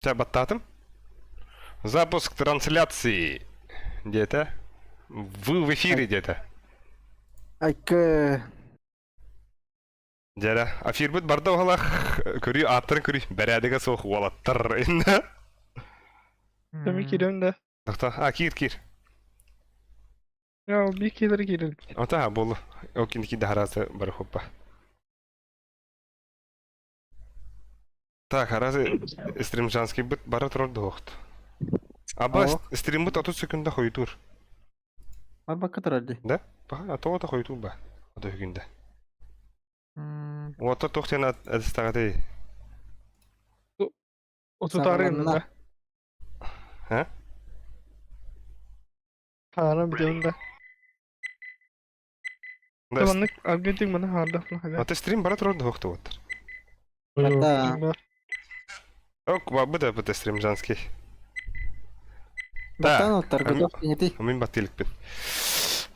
Чэ, баттаатым. Запуск трансляции диэтэ. Вы в эфире диэтэ. Айкы. Дьэрэ, эфирбит барда уһалах көрүү ааттарын көрүү бэрээдэгэ суох уолаттар иннэ. Теми киирэн да. Тохто, а киир киир. Я биир киилэр киирэн. Ота буолу. Ол киники дахарасы бары хоппа. Так, арасы стримжанский быт бара турар дуохт. Аба стримбыт 30 секунда хойутуур. Барбакка турар дии. Да? Баха, а тоҕо хойутуур ба? 30 секунда. Уоттар туох диэн атыстаҕатай? Отутаары да. А? Хаара бүтэн да. Да, Маннык аргентик маны хаардахпын хага. Ата стрим бара турар дуохт уоттар. Да. Ок, бабы да стрим женский. Баттан оттар готов кинети. Мин баттыйлыкпын.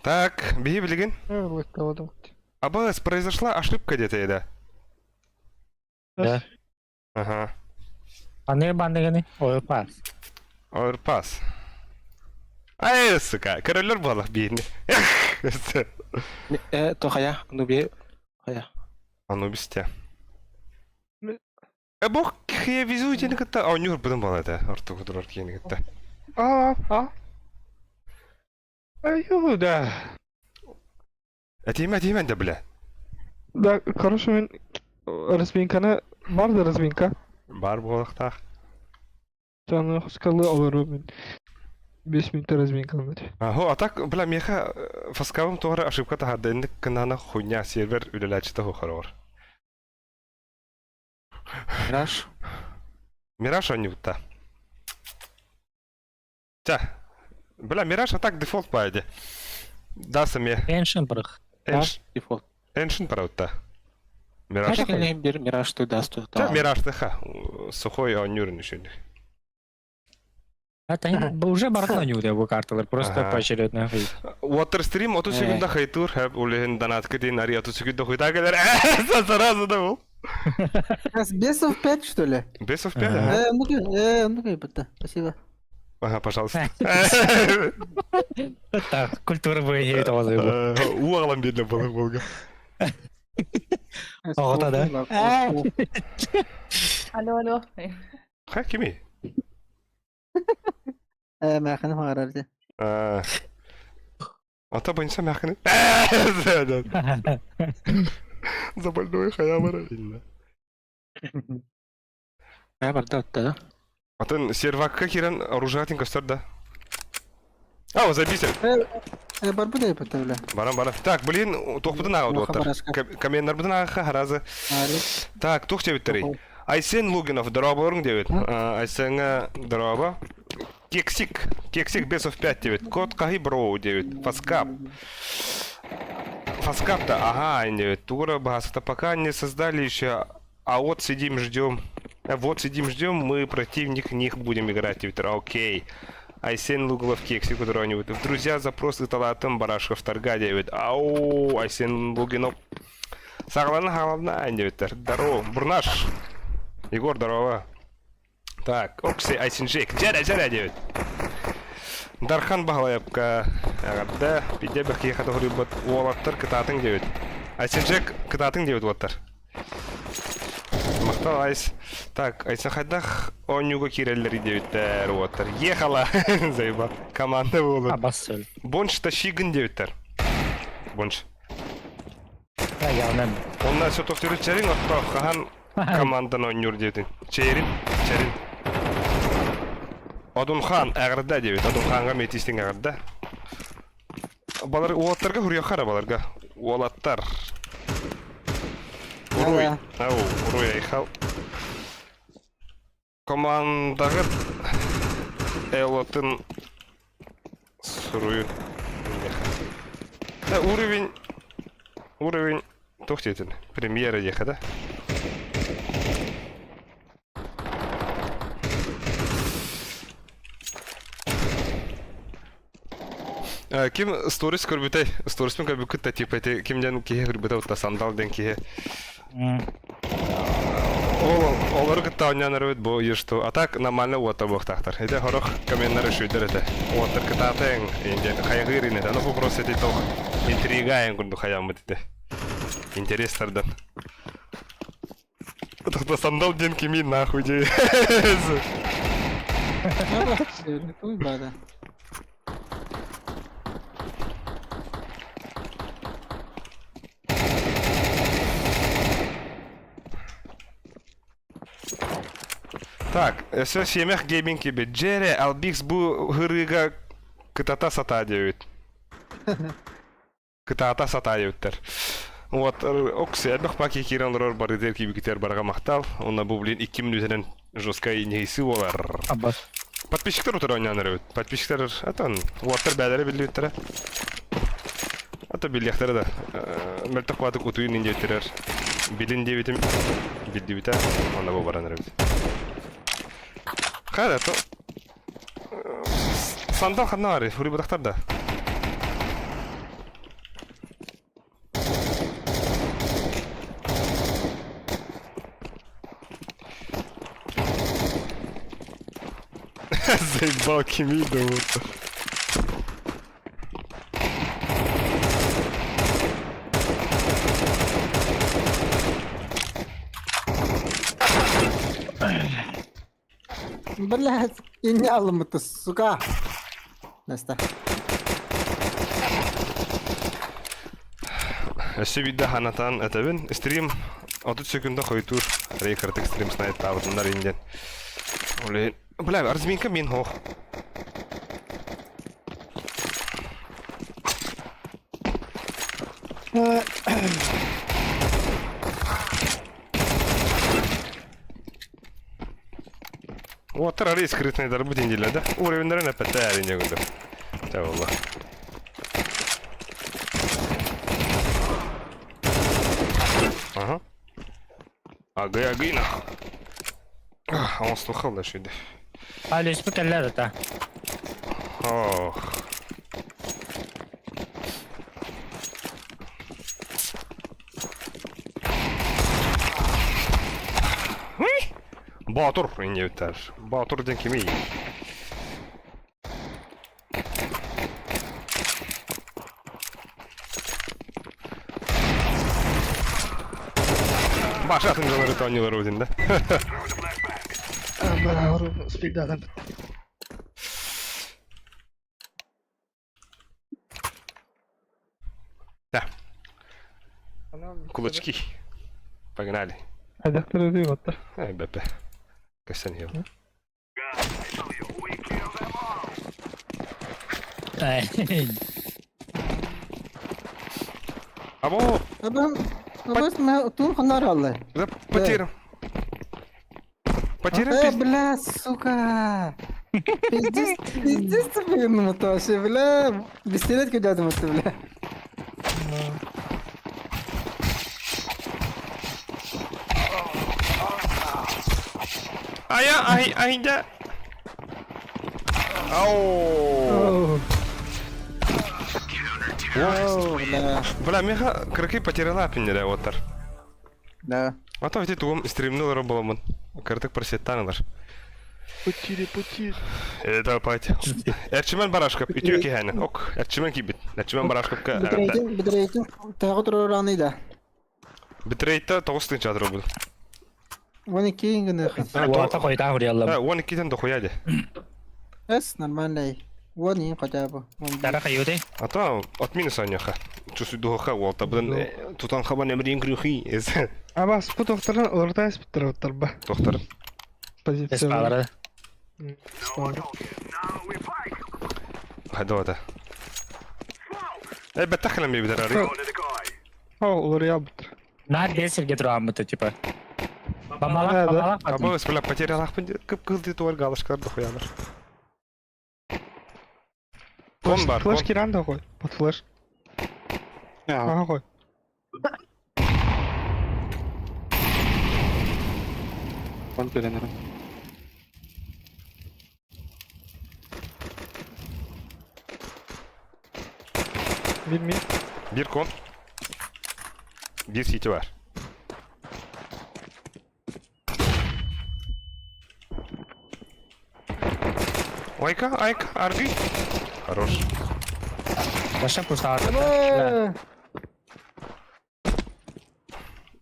Так, биһи билигин. Абас, произошла ошибка где-то, да? Да. Ага. Аны бандыганы Overpass. Overpass. Ай, сука, королер буолах биирни. Э, то хая, Анубис. Хая. Анубис те. Э, бог я везу тени кытта оонньуур быдан буола этэ ортоку турар киһини кытта. А, а. Аю, да. Этиимэ этиимэ да бля. Да, короче, мен разминканы бар да разминка. Бар буолуохтаах. Жаңы скалы олору мен 5 минутта разминканы. Аһо, а так, бля, миэхэ фаскабым туора ошибка таһаарда инник кынаана хуйня сервер үлэлээччитэ хоһороҕор. Мираж. Мираж оонньуубута. Ча. Бля, Мираж а так дефолт баайди. Дааса эмиэ. Эншин бырых. Дефолт. Эншин параутта. Мираж. Кэлэһин бир Мираж ты даст Ча, Мираж тыха. Сухой оонньуурун үшүнү. Это уже барытын оонньуур бу карталар, просто поочередно. Waterstream 30 секунда хайтуур, хэп улиһин донатка диэн ари 30 секунда хуйта кэлэр. Сразу да был. Сейчас бесов 5, что ли? Бесов 5, ага. Э, ну э, ну ебать, спасибо. Ага, пожалуйста. Так, культура бы Уу аҕалан биэрдэ балык болга. Оҕото да? Алло, алло. Ха, кими? Э, мээхини хаҥарар дии. Ата бойынша мээхини. За больной хая барар. Хайа барда отта. Атын сервакка кирен оружиятин көстөр да. А, забейся. Э, барбы да бля. Баран, баран. Так, блин, туохпутун ааҕа дуоттар. Каменнарбытын ааха харазы. Так, туох диэбиттэрий? Айсен Лугинов, дорооболоруҥ диэбит. Айсеҥҥа дорообо. Кексик, Кексик Бесов 5 диэбит. Кот Кахи Броу диэбит. Фаскап. Фаскап-то, ага, диэбит. Тугура баһаста пока не создали еще, а вот сидим ждем. Вот сидим ждем, мы противник них будем играть, диэбит. Окей. Айсен Лугулов Кексик которого-нибудь. В друзья запрос ыталаатым Барашков торга диэбит. Ау, Айсен Лугинов. Саҕалана хаалабна диэбиттэр. Здорово, Бурнаш. Егор, здорово. Так, Окси Айсинжек. Дьэрэ, дьэрэ диэбит. Дархан Баһылайапка эҕэрдэ. Пидде бэкиэхэ тоһуруйбут уолаттар кытаатыҥ диэбит. Айсинжек кытаатыҥ диэбит уолаттар. Махтал Айс. Так, Айса хайдах оонньууга киирэллэр диэбиттэр уолаттар. Ехала! Заебал. Команда буолар. Абас сөл. Бонч тащигын диэбиттэр. Бонч. Явно. Онна сотохтөрү чэрин отто хаһан командан оонньуур диэтин. Чэрин, чэрин. Одунхан эҕэрдэ диэбит. Одунханга метистиҥ эҕэрдэ. Балар уолаттарга хуруйахара баларга. Уолаттар. Уруй. Ау, уруй айхал. Командаҕыт элотын суруйун Да, уровень уровень туох диэтин премьера диэхэ да Ким сторис көрбүтэй? Сториспын көрбүккүт да типа ити ким диэн киһи көрбүтэ утта сандал диэн киһи. Ол олору кытта оонньоон эрэбит бу что. А так нормально уота буохтаахтар. Ити хорох комменнар үчүгдэр этэ. Уоттар кытаатыҥ диэн хайҕыыр инэтэ. Аны бу просто ити тох интрига курдук хайааммыт ити. Интерес тардан. Тогда сандал диэн кимий нахуй дии. Бада. Так, өссө сиэмэх гейминг киирбит. Джерри Албикс бу һырыыга кытата сатаа диэбит. Кытаата сатаа диэбиттэр. Вот, окси, элбэх паки киирэн олорор барытыгар киирбикитигэр барҕа махтал. Уонна бу, блин, 2 мүнүүтэнэн жесткай ньыһыйсыы буолар. Аббас. Подписчиктар утары оонньоон эрэбит. Подписчиктар, атон, уоттар бээлэрэ биллибиттэрэ. Ата биллиэхтэрэ да. Мөлтөх баатык утуйун ин диэбиттэрэр. Билин диэбитим, биллибитэ, онно бу баран эрэбит. Хайда, то... Сандал ханна баарый? Суруйбатахтар да. Заебал кими да Блядь, инне алыммыт, сука. Наста. Өссө биирдэ ханатан этэбин. Стрим 30 секунда хойутуур. Рейкартык стрим снайттаабытыннар инден. Блин, бля, разминка мин хох. Уоттар арый скрытныйдар бу диндилер да. Уровеньдарын эппэтэ әрине көрдө. Ча болла. Ага. Агы агы нах. А он слыхал да шүйді. А, леспі кәлләр это. Ох. Боотур иннибиттэр. Боотур диэн кимий? Баша атын дьоннору тоонньулар эбитин да. Спигдадан. Да. Кулачки. Погнали. Хайдахтар өтүй оттар. Эй, БП. Кэсэн ел. Або! Абам, абас туун ханар аллай. Да потерян. Потерян Э, бля, сука! Пиздец, пиздец ты, блин, это вообще, бля. Бестелет куда-то, бля. Ая, ай, ай, да. Ау. Оу, бля. Бля, меха крыки потеряла пиннере оттар. Да. А то ведь тугум стримнулар боламын. Кыртык просеттанылар. Потири, потири. Это пать. Эрчимен барашкап, үтүө киһэни. Ок, эрчимен кийбит. Эрчимен барашкапка. Битрейтин, битрейтин, тағы турар да. Битрейта 9 тысяч рубль. Оны кейін гына. Уата қойта хурьяллам. 12-тен дохуя де. Эс, нормальный. Вон и хотя бы. Дара қайуды. А то от минуса неха. Чусу духа уолта. Бұдан Тутанхамон эмрин крюхи. Абас, бу тохторун уларыта испиттер оттар ба. Доктор. Позиция. Спалары. Хайда Э, беттахлам бибитер ари. О, уларыйа буттар. На бесерге турамыты, типа. Бамалак, Да, да. бамалак. Абы, бля, потерял Кып кылды туар галышкар дохуялар. Кон бар, Флеш кон. киран да қой. Под флеш. Ага қой. Кон төлөнөр. Бир ми. Бир кон. Бир сити бар. Айка, айка, аргый. Хорош. Баша пустаата.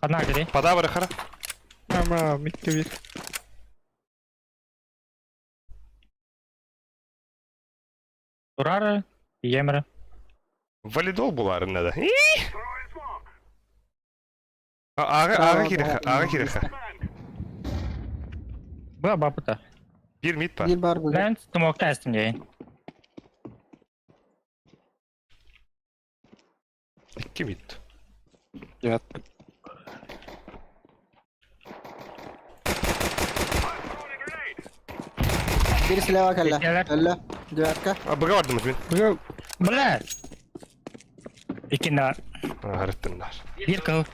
Одна гри. Подавры хара. Ама микке bir. Турары, Емера. Валидол буларын надо. Ага, ага кириха, ага кириха. Была бабыта. Бир мид па. Bir бар bu. Ben smoke'ta estim дии. Икки мид. Нет. Bir silah kalla. Gel. Kalla. Девятка. А, быга бардым мин. Быга Бля! Иккина. Харыттыннар. Бир кыл.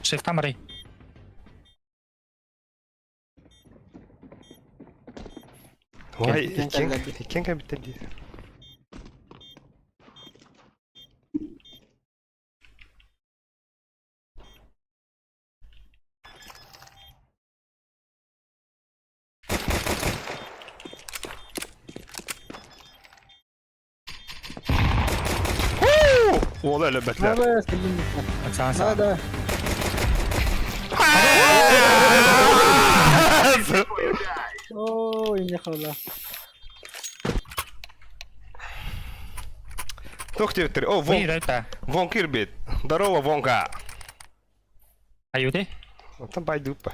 Shift амары. Ой, Иккен иккен, калла. иккен кабитте ди. Уол өлөбөтлөр. Abi sildim. Оксана Да саа. да. Оо, инне хала. Тух диэбиттэр. О, вон, Вон это. вон кирбит. Здорово, Вонка. Аюты? Оттон байдуппа.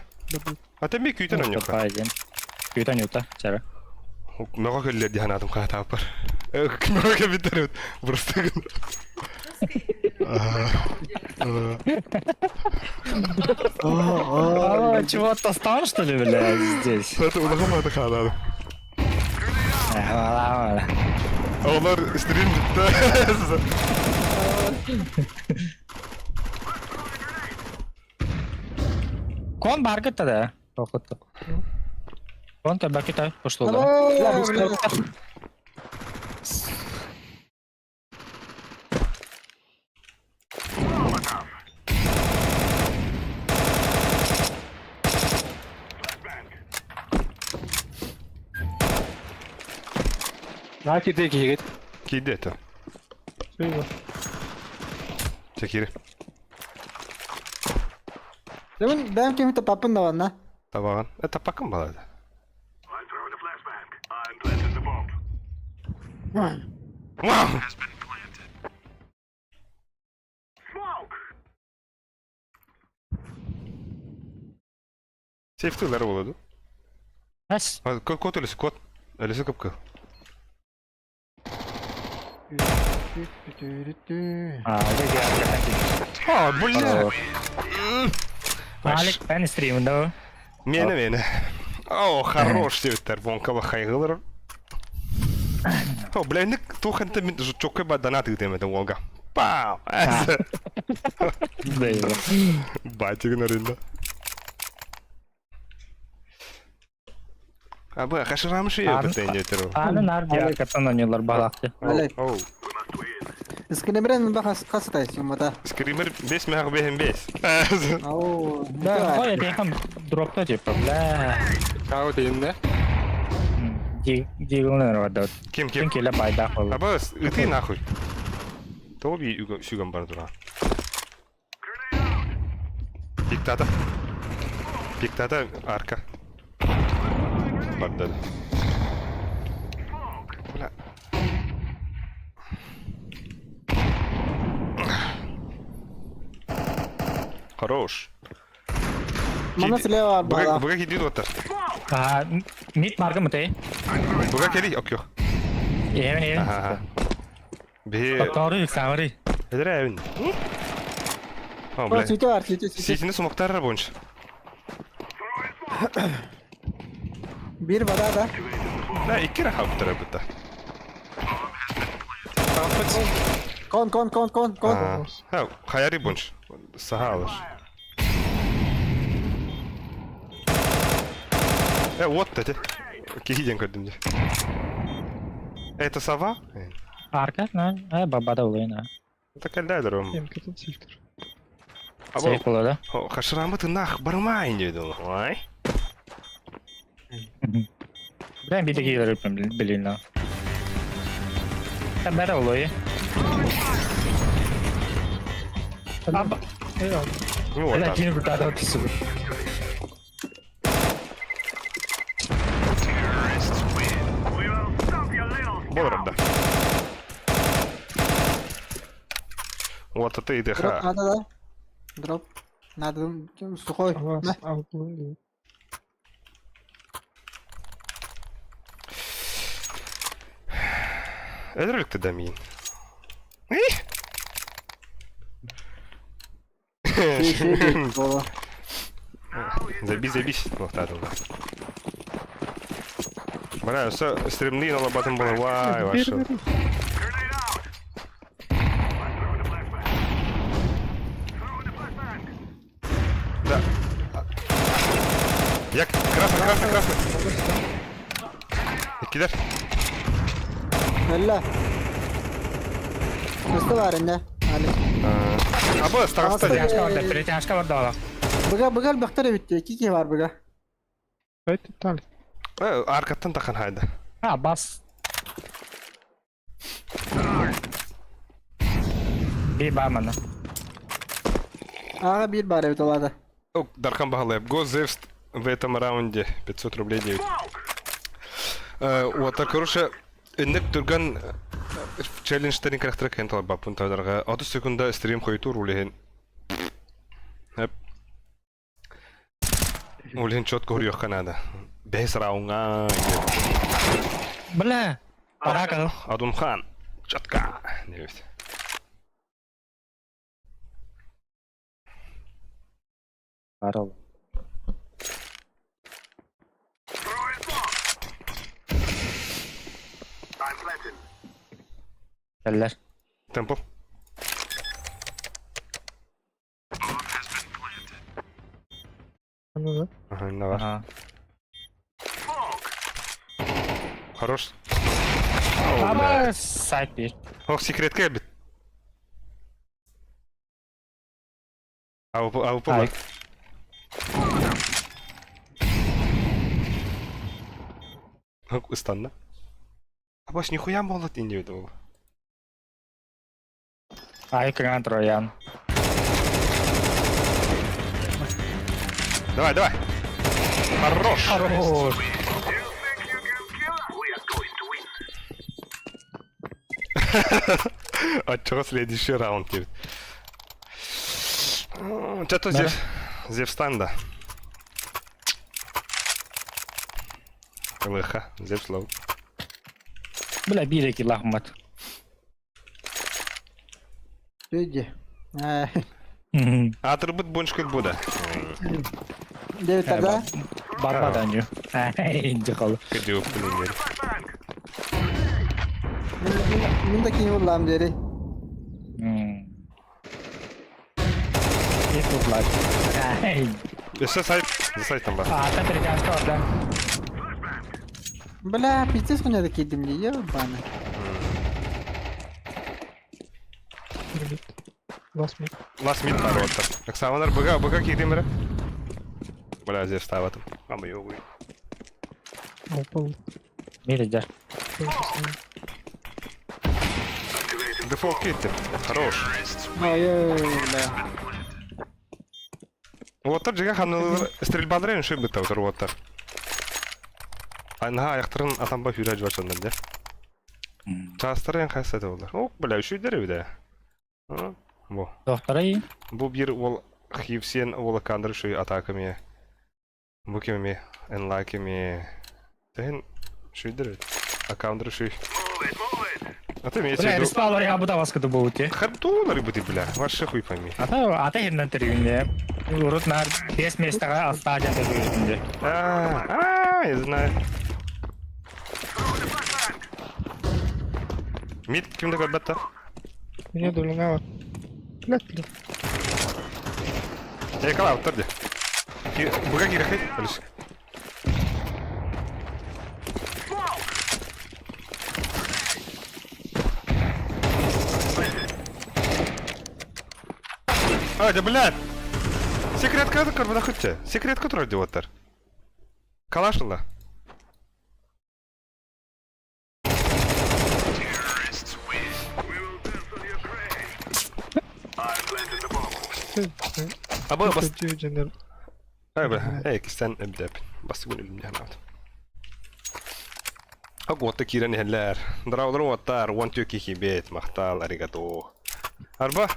А ты ми күүтэн оньока. Байден. Күүтэн юта. Сара. Мөҕө көллөр диһан атым хаатааппар. Мөҕө кэбиттэр просто. А, чего-то стал, что ли, бля, здесь? Это улахан баата хаалаады. Олар стрим бүтті. Кон баргыта да. Тохотто. Кон табакита пошло. На киде киһигит. Кийди это. Şey var. Чекири. Demin benim kimse papın da var lan. Табаган. Это пакым балады. Вау! Сейфтылар болады. Эс. Кот өлесі, кот. Өлесі көпкі. А, А, бля! Алик пен стрим, да. Мені, мені. О, хорош себеттер, вонкала хайгылыр. О, бля, ник туханта мен чокой ба донат гдеме да волга. Пау! Да. Батик на рында. Абы, хашырамшы ебетен етеру. Аны нар диаркаттан ойнолор балакты. Алек. Оу. Скримерен бак касы юмата. Скример 5 мех бехем 5. Ау. Да, ой, это там дропта типа, бля. Кау дейінде. Дигилнер бар. Ким Ким ким? келе байдак болду. Абы, ыты нахуй. Тоби сюган бар дура. Пиктата. Пиктата арка. Бар да. Бля. Хорош. Мана слева бар бала. Буга кидит оттар. А, мид марга мыты. Буга кели, окей. Эвен эвен. Ага. Би. Торы саври. Эдре эвен. О, бля. Сүйте бар, сүйте, сүйте. Ситини сумактарра бойынша. Bir бада да. Да, икки раха буттара бутта. Кон, кон, кон, кон, кон. Ха, хаяри бойынша. Саха алыр. Э, вот эти. Кихиден көрдім де. Это сова? Арка, на, э, баба да улайна. Это кальдайдер. Емкетін сектор. Сейф буолла да? Хашырааммыт ынах барымай диэбит Ой. Бля, биир киһилэр билин Бәрі олой. Ну вот Бля, так. кини бутада түсүбүт. Болор да. Вот это и Дроп ДХ. надо, да? Дроп. Надо, сухой. На. Эдрик да мин. Забись, забись. Лохтадыл. Бля, все стремны на лобатом было. Вай, ваше. Да. Я красный, красный, красный. Кидар. Өллө. Көстө бар инде. Али. Аба, староста. Перетяжка бар да, перетяжка бар да. Быга быга элбэхтэр эбит дии. Икки киһи бар быга. Тали. Аркаттан тахан хайда. А, бас. Би бамана. Ага биир баар эбит олаада. Дархан Багалаев. Го Зевс в этом раунде. 500 рублей 9. Вот, так, короче, иннек түргэн челленджтерин характера кент баппун тадарга. 30 секунда стрим хойтур улehen. Хеп. Улehen четко хурьёхка надо. Бес раунга. Бля. Парака. Адунхан. Четко. Девять. Барыл. Кэллэр. Темпо. Ага, давай. Ага. Хорош. Ама сайт бир. Ох, секретка бит. АВП, АВП. Ай. Ыстанна. Абаш нихуя молот не ол. Ай, кыган троян. Давай, давай. Хорош. Хорош. От чего следующий раунд теперь? Что-то Зев... Зевстан, да. ЛХ, Зевс лоу. Бля, биир эки лахмат. Дүйде. Атрыбыт боншкөл буда. Девять тогда. Барбадан ю. Инди кол. Кыдыып блин. Мин да кини уллаам диэри. Өссө сайт, за сайтом бар. А, та перетяжка бар да. Бля, пиздец хуйня кидим дии, ебаный. Last mid. Last mid бар вот. Оксаманар быга, быга кидимре. Бля, здесь ставатым. Ама ёбуй. Опал. Мир Дефолт китти. Хорош. Ой, бля. Вот жига ханылар стрельбаларын шыбыт таутар вот. Анха аяктарын атамба хүрә жбачандар да. Частарын хайса да олар. Ок, бля, үшүйдер биде. Бу. Докторай. Бу бир ол хивсен ол кандыр шуй атаками. Бу кимми энлакими. Тен шуйдер. Аккаунтер шуй. А ты имеется в Бля, виду... респалар я буду вас кыды болут. Хардулары бути, бля. Вообще хуй пойми. Ата ата хернен терүнде. Урут нар 5 местага алта жата жүрүндө. А, а, я знаю. Мид кимде көрбәтті? Меня долуңа бар. Блядь, бля. Эй, кала, оттар де. Буга керек Алиш. А, да, блядь! Секретка көрбөтөххүт Секретка турар диэбиттэр. Калаш ылла. Абы бас... Эй, кистен эбдеп. Бастыгын үлүмнээн аат. Агуотта киирэн иһэллэр. Драулар уоттар, уон түөки кибет, махтал, аригато. Арба?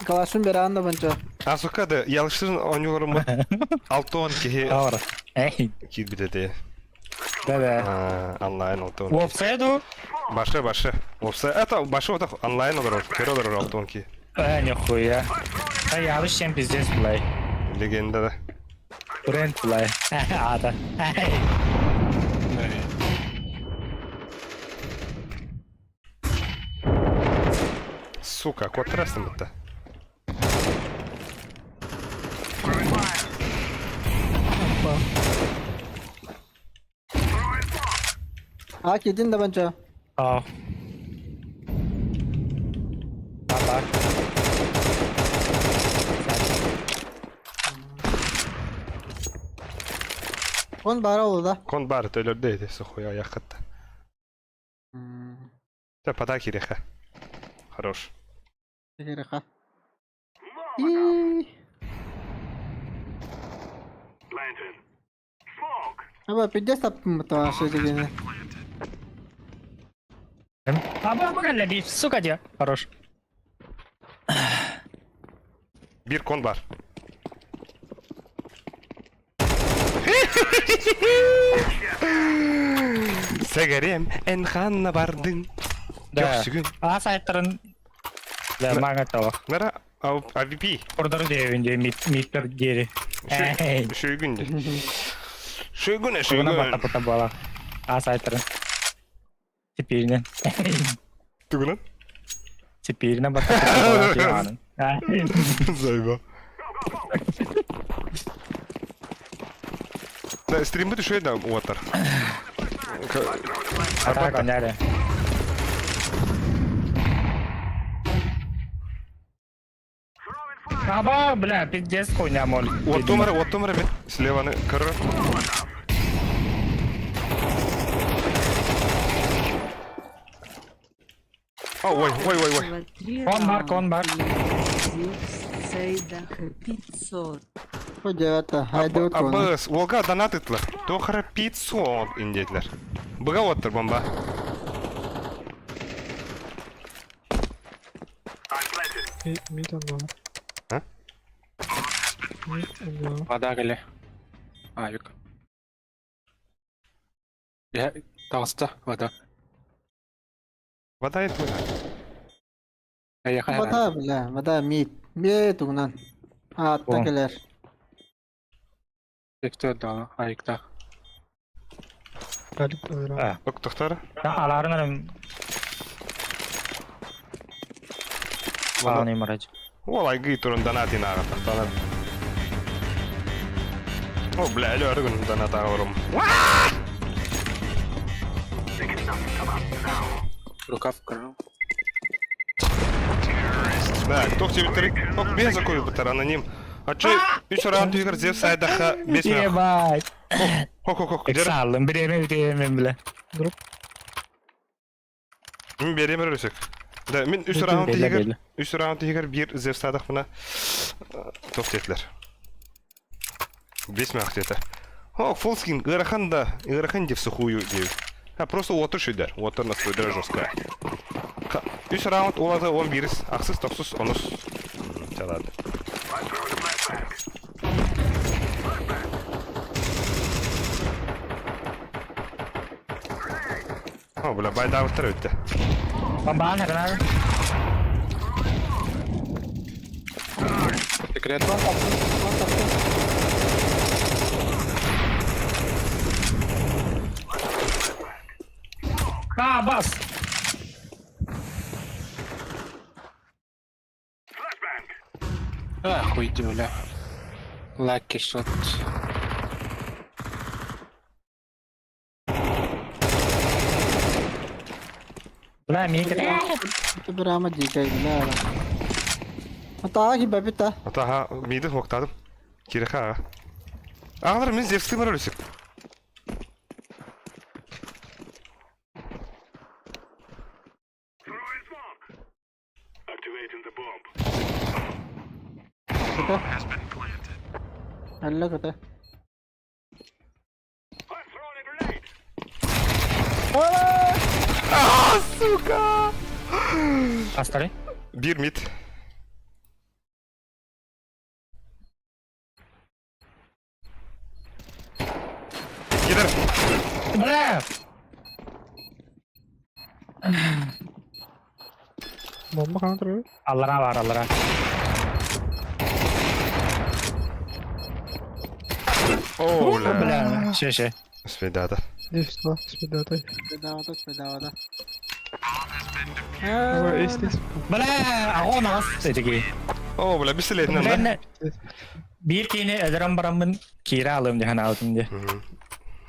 Калашын бераан да бончо. Асука да ялышсын оонньууларым алтон киһи киирбит этэ. Да-да. Онлайн алтон. Уопсайа дуу? Башы, башы. Уопсай. Это башы отох онлайн олорор. Көрө олорор алтон киһи. Э, нихуя. Да ялыш чем пиздец, блай. Легенда да. Бренд, блай. Ата. Сука, куоттарастым бытта. А кидин да банча. А. Папа. Кон бара ол да. Кон бар төлөрдө эти сухуя аяққытта. Та пода киреха. Хорош. Киреха. И. Аба пиздец таптым дегені. Аба бага сука де. Хорош. Бир кон бар. Сэгэрем, эн ханна бардың. Да. Көхсүгүн. А сайттарын Да, мага того. Нара AVP. Курдары дебин мит миттер дири. Эй. Шүйгүн де. Шүйгүн, Шугуна шүйгүн. бата пата бала. А сайттарын. Теперь Тугунан? Теперь на бата пата бала. Зайба. Да, стримбы түшөй да уотар. Ата коняре. Аба, бля, пиздец хуйня, моль. Оттомара, оттомара бет. Слеваны кырыр. О, ой, ой, ой, ой. Кон бар, кон бар. Абыс, олга донат ытлар. Тохара 500 индетлер. Быга оттыр бомба. Мид онно. А? Мид онно. Вода кэлэ. Авик. Я таҕыста вода. Вода это. Эйэхэ Вода, бля, вода, мид. Мид угнан. А, О. келер. Сектор да авикта. Галип өлөрө. Ок, тохтар. Аларын Аны марать. Ол айгы турун донат инага тахтанар. О, бля, өлөргүн донат агырым. Рукав көрөр. Так, тох тебе Ок, бен закой бутар аноним. А чё, үч раунд игр зев сайдаха бес мях. Ебать. Хок, хок, хок, дер. Салым, биреме, биреме, бля. Дроп. Мен берем өрөсөк. Да, мен үч раунд Беле, игр, беле. үч раунд игр бир зев сайдах мына тох тетлер. Бес мях тета. О, фолскин, ырахан да, ырахан деп сухую деп. А просто отыр шүйдер, отыр настройдер жестко. Үч раунд олады 11, ақсыз, тоқсыз, онус. Чалады. О, бля, байдабыттар өтті. Бомбан, гранат. Секрет. А, бас. Ах, уйди, бля. Lucky shot. Бля, мик. Бирама дикай, бля. Ата хиба бита. Атаха, миді хоқтадым. Кириха. Аҕалар мин Зевстыын өлүсүк. Көтө. Әллә көтө. А, сука! Астары. Бир мид. Кидер. Бля! Bomba ханан турар? Аллара бар, аллара. О, бля. Бля, ще, ще. Свидата. Дефство, спидата. Бедавата, бедавата. Ой, эстес. Бля, аҕа наҕас этиги. О, бля, бисилетинэн да? Бля, биир киини эдэрэн бараммын киирэ алым диэн аабытым дии.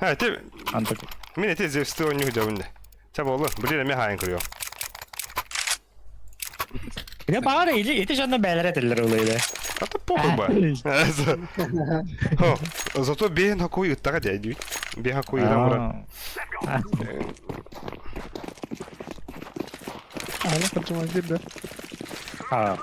Ha, ити Антык. мин ити Зевсти оонньуу дьабын де. Ча болу, блин, эмэ хаайын көрүөм. Бile баҕар ити ити дьонно бээлэрэ этэллэр улайда. А то похуй ба. О, зато бэйэн хакуй ыттаҕа дии дии. Бэйэн хакуй ыттаҕа баран. Аны кырдьыман киирдэ. Аа.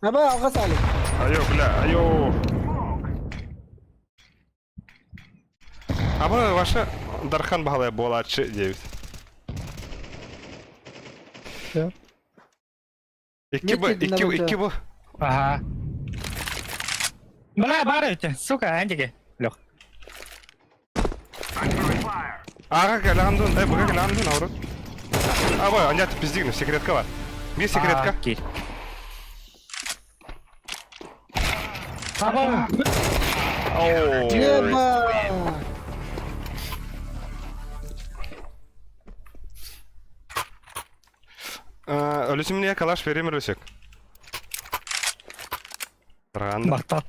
Аба, алҕас али. Айо, бля, айо. Аба, ваша Дархан баһылай буолааччы диэбит. Я. Икки б, икки, икки б. Аха. Бля, бар эти, сука, антики. Лех. Ага, кэлэҕин дун, э, быга кэлэҕин дун, аурут. Аба, анят пиздигн, секретка бар. Бир секретка. Аба. Оу. Еба! Өлүсүм мне калаш берем өлүсүк. Ран. Махтал.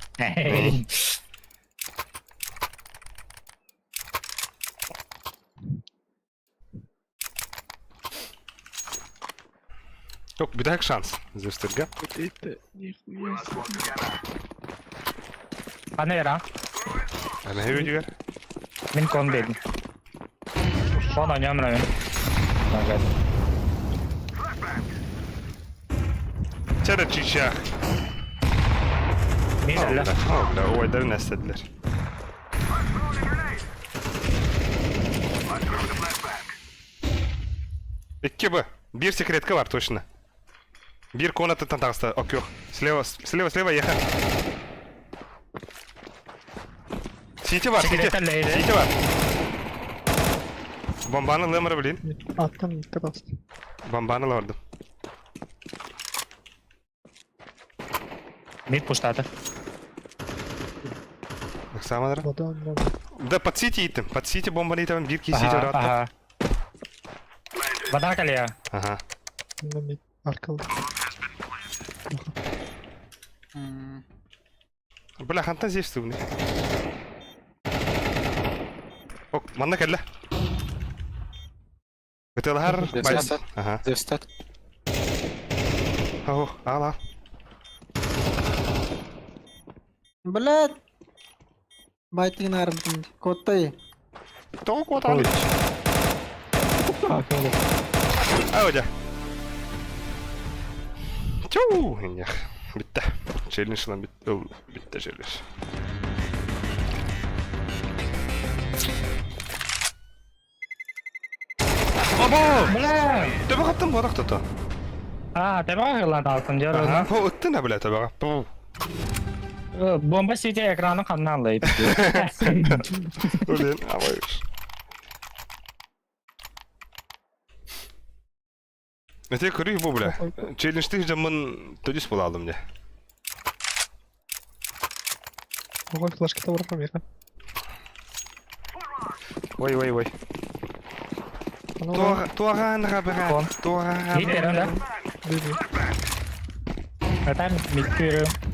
Yok, bir daha шанс. Зевстерге. Вот это нихуя себе. Аны эра. Ана үйдүгер. Мин кон дедим. Кон ойнойм мен. Чара чичах. Мин эле. Бля, ойдарын эстедилер. Икки Б. Бир секретка бар точно. Бир комнататтан таҕыста. Окей. Слева, слева, слева еха. Сити бар, сити. Сити бар. Бомбаны ылыамара блин. Аттан икки таҕыста. Бомбаны ылардым. Мид пуштата. Самадыр. Да под сити иттим. Под сити бомбаны итем. Бир ки сити ыраатта. Ага. Вода калия. Ага. Аркал. Бля, хантан здесь стыдный. Ок, манна кэллэ. Ытылар. Зевстат. Ага. Зевстат. Ох, ала. Блядь! Байтыгын арбытын. Коттай. Тоҕо куотаҕын? Аа, дьэ. Тю, инньэх. Бүттэ. Челлендж ылан бүт, ыл, бүттэ челлендж. Або! Бля! Төбө хаптым буотах тото. А, төбөҕө ылан алтын дьор. Ага. О, ыттын а, бля, төбөҕө. Пу. Бомба сити экраны ханна аллайт. Блин, абайыш. Эти көрүй бу, бля. Челленджтих дьоммун төдүс буолалым дьэ. Оҕо флешката барар миэхэ. Ой, ой, ой. Туагаан рабыра. Туагаан. Мид да? Это мид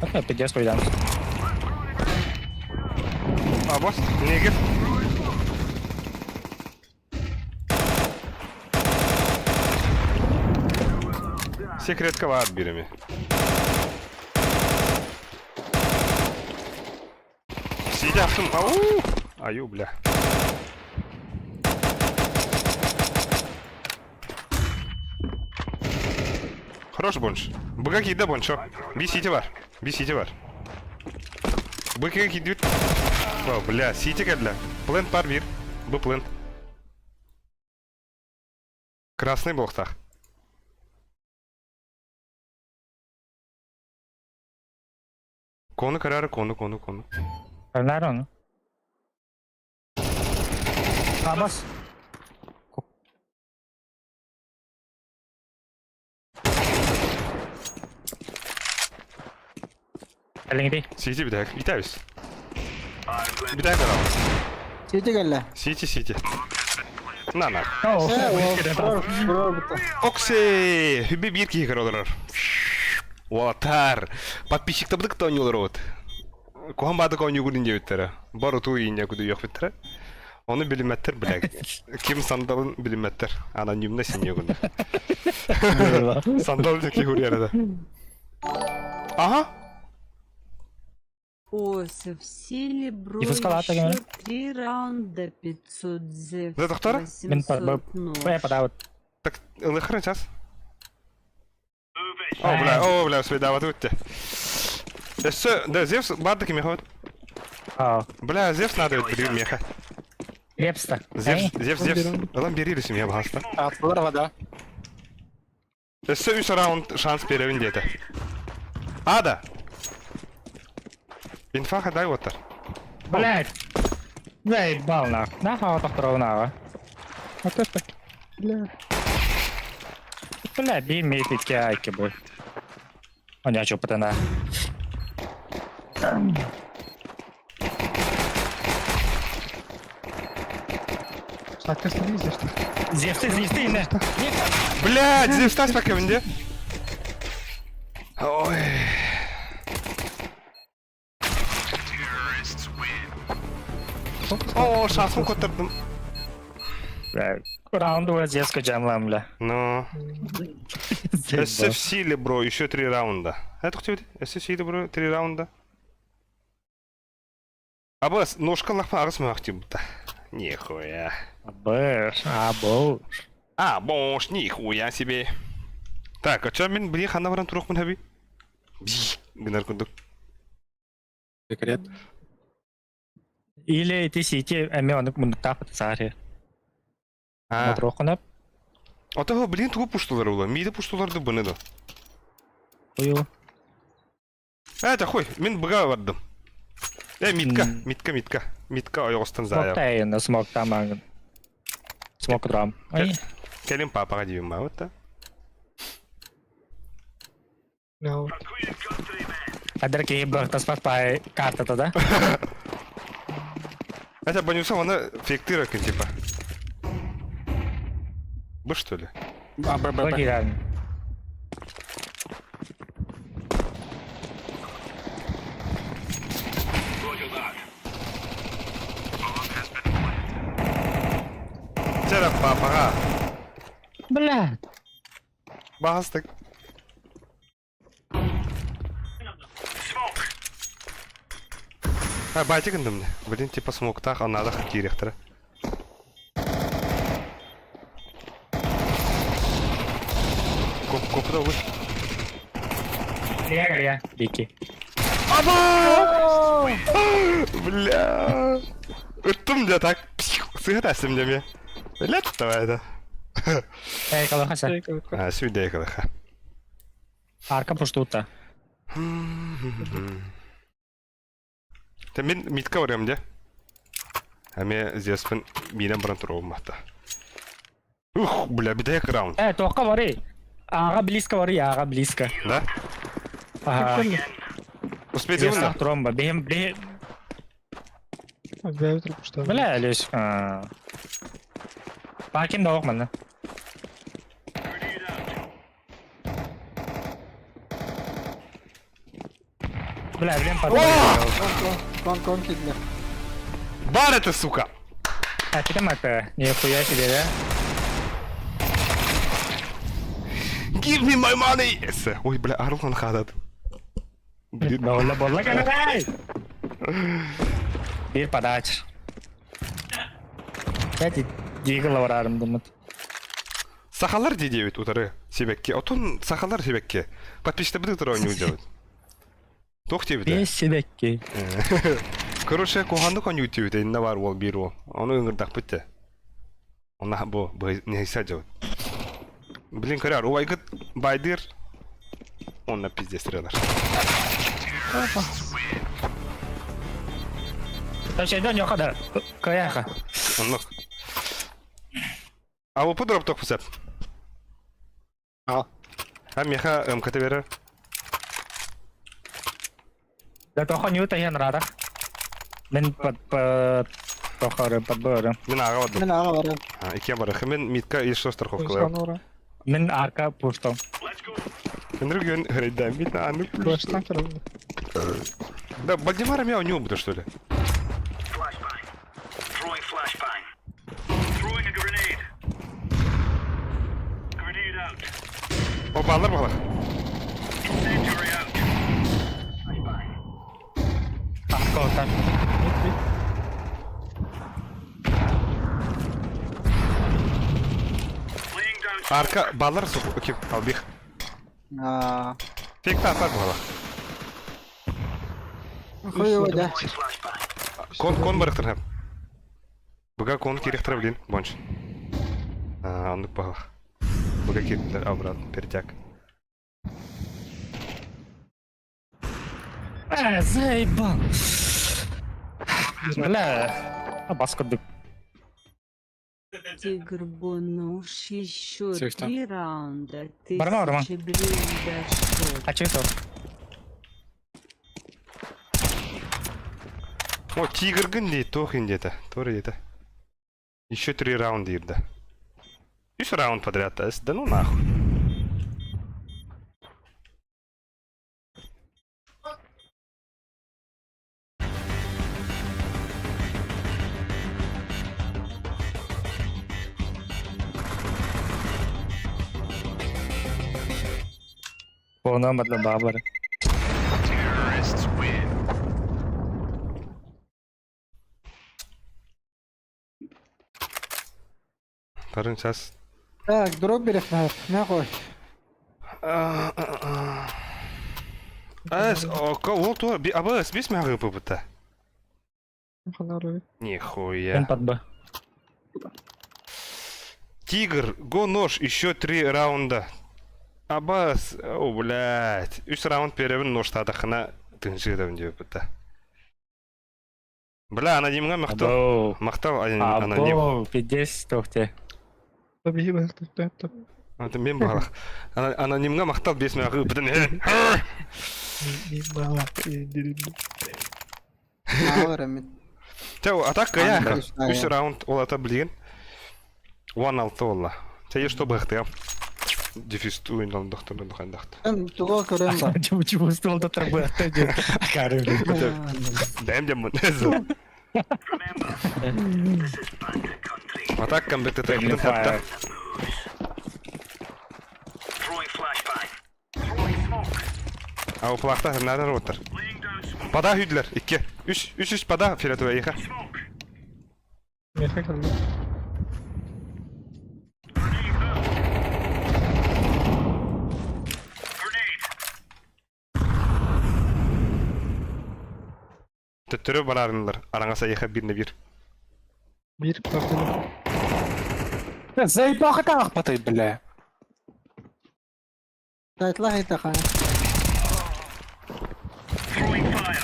Это пиздец пойдем. Абас, негр. Секретка бар биреме. Сидя ахсым. Ау! Аю, бля. Хорош бонш. Быга киирдэ бончо. Би сити бар. Би сити бар. Быкыга киирдибит. О, бля, сити кэллэ. Плент бар бир. Бу плент. Красный буолуохтаах. Кону көрөөрү, кону, кону, кону. Көрнөр ону. Абас. Кэлиҥ Сити бүтэһик. Итәбис. Бүтэһик араҕа. Сити кэллэ. Сити, сити. На, на. Э, бро, Окси! Хүбби биир киһи көрө олорор. Уолаттар! Подписчиктабытык да оонньуулар вот. Куһан баадык оонньуугун диэбиттэрэ. Бар утуу иинньэ кудуйуохпуттара. Ону билиммэттэр бля. Ким сандалын билиммэттэр. Анонимно синьегун. Сандал таки хуриара да. Ага. Ося, в силе бро И фускалата еще гэмэ. три раунда 500 зев Да, доктор? Мин 800 подават. Так, ылыхрын сейчас. О, бля, о, бля, свидава тут. Өссө, да, Зевс бардык меха. Бля, Зевс надо ведь меха. Лепста. Зевс, Зевс, Зевс. Ылан берили семья баһаста. Атылар вода. Өссө үс раунд шанс беребин диэтэ. Ада! Инфаха дай оттар. Блять. Заебал нах. Нахуй тохторовнаға. Вот это. Бля. Бля, би мейти айки бой. Онячу патана. Саккасты здесь. Зевсты, зевсты, не. Блядь, Зевс тас пока Ой. О, шансым көтөрдүм. Бля, раунд Зевска жамлам, бля. Ну. Өссө в силе, бро, еще три раунда. Это кто Өссө в силе, бро, три раунда. Абас, ножка лахма арыс махти будто. Нихуя. Абыш, абыш. А, бош, нихуя себе. Так, а чё мин били хана баран турукмун хаби? Гынар курдук. Секрет. Или ти сити эме оны мундуктаах саари. А, Мотрохунап. Ото блин тугу пуштулар ула. Миди пуштуларды быны да. Ую. Это хуй, мин быга бардым. Э, митка, митка, митка. Митка ойоҕостон зая. Смок смок таман. Смок драм. Ай. Кэлин папаға деймін ба, вот та. No. Адер ки бахтаспат пай карта да? Это Банюса, она фиктыра, типа. Бы что ли? А, Б, Б, Б. Логиран. Чара папаға. Бля. Бастык. А, батик мне. Блин, типа смоктах, а надо кирехтера. Коп, коп, да, вы. Галия, галия. Дики. Аба! Бля. Ыттым да так. Сыгытасым деме. Бля, давай это. Эй, калахаса. А, сюда калаха. Арка пуштута. Та мен митка барам де. А ме здесь минем баран турабым махта. Ух, бля, беда раунд. Э, тоққа бары. Ага близко бары, ага близко. Да? Ага. Успейте Здесь да? тромба. Бем, бем. Бля, леш. Баким да оқман. Бля, блин, Кон, кон, кидли. Бар это, сука! Этим это, нихуя себе, да? Give me my money! Эссе. Ой, бля, Арлан хадат. Блин. Болла, болла, калай! Bir подач. Кстати, дигл барарым думат. Сахалар дии диэбит утары сибэкки. Отон сахалар сибэкки. Подписчиктарбыт утары оонньуу дьабыт. Туох диэбитэ? Бес сибэкки. Короче, куһаҕаннык оонньуу диэбитэ иннэ баар уол биир уол. Ону ыҥырдахпыт дэ. Онно бу нэһиссэ дьабыт. Блин, көрөр, убайгыт байдыр. Онно пиздец сырыалар. Вообще, да, да. Каяха. Оннук. А опы дроп тохпусап. Ал. А меха МКТ берер. Да тоха нюта я рада. Мен под под тохары под бөрі. Мин аға бардым. Мен аға барам. Икки барах. Мен митка еще страховкалар. Ора. Мен арка пуштом. Мен рүгөн рейда мит аны. Флештан кырылды. Да, Бальдемара меня у него будет, что ли? О, баллар баллар. Арка отар. Арка баллар сук. Окей, албих. Аа. Фекта атар баллар. Хуй да. Кон кон барахтар хам. Бага кон кирехтер блин, бонч. А, оннук баллар. Бага кирдилер обратно, перетяг. Э, заебал. Бля. А баскет Тигр Бонуш еще Всех там. три раунда. Барма, Роман. Тысяча гривен дошел. А че это? О, тигр гын дейді, тоқ индеті. Тор дейді. Еще три раунда ирді. Үш раунд подряд, да, да ну нахуй. Полна मतलब बाबर. Тарын сейчас. Так, дроп берех на қой. Эс, ол туа, абс, бес мягы быта. Ханары. Нихуя. Мен под Б. Тигр, го нож, еще три раунда. Абас, о, блядь. Үш раунд перебін нож тадақына тынжырым деп бітті. Бля, анонимға мақтау. Або. Мақтау аноним. Або, пиздец, тохте. Tabii ben Это мен балақ. Анонимға мақтал бес мягы бітін. Аға барам мен. Тәу, атак кая. Ана, Үш раунд ол ата білген. 16 олла. Тәй что бақтыға. Дефис туин доктор дохандақты. Мен туға көрем ба. Чего чего ствол до трубы отойдет. Акары, блин. Дәм дәм Атак камбекті Friendly fire. А уплақта надар отыр. Пада hüdler. 2. 3 3 3 пада фиолетовая еха. Меха kaldı. Төттөрө барарынлар. Араңаса еха бирне бир. Bir parçalı. Заебал ахпатай, бля. Тайтла хайта хан.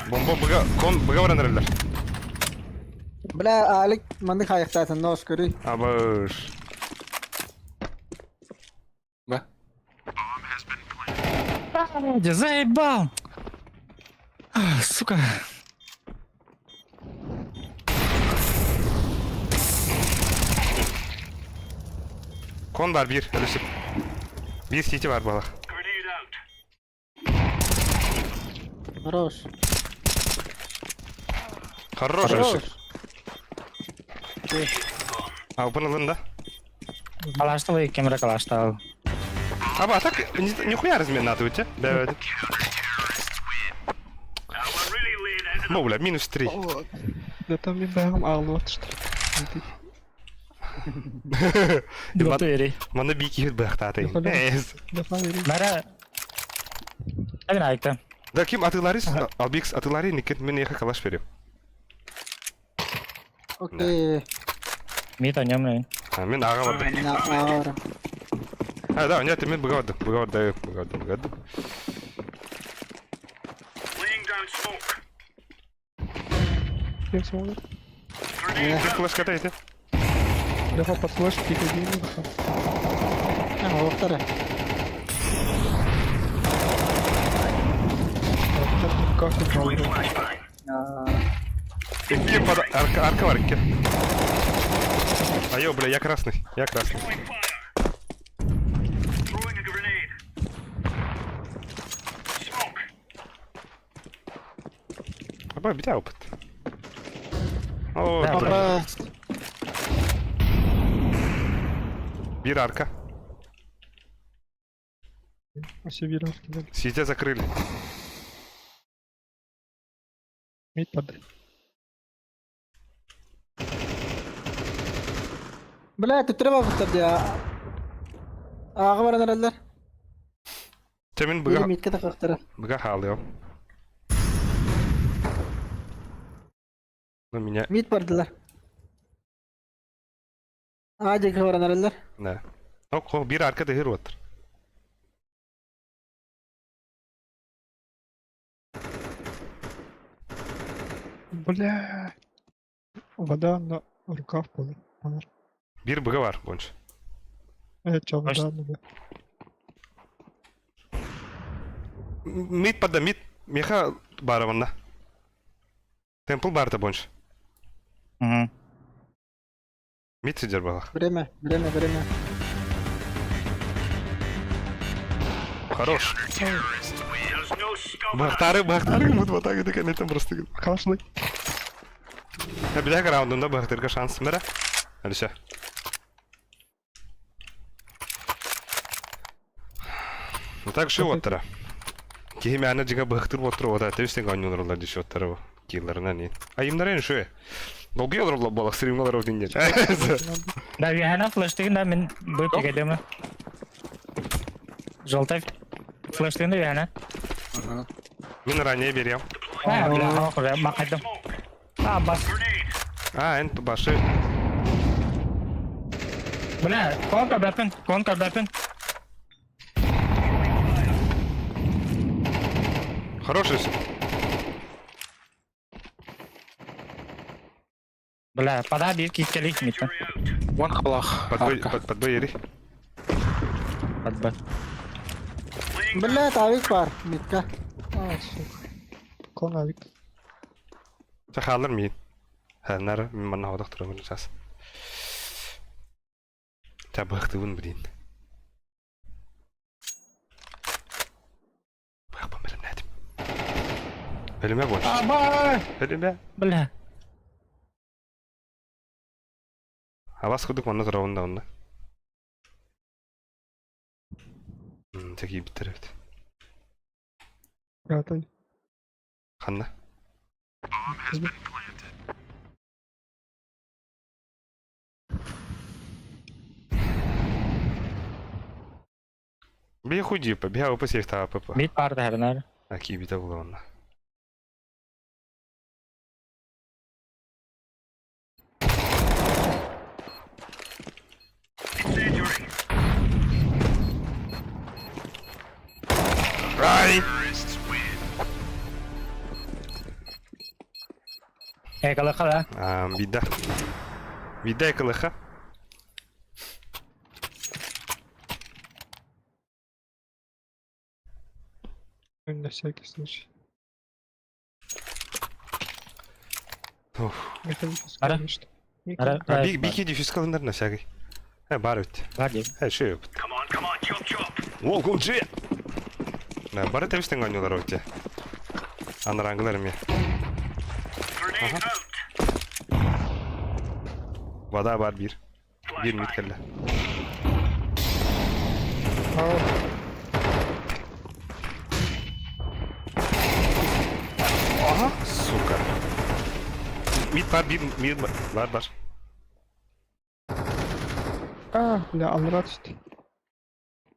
Бомба быга кон быга баранарлар. Бля, алик манды хайықтатын нож көрүй. Абыш. Б. Блядь, Заебал. А, Сука. Кон бар бир. Ölüsüp. Bir city бар балақ. Хорош. Хорош Хорош. ölüsüp. Окей. А, ылын да? Калаштал кемере калаштал. Аба, а так нихуя размен надо у тебя. Да, да. Ну, бля, минус 3. Да там мен бәғім ағылып атышты. Дотыри. Мана бики бахтаты. Мара. Агна айтты. Да ким атыларис, Албикс атылари никет мен еха калаш берем. Окей. Мит о нем мен. А, мен аға барды. На аура. А, да, нет, мен бұға барды. Бұға барды, бұға барды, бұға барды. Кем смотрит? Ким флеш катаете? Леха под флеш приходи. А, оқтары. Как ты Ким под... Арка, арка бар, ким. Айо, бля, я красный, я красный. Аба, битя опыт. О, Да, бля. Апа. Бир арка. Сидя закрыли. Мид под. Бля, тут треба бұқтарды я. Аға баран аралар. Теmin Бiri быга митке тақақтары. быга халыо. Ну меня, Мит бардылар. А, жеке баран аралар. да. Ок, бир арка дehir отыр. Бля. Вода на рукав был. Бир быга бар больше. Чё, вода на Мид пада мид. Меха бараванна. Темпл барта больше. Угу. Мид сидер балах. Время, время, время. Хорош. Бахтары, бахтары, вот вот так это там просто. Калашлык. Бля, раундында бахтырга шанс мера. Алиша. Ну так же оттара. Кихи ана жига бахтыр оттыр ота тебистен ганюнарлар диши оттара килларына не. А имнарен шуе. Долгий олар балак стримгалар один Да, я флеш да мен бып дегедем. Желтый флеш деген да я Мен ранее берем. А, бля, охуя, макайдым. А, бас. А, эн башы. Бля, конка бәпін, конка бәпін. Хороший. Бля, пода бир киккелик митті. Вон халах. Подбой, Арка. под, подбой ери. Подбой. Бля, тавик бар. Митка. А, сука. Клон авик. Сахалар мин. Ха, нара, мин манна hodaq турамын сейчас. Та бахтыбын блин. Бах бәлемнәдим. Бәлемә больше. Аба! Бәлемә. Бля. Алас кудук манна турабын да онда. Теки биттер эбит. Пятый. Ханна. Бия худи, бия опас ехта АПП. Мит барды хәрнәр. Аки бита була онна. Ай! Экалыха да. А, бида. Бида экалыха. На всякий случай. Уф. Механический Ара? нечто. Ара, А, би бики дефьюз кылындар на всякий. Э, бар бит. Бар деп. Э, шö бит. Welcome to Да, бары тебистен ганюлар өте. Анрангылар ме. Вода бар биир. Биир мид кэллэ. Ага, сука. Мид бар, биир, мид бар, бар. А, бля, аллара түстэ.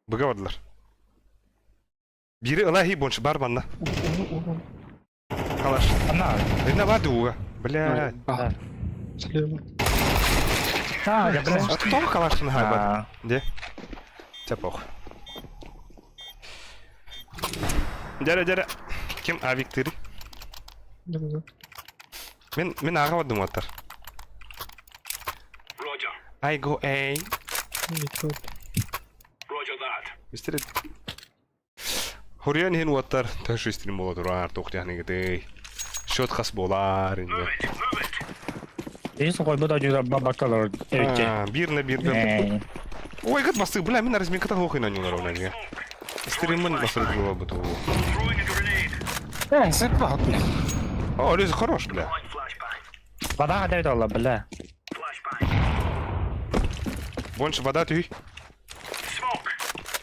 Быга бардылар. Биири ыла хи бонш бар манна. Калаш. Ана. Инна бар дууга. Бля. Слева. А, я, бля. А кто калаш на хайбат? Где? Тебя пох. Дядя, дядя. Ким авик тыри? Мен, мен аға бардым оттар. I go A. Мистер Хориан хин уоттар төш стрим бола турар туох диэхнигитий Счет хас буолар инде. Ис қойбут одьюда бабакалар эбитче. Биир на биир. Ой, гад басты, бля, мин разминката хохой на нюлар онанья. Стримын басырып было бы того. Э, сыпал, бля. О, Лиза хорош, бля. Вода гадайт олла, бля. Больше вода ты.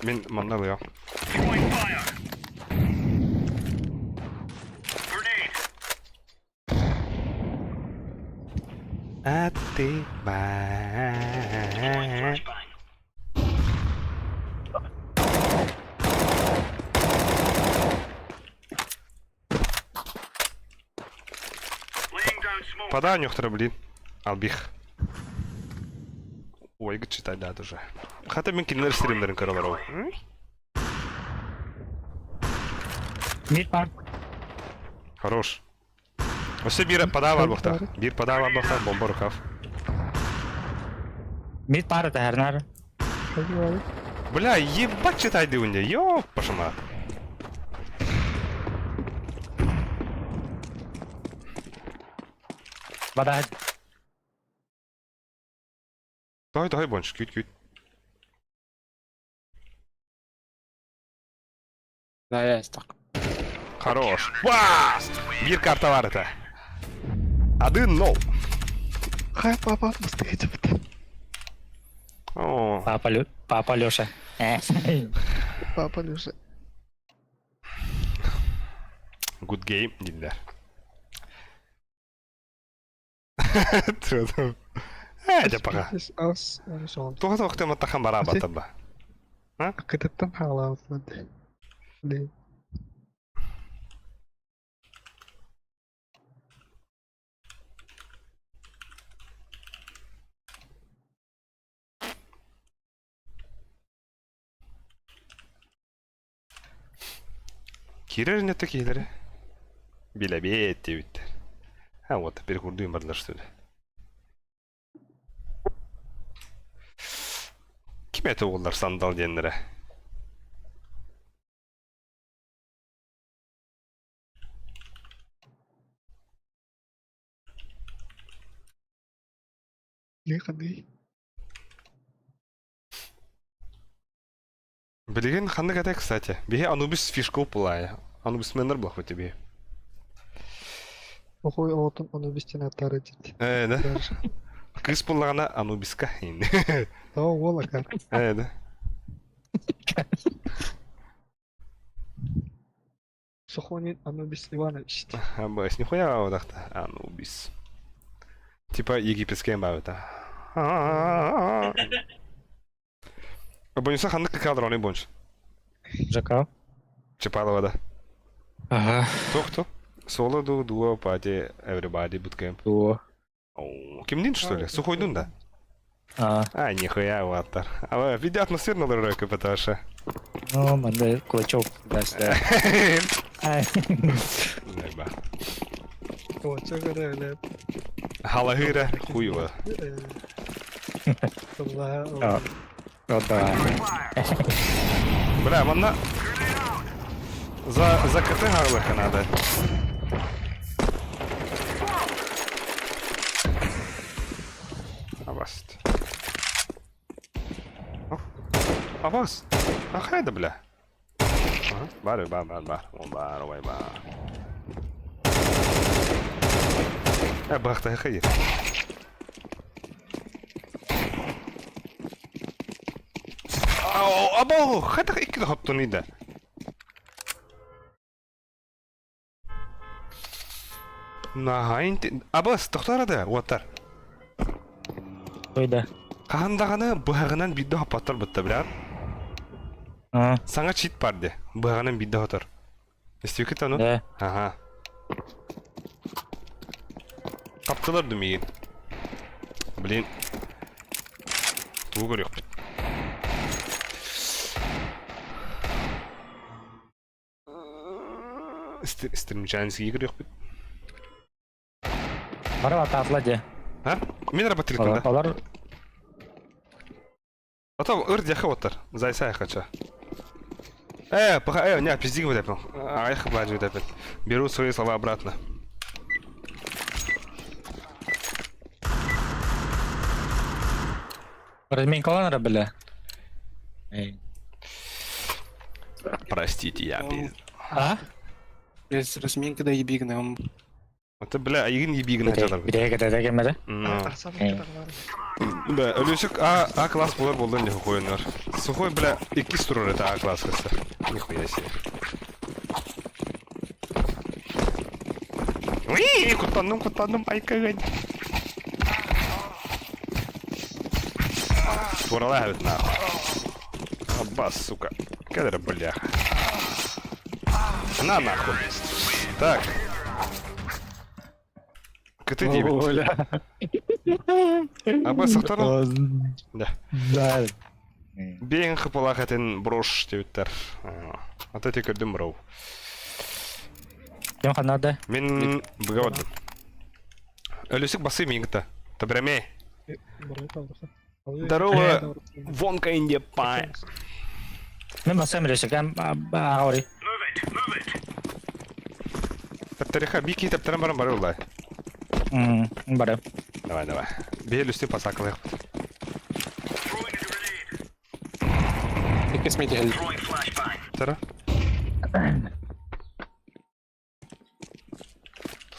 Мин манна я. А ты ба. Подай нюхтара, блин. Албих. Ой, читать да уже. Хата мен кинилер стримнерин көрөлөр ол. Мид бар. Хорош. Өссө биир подава бар буохтаах. Биир подава бар буохтаах, бомба рукав. Мид бар это хернар. Бля, ебать читай дыунде, ёп, пошма. Вода. Давай, давай, Бонч, кють, кють. Да, есть так. Хорош. Вас! Биир карта бар это. Один нол. Хай папа, быстрее О, Папа, Лю... Папа Леша. Папа Леша. Good game, дииллэр. Ээ, дьэ пока. Ас, сон. Туха тоқтема тахан бара батаба. Кытыттан хаалаабыт. Блин. Киирэр не киһилэри. Билэбиэт диэбиттэр. А вот, перекурдуем бардылар что ли. Ким это уоллар сандал диэннэрэ? Леханы. Билигин ханнык этэй кстати. Биһи Анубис фишка упулая. Анубис меннер блах тебе. Охой оҕотун Анубис диэн аттаары диир. Ээ, да. Кыыс буоллаҕына Анубиска. Оо, уол акар. Ээ, да. Сухонин Анубис Иванович. Абас, нихуя одахта. Анубис. Типа египетская бабыта. Бонюса ханнык кадр оны бонч. ЖК. Чапалова да. Ага. Кто кто? Соло ду дуо party everybody bootcamp. Дуо. О, Кимнин что ли? Сухой дун да? А, А, нихуя, ваттар. А видео атмосферно ройка потому что. ну, манды кулачок, да, сюда. Неба. Кулачок эрэ, бля. Халагыра хуево. Тылла. Вот да. Бля, манна... За, за КТ гарлыха надо. Аваст. Авас. А хайда, бля. Ага. Бар, бар, бар, бар. О, бар, ой, бар. Э, бахта, ходи. Або, хата икки хоптун ида. Наһаа Абас, тохтор да, уоттар. Ой да. Хаһан даҕаны быһаҕынан биирдэ хоппоттор бытта билэр. Саҥа чит бар де. Быһаҕынан биирдэ хотор. Истибиккит ону? Да. Аха. Таптылар да миигин. Блин. Тугу көрүөхпүт? Стримчанский көрүөхпүт. Бары атаатла дьэ. А? Мин работали да? Олар А то ыр дяхы оттар. Зайса хочу. Пока, не, пизди вот это. Ах, блади вот это. Беру свои слова обратно. Разминкаланара бля. Эй. Простите, я пиз. А? Без разминка да ебигнем. Это, бля, айгын ебигін айталар. Битеге кетеде кемеде. Да, Өлүсүк А, А класс болар болдан не хуйнар. Сухой, бля, икки турар это А класс кысы. Нихуя себе. Уи, куттанным, куттанным, айкагань. Турала эбит нахуй. Аббас, сука. Кедр, бляха. На нахуй. Так. КТ 9. Оля. Аббас, сохтар. Да. Да. Биэн хыпалаах этин брош диэбиттэр. Ата ити көрдүм броу. Ким ханада? Мин быга бардым. Өлүсүк басы миин кытта. Табраме. Здорово, Вонка Индия Пай. Мен басам илесек, эм аҕари. Таптариха бики таптаран баран бары улай. Бары. Давай, давай. Биһи үстүн пасакалыахпыт. Иккис митиһэл. Тара.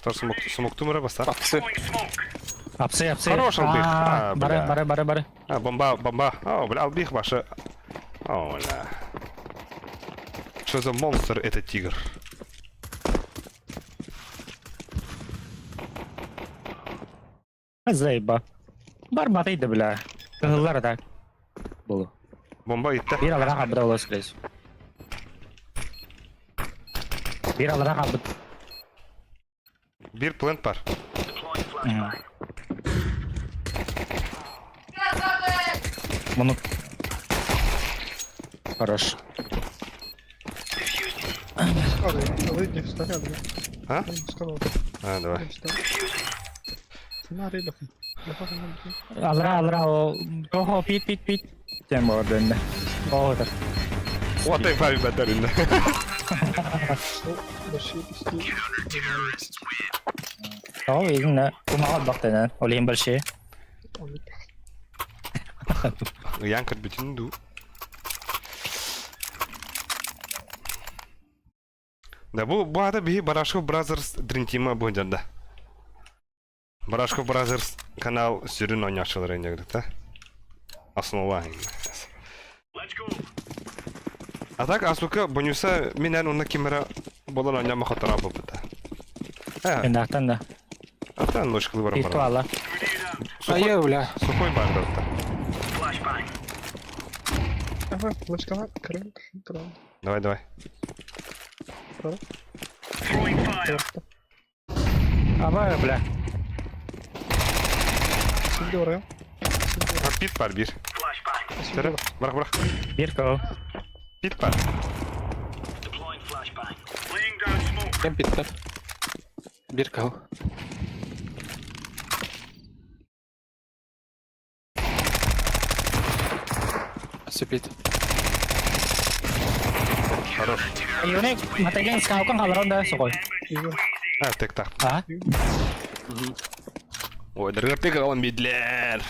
Тохтор смоктум эрэ баста. Апсы. Апсы, апсы. Хорош албих. А, Бары, бля. бары, бары, бары. А, бомба, бомба. О, бля, албих ваша. О, бля. Что за монстр это тигр? Заеба. Барбатый да, бля. Кыһыллар так. Булу. Бомба итте. Биир алара хаалбыт олус скорее. Биир алара хаалбыт. Биир плент бар. Муну. Хорош. А? А, давай. Алра, алра, о, ого, пит, пит, пит. Тем более, О, так. Вот и память батарейна. О, игна. Кумаҕа бахтана, ол иһин большие. Ыйаан көрбүтүн дуу. Да бу бу аата биһи Барашков Brothers Dream Team бу да. Барашков Brothers канал сүрүн оонньооччулар инньэ Основа. А так Асука Бонюса мин эн онно кимера болон оонньомо хотора буолбута. Э, Эндаахтан да. аттан ночкалы баран Пит баран. туала. Сухой, Айы, бля. сухой бар да. Давай, давай. Аба, бля. А, Пит бар биир. Бырах, бырах. Биир кол. Пит бар. Кем питтер? Биир кыл. Сөпит. Хорош. Юник, матаген скаукан халарон да, сокой. А, так так. А? Ой, дыргыртык алан бидлер.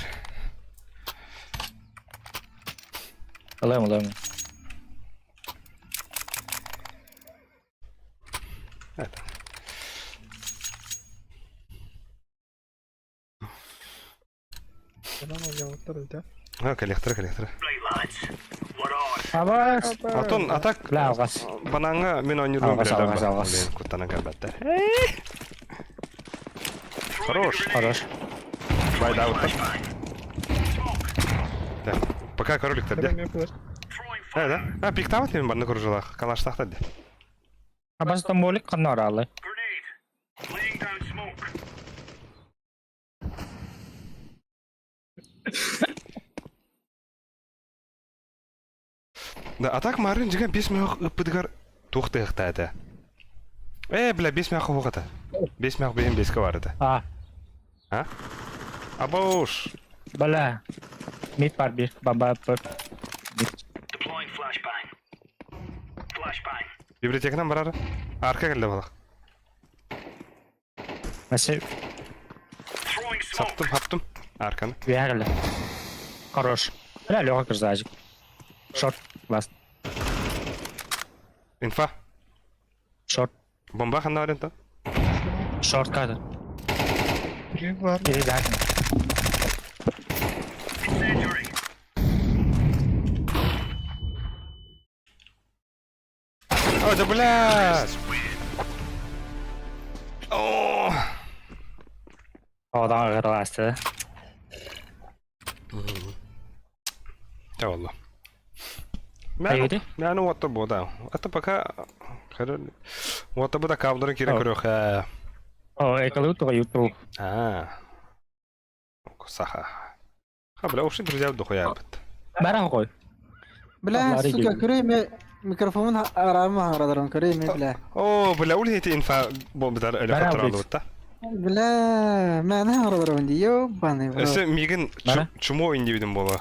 Ылым, ылым. Это. А, коллектор, коллектор. Абас. Атын а так Бля, алҕас. банаҥҥа мин оонньуурбун Алҕас, билэллэр алҕас, ба. алҕас. Блин, куттанан кэлбэттэр. Хорош. Хорош. Байдаабыттар. Так, пока кроликтар дэ. Э, да? А, пиктабыт мен банны кружалах. Калаштахтар дэ. Абас томболик ханна оралы. Да, а так марын жиган бес мөөх ыппытыгар туох тыахта этэ. Э, бля, бес мөөх оһох этэ. Бес мөөх бэйэм беске бар этэ. А, А? Абауш. бля. Мид бар бир. Баба б. Библиотеканан барар. Арка кэллэ балах. Мәсе Саптым, хаптым. Арканы. үһэ кэллэ. Хорош. Бля, Леха красавчик. Шорт. Ласт. Инфа. Шорт. Бомба ханна барента. Шорт када. Бар. Или да. О, да блядь! О! Одан ырыласты. Да wallah. Айгыды? Мен уотта бу да. Это пока Уотта бу да кабдырын кире көрөх. О, эколы туга ютуб. А. Саха. Ха, бля, ушли друзья дохуя бит. Бара кой. Бля, сука, көрөй микрофонун араама харадарым көрөй бля. О, бля, ули эти инфа бомбдар электр алытта. Бля, маны харадарым ди, ёбаный в рот. Эсе мигин чумо индивидум бола.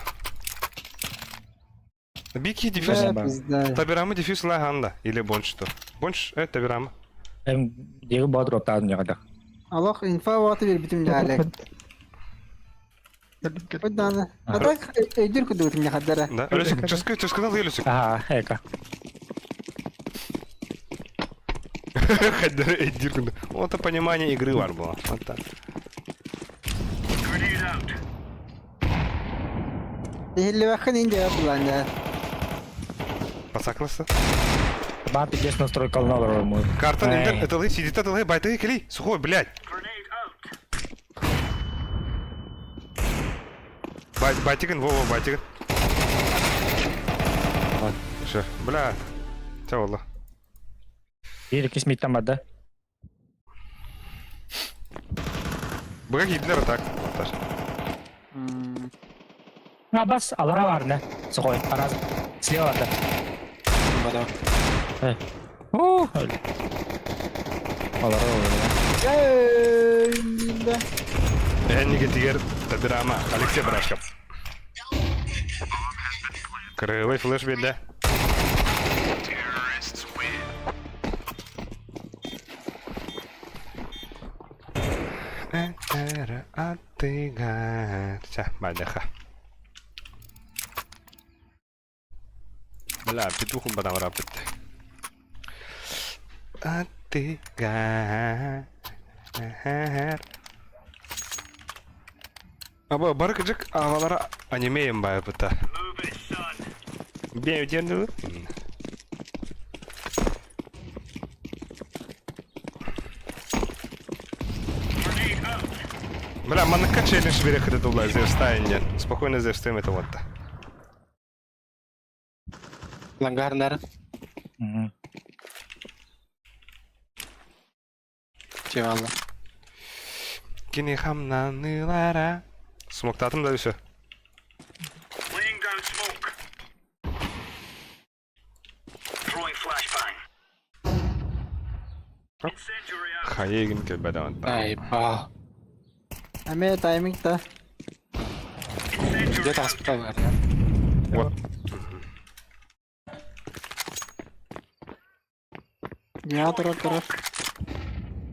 Бики диффюз. Бля, Табирамы диффюз ла ханда или бонч то. Бонч, э, табирамы. Эм, диги бодроп таадын жагада. Аллах инфа ваты бер бүтүм жалек. Ойданы. А так өйдүр күдү бүтүм жахадара. Да, Өлөсүк, чөскө, чөскө өлөсүк. Ага, эка. Хаддара өйдүр күдү. Вот это понимание игры бар было. Вот так. Эхиллебэххин инде булан Пасакласы. Ба пиздец настройка алына мой. Картан интер это сидит это байты кели. Сухой, блядь. Байтигин, во-во, байтигин. Все, бля. Ча болла. Бир кис миттан барды. Быга кийдилер так. Таш. А бас алара бар не. Сухой, араз. Слева да. Бада. О, Алара бар. Эй, Энниге тигер табирама Алексей Брашков. Крылый флеш беде. Бадыха. Бля, петуху бадамра бітті. Атыгар. Аба барыкыжык авалара анимеем бай быта. Бе өдерді. Бля, маныкка челлендж бере хыды дулар зерстайын Спокойно зерстайм это вот. Лангар нары. Чевалла. Кини хамнанылара. Смоктатым да все. Хайегин келбеди Ай, ба. Аме тайминг та. Где-то госпиталь бар. Вот. Я турар турар.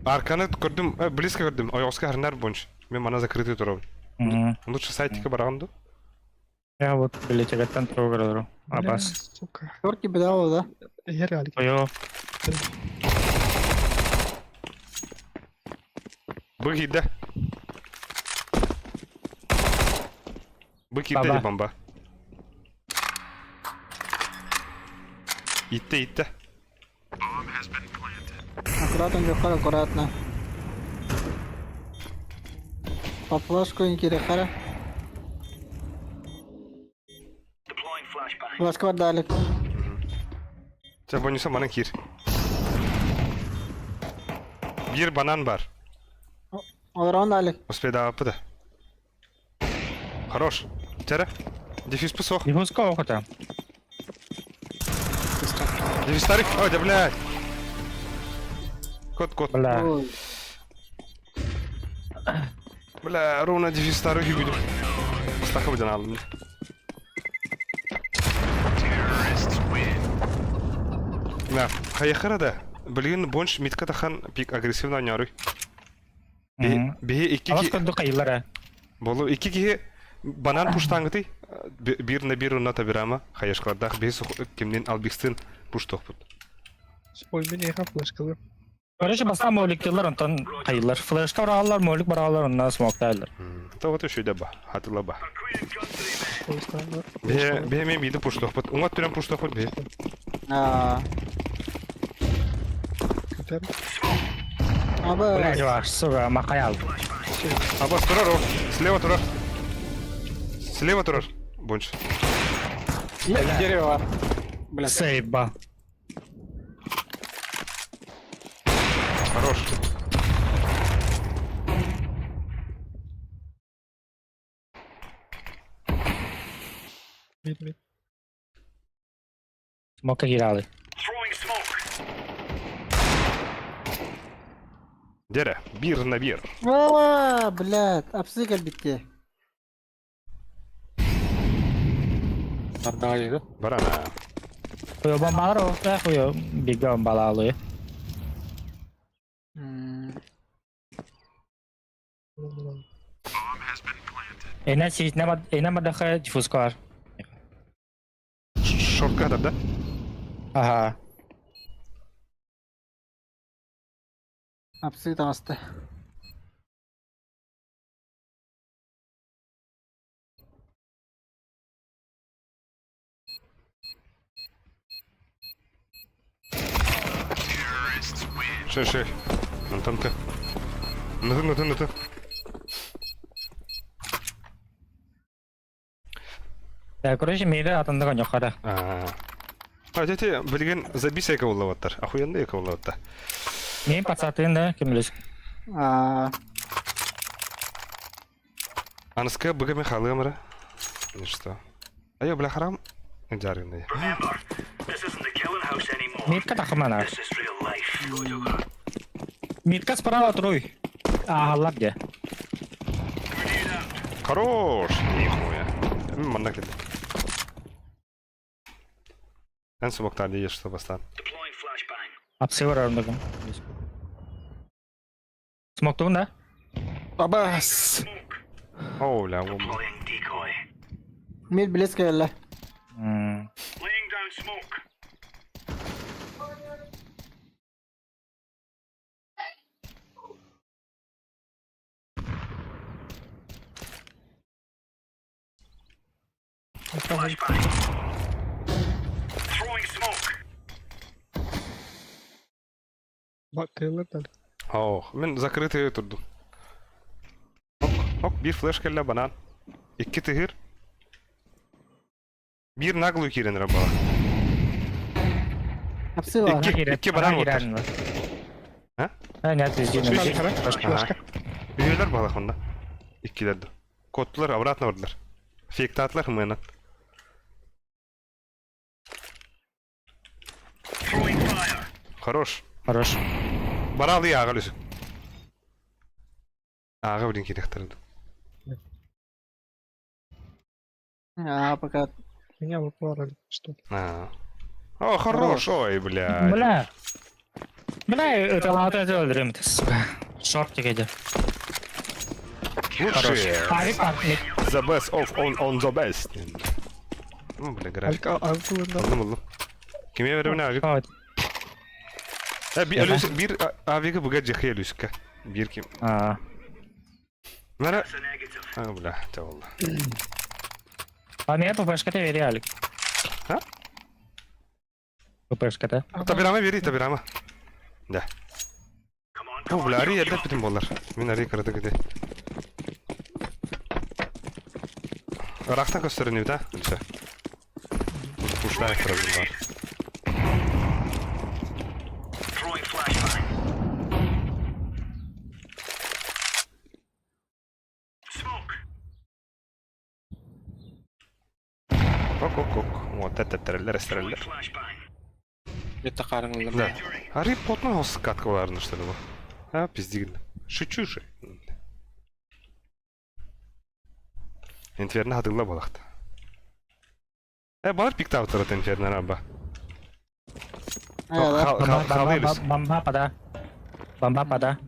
Арканы көрдүм, близко көрдүм. Ойоска харнар бонч. Мен мана закрытый турабын. Лучше сайтика бараган Я вот билетегеттен туругар Абас. Сука. Торки бедало да. Эр алик. Ойо. Бык иде. Бык иде Баба. бомба. Иттэ, иттэ. Аккуратно, Джохар, аккуратно. По флешку не кире хара. Флешка дали. Чэ, бонуса манан киир. Биир банан бар. Олорон дали. Успейдаабыппыт да. Хорош. Чэрэ. Дефис суох. Диффузка охота. Дефис старик. Ой, да блядь. Кот, кот. Бля. Ой. Бля, ровно дефис старый будет. Бастакы быдан алдым. Да, хайахара да. Билигин бонш митка тахан пик агрессивно оняруй. Биһи икки Алас көрдүк хайылар э. Болу икки киһи банан пуштаангытый биир на биир онно табирама хайашкалардаах биһи кимнин албикстын пуштуохпут. Ой, мен эйха флешкалар. Короче, бастаан моликтылар, онтон хайылар. Флешка бараалар, молик бараалар, онно смоктайлар. То вот еще ба, хатыла ба. Бе бе мен биди пуштуохпут. Уҥа түрен пуштуохпут бе. Аа. Аба. Бля, чувак, сука, махаял. Абас турар о. Слева турар. Слева турар. Больше. Дерево. Бля. Сейба. Хорош. Мид, мид. Смока кииралы. Дерэ, биир на биир. Аа, блядь, апсы кэлбитте. Давай, да? Барана. Хуё бомбалар оҕуста, хуё бигэ бомбалаалыы. Эна эна мадаха диффузка бар. Шортка да? Ага. Апсы таҕыста. Шей, шей. Антон ты. Ну ты, ну ты, ну ты. Да, короче, мейде атындыган жокка А, а дети, билген забись эке боллабаттар. Охуенно эке боллабатта. Мен пацатын да, ким билес. Аа. Аныска быга мен халыгамара. Ну что? Айо, бля, харам. Жареный. Митка тахмана. Митка справа туруй. Агаллар де. Хорош! Нихуя. Манна кет. Эн сумоктар не ешь, что бастан. Апсы бар арындыгым. Смоктугун да? Абас! О, бля, о, Мид близко кэллэ. М. Кыйлар дали. Ох, мен закрытый турдум. Ок, ок, бир флеш кэллэ банан. Икки тыгыр. Бир наглую киирен рабала. Апсы бар. Икки, икки банан оттар. А? А, нет, везде. Флешка. Үйелер балах онда. Иккилерді. Коттулар обратно бардылар. Фейктатлар мына. Хорош. Хорош. Баралы аға лүсі. Аға білін керектірді. Аа, пока. Меня в упор или что? А. О, хорош, ой, бля. Бля. Бля, это ладно, это өлдүрөм, сука. Шорт дегеде. Лучшие. Арик бар. The best of on on the best. Ну, бля, график. Алка алкылында. Булдum, булдum. Киме беремин авик? Э, би бир авиги буга жехе люска. Бир ким. А. Нара. А, бля, болду. А меня ППшка те вери, Алик. А? ППшката. Табирама бери, табирама. Да. О, бля, ари эрдэ бүтүн буоллар. Мин ари кыратык ити. Ыраахтан көстөрүнүбүт, а? Все. Пуштаев бар. Ок-ок-ок. Вот это треллер, эстреллер. Мид тахаарыҥ Да. Ари плотно скаткаларны что ли? А, пиздигин. Шучу же. Инферно хатылла балахта. Э, балар пиктаутарат инферно раба. Халырыс. Бомба пада. Бомба пада.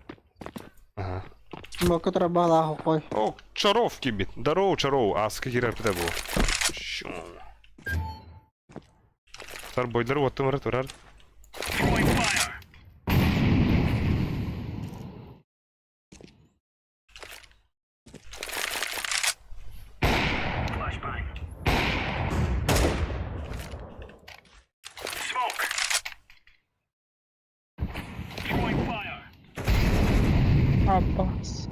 Ага. Бока трабала хой. О, чаров кибит. Здорово, чаров. А, с каких рапида было? Щу. Тар бойдер вот там турар. Аббас.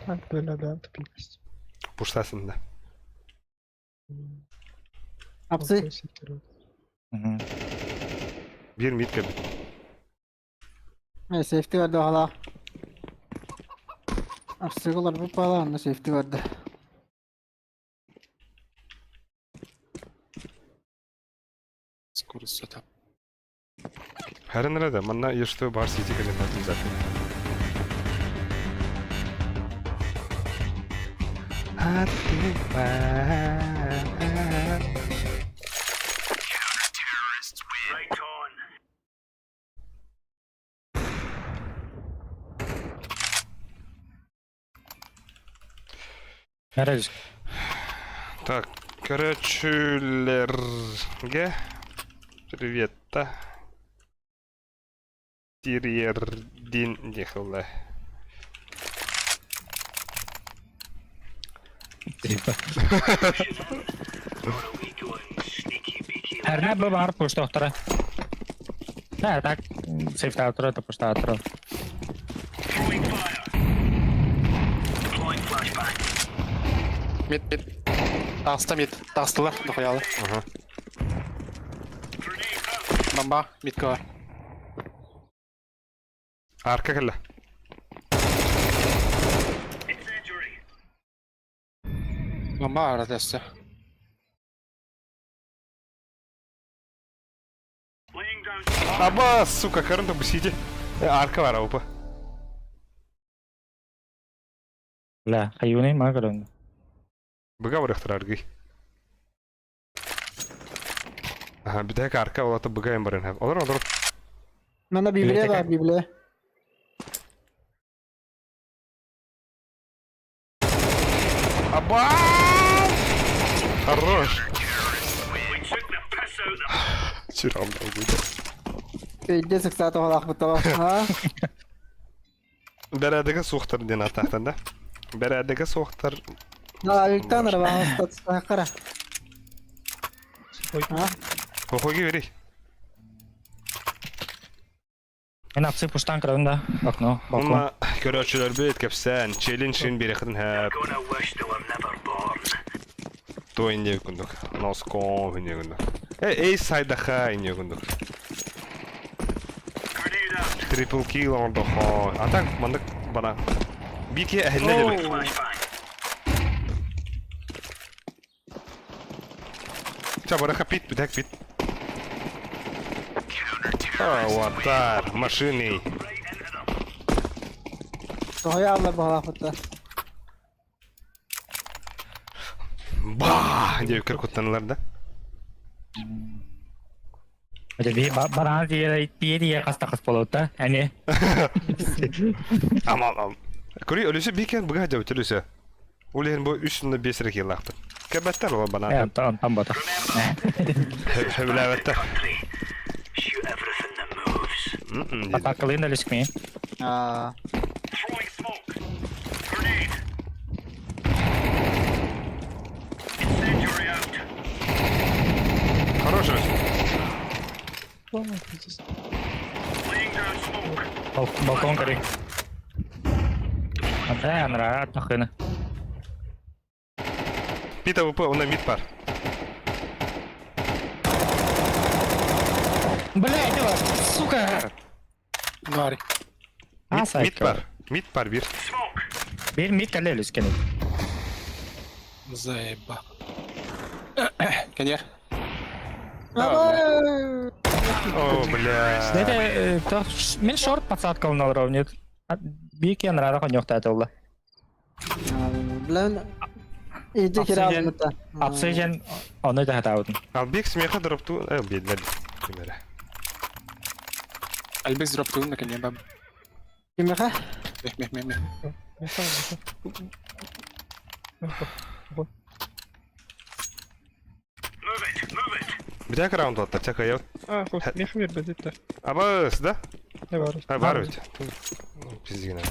Так, бля, да, тупикость. Пуштасын да. Апсы. Бир мид кабит. Э, сейфти verdi hala. Апсы олар bu pala anna сейфти verdi. Скорость Харин да, манна ешто бар сити кален запи. Nerede? Так, короче, привет, да. Тирьердин дехла. Herne bu var push doktora. Да, так. Сейф таутро, то push таутро. Мид, мид. Таҕыста мид. Таҕыстылар, дохуялар. Ага. Бомба, мидка бар. Арка кэллэ. Бомба арат өссө. Аба, сука, көрүн бу сити. Арка бар опа. Бля, хайуни ма көрөн. Быга барыхтар аргый. Ага, бүтэһик арка олата быга эм барын. Олар олар. Мана библия бар, библия. Аба! Хорош. Чирам дал Пиздец, кстати, олах бутала. А? Бәрәдігі суқтар ден атақтан да. Бәрәдігі суқтар. Да, Александр, вам остаться кара. А? Охоги бери. Мен апсы пуштан көрөн да. Окно, балкон. Онна көрөчүлөр бит кепсен, челлендж берехтин хэп. То инде күндүк. Носкон инде күндүк. Э, эй сайдаха инде күндүк. Трипл килл ондохо. А так мандык бана. Бики әһелле деп. Ча бараха пит, битек пит. Аватар, машины. Тоя алла балах бутта. Ба! Деп кір куттаналар да. Это би баран тиere тиere каста кас болот да. Әне. Амал ам. Көрі өлүсі бикен бұға жау төлүсі. Улehen бу үстүндө бес рек елақпын. Кәбәттер ола Э, бана. там там бата. Хөбләбәттер. Атакалын элишми. А. Хорош. Балкон көрүй. Ата анра тахына. Пит АВП, онно мид бар. Блядь, сука! Гарри. Мид бар. Мид бар бир. Бир мид кэлэ үлүскэни. Заеба. Кенер. О, бля. Это мен шорт подсадка олоров нет. Бики анрара коньохтаатылла. Блин. Иди киралмыта. Обсидиан ону таһатаабытын. Албек смеха дропту. Э, беднер. Кимере. Альбек дроптуун наконец баб. Кимеха? Мех мех мех мех. Битәк раунд аттар, чака я. А, мех бир бедиттер. Абас, да? Не бар. А, бар ведь. Пиздина.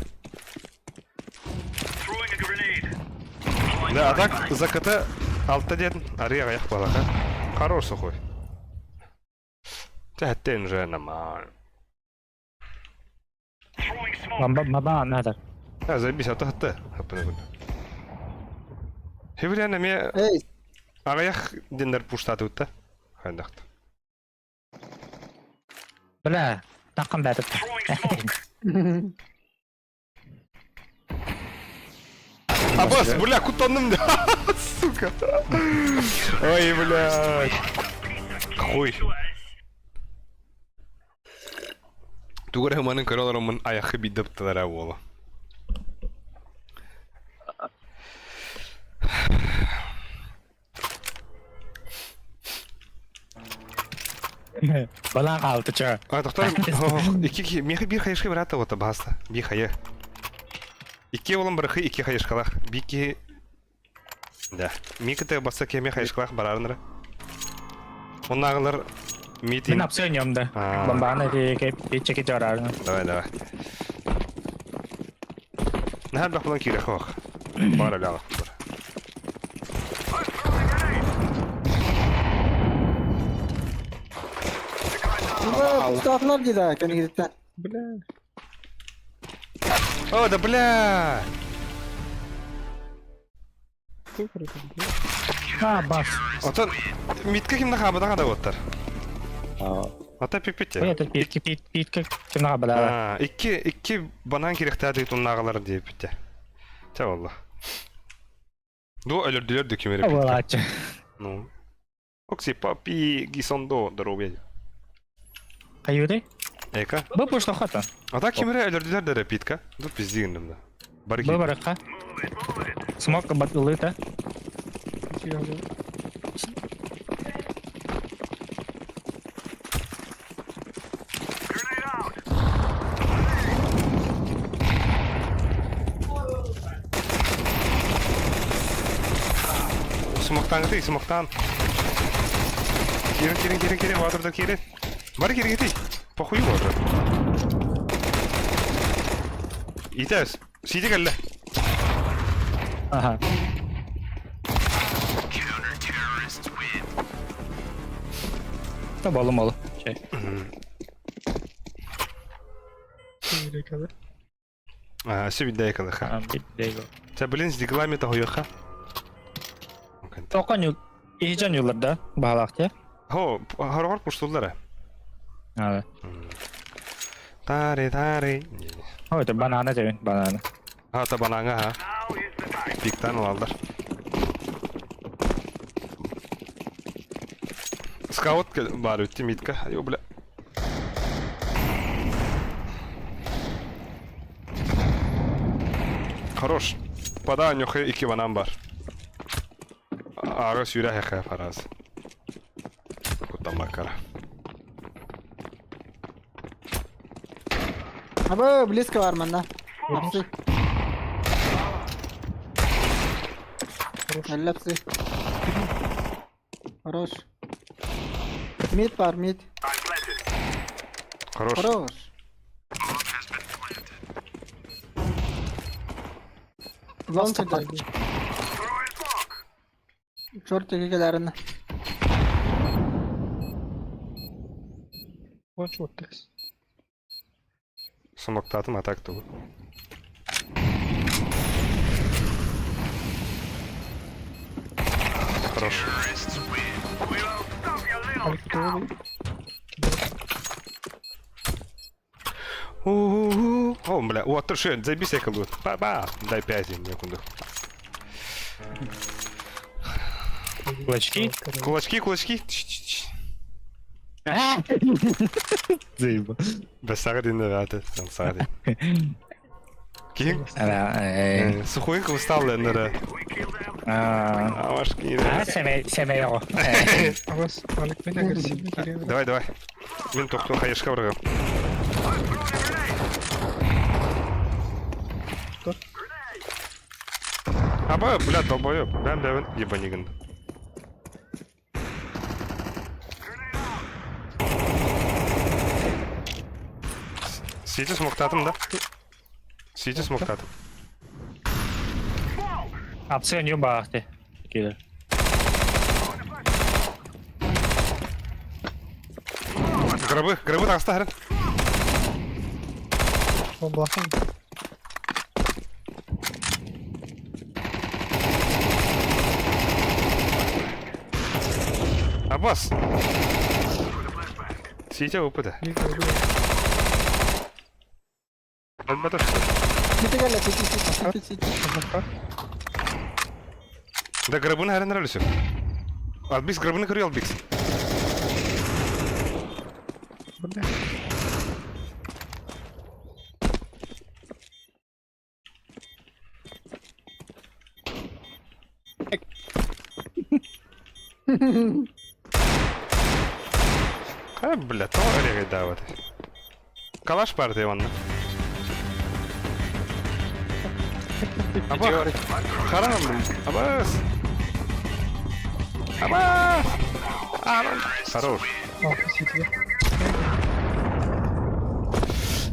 Да, а так за КТ алта дедin. Ария аяқ балаха. Хорош сухой. Тәттен уже нормально. Маба надо. А, забись, а то хатты. Хевряна ме Эй, аяқ дендер пуштаты утта. Хайдахт. Бля, таққан бәтіп. Абас, бля, кутанным да. Сука. Ой, бля. Хуй. Тугары манын көрөлөр аяқы бидеп тылара болу. Балаң қалды ча. А, доктор, икки мехи бир хайышка брата вот баста. Би хайы. Икки олым бирхи икки хайышкалах. Бики Да. Микте баса кеме хайышкалах барарныр. Оннагылар Мин митинг. обсидиан да. А. Бомбаны чеки жарар. Давай, давай. Нахар бах кире хох. Бар ала бар. Пуштатылар дейді, кәне Бля. О, да бля! А, бас. Отон митке кимде хабыда да оттар. Ата пипите. Это питки пит питки кимнага бала. А, икки икки банан керектәде туннагылар дип бите. Та валла. Ду өлөрдүлөр дү кимере. Балачы. Ну. Окси папи гисондо здоровье. Каюды? Эка. Бу пушта хата. Ата кимере өлөрдүлөр дә питка. Ду пиздигин да. Бар Бу баракка. Смок батылыта. Смоктан ты, смоктан. Кирин, кирин, кирин, кирин, ватер да кирин. Бар кирин ты. Похуй уже. Итәс. Сиди кәллә. Ага. Та болу мол. Чай. А, все видно ха. А, бит Та блин, с диглами того йоха. Тоқан юл. Ихжан юллар да баалаах те. Хо, хоргор пуштуллара. А. Тари тари. Ой, это банана тебе, банана. А, та бананга ха. Пиктан алдар. Скаут бар үтти митка. Йо, бля. Хорош. Пода нюхы ики банан бар. Ага сүйрә хәхә фараз. Кутан макара. Аба, близко бар манда. Апсы. Әлләпсы. Хорош. Мид бар, мид. Хорош. Хорош. Лонг Черт келәрін. Кончу вот Смоктатым, а так то. Хорош. У-у-у. О, бля, о, ты что, заебись я колду. Ба-ба, дай пять им, некуда. Кулачки? Кулачки, кулачки. Ч-ч-ч. Заеба. Бесардин, ребята, сардин. Ким? Э, Сухой устал, наверное. А, А вашки. сэмэй оҕо. Абас, Алик мен агрессивный кириэбин. Давай, давай. Мин тохтоо хайышка барыгым. Аба, бля, долбоёб. Бэм бэм ебанигин. Сити смоктатым, да? Сити смоктатым. Апсы нью баахты. Кида. Гробы, гробы таҕыста Бомбалахан. Аббас! Сити опыта. Өлбөтө что? Сити кэллэ, сити, сити, сити, сити. Да гробын хэрэн рөлүсү. Албикс гробыны көрүй Албикс. Бля. А, бля, то регайдават. Калаш партия онна. Аба, харам, абас. Абас. Хорош. А, сити.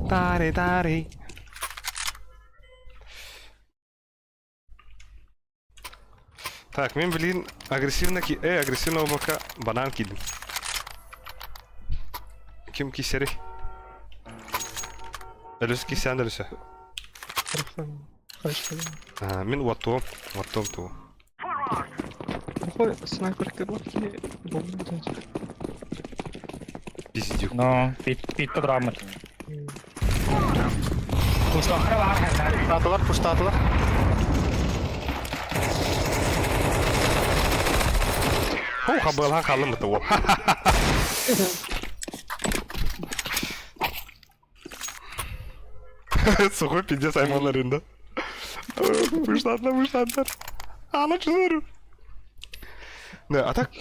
Тари, тари. Так, мен блин агрессивно ки... агрессивно облака банан кидим. Ким кисери? Өлүс кисән өлүсө. Хорошо. А, мин уаттуом, уаттуом туу. Охой, снайперка блоки. Бомбу дать. Пиздюк. Ну, пит пит подрамат. Пустохра бар. Пуштатылар, пуштатылар. Хо хабылхан халым быты ол. Сухой пиздец аймаларында. Пуштатlar, пуштатlar. Ана чызыру. Да, а так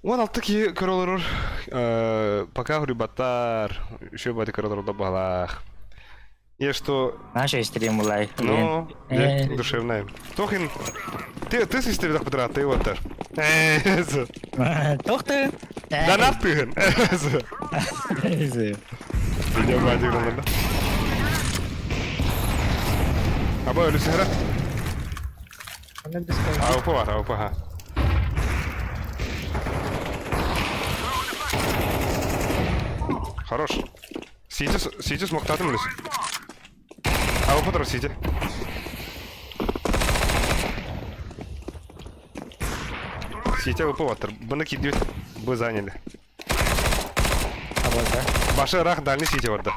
16 ки көрөлөр пока ребаттар еще бати көрөлөр да балах. Я что, Наша стрим булай. ну, душевная. Тохин, ты ты системе так подрат, ты вот так. Тохты. Да нахуй. Видео бати көрөлөр. Аба өлүсү хара. Она без Аупа бар, аупа ха. Хорош. Сити, Сити смоктатым өлүс. Аупа тұр Сити. Сити аупа батыр. Бұны кидет. Бы заняли. Башы рах дальний Сити барды.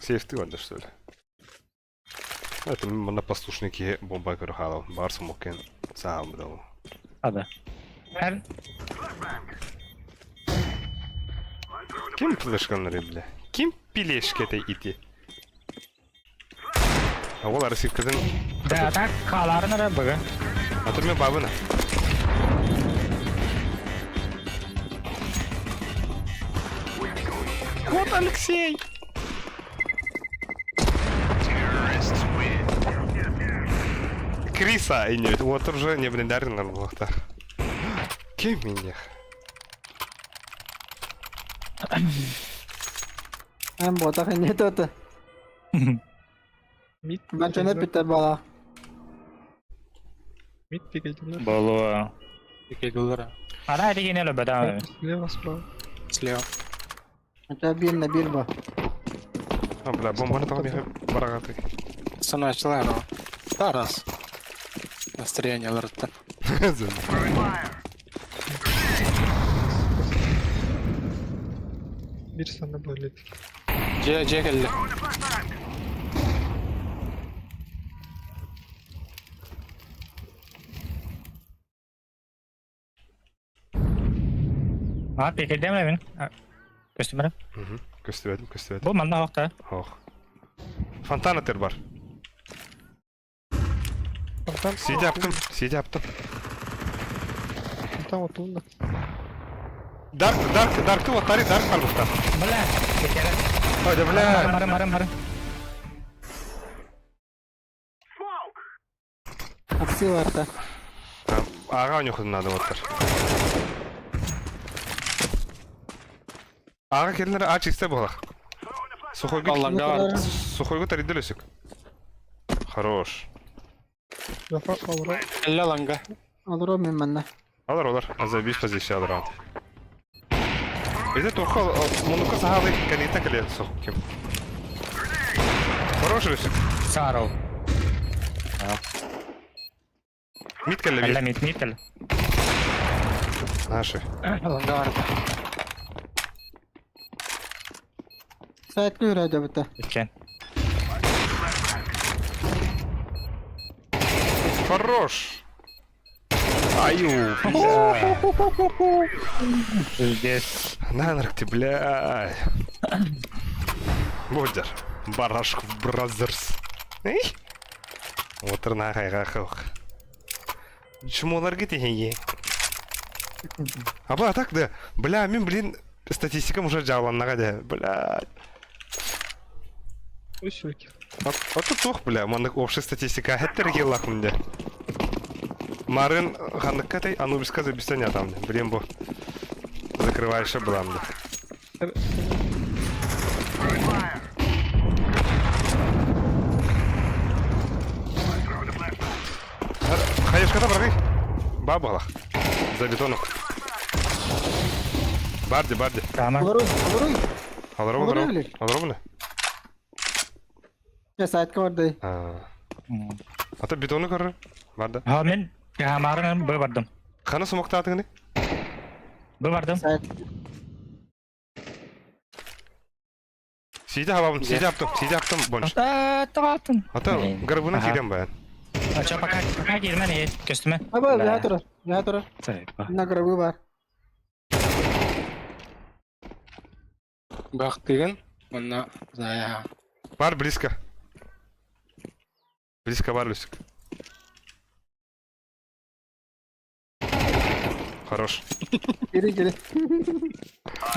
Сейфты барды, что ли? Это мына послушники бомба көрхалау. Бар смокен. Сам дал. Ада. Эр. Ким флешканнары бля? Ким пилешкете ити? А ол арасивкадан Да, так халарына бага. А то мен бабына. Вот Алексей! Криса и нет, вот уже не блиндарин на лохта. Кем меня? Эн ботах не то-то. Мид. Бачана питер бала. Мид пикайдылар. Болуо. Пикайдылар. Ана этигин өлөбөтө. Слева, справа. Слева. Это бир на бир ба. А, бля, бомбаны тоҕо миэхэ бараҕатай. Санааччылар о. Тарас. Настроениеларыттан. Бир санна бөлет. Дьиэ, дьиэ кэллэ. А, пикайдем мин. Көстүмэрэ. Көстүбэтим, көстүбэтим. Бу манна охта. Ох. Фонтан атыр бар. Фонтан. Сиди аптым, сиди аптым. Фонтан отулунда. Дарк, дарк, даркты оттари, дарк бар бухта. Бля, пикайдем. Ой, бля. Барым, барым, барым. Апсы барта. Аға ойнохудun надо оттар. Аға келінер а чисте болақ. Сухойгы Алланга сухойгы таридел өсік. Хорош. Зафар алра. Кэллэ аланга. Алыр мен манна. Алар олар. Аза биш позиция алар. Это тоха мунука сахалы канита кале сухким. Хорош өсік. Саров. Мит кале Алла бир. мит мител. Наши. Аланга барда. Сайтка yürüyor бita. Иккен. Хорош. Аю, Здесь. Нанрак ты, бля. Бодер. Барашков Бразерс. Эй. Отырна хайга хох. Чмолар гите Аба, так да. Бля, мен, блин, статистикам уже жаланнага да. Бля. Үс өлке. А тут тух, бля, маннык общая статистика. Хеттер геллах минде. Марын ханныкка Анубиска забистене там. Блин, бу. Закрываешь бламды. Хаешката баргай. Бабалах. За бетоном. Барди, барди. Тама. Алыр алыр. Алар Олар алар. öyle. Алар мына. Ya сайтка бар Ата бетону көрөр. Барда. Ha мен Хамарын бу бардым. Хана сумактаатыңны? Бу бардым. Сайт. Сиди хабам, сиди аптым, сиди аптым бонш. Таатын. Ата гарбына Аха. кирем баян. А чо пока пока кирмен көстүмө. Аба я тура. Я тура. На гробы бар. Бахтыгын. Манна зая. Бар близко. Близко бар Люсик. Хорош. Geri geri.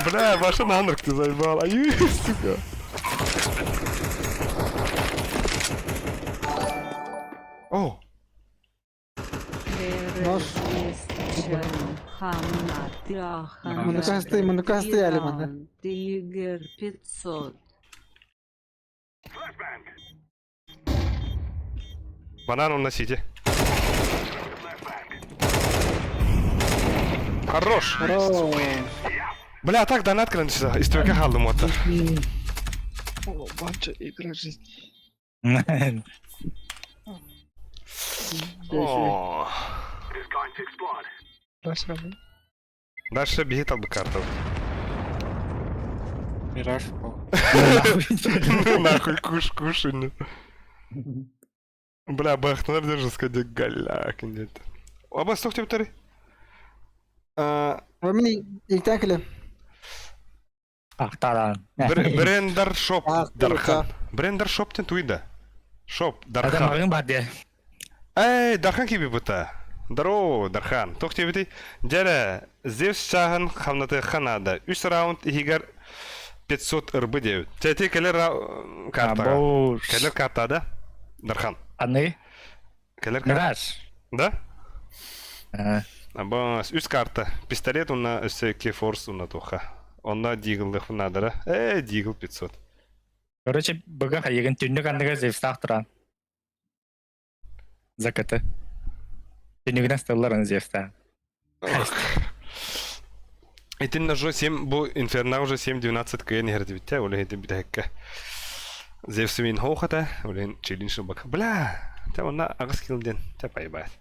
Бля, ваша нанрак ты заебал. Ай, сука. О, Нож. Мунукасты, мунукасты әлі манда. Тигр 500. банан он на сити. Хорош. Хорош. Бля, так донат кырын сюда. Истрека халдым вот. О, банча игра жизни. О. Дальше рабы. Дальше бегит албы карту. Мираж. О. Ну нахуй, куш, кушай. Бля, бахтанар держит, сказать, голяк, нет. Оба стох тебе тари. Мен иктен килем. Ахтаран. Брендер шоп А, Дархан. Брендер шоп тен туида. Шоп Адам Дархан. магын бар де. Эй, Дархан киби бута. Здорово, Дархан. Тох тебе Дядя, Зевс чахан хамнаты ханада. Үс раунд игар 500 рб 9. Тете келер карта. Або. Келер карта, да? Дархан. Аны. Келер карта. Мираж. Да? А, Абас, үс карта. Пистолет уна өсө Кефорс уна туха. Онна диглых надо, да? Э, дигл 500. Короче, быга хайыгын түннүк андыга Зевстах туран. Закаты. Түнүгүнэн сыталлар аны Зевстаан. Итиннэ уже 7, бу Инферно уже 7-12 кыйан иһэрдибиттэ, ол иһин бүтэһиккэ. Зевс мин хоохата, ол иһин челлендж бака. Бля, те онна аҕыс килл диэн, те пайбаат.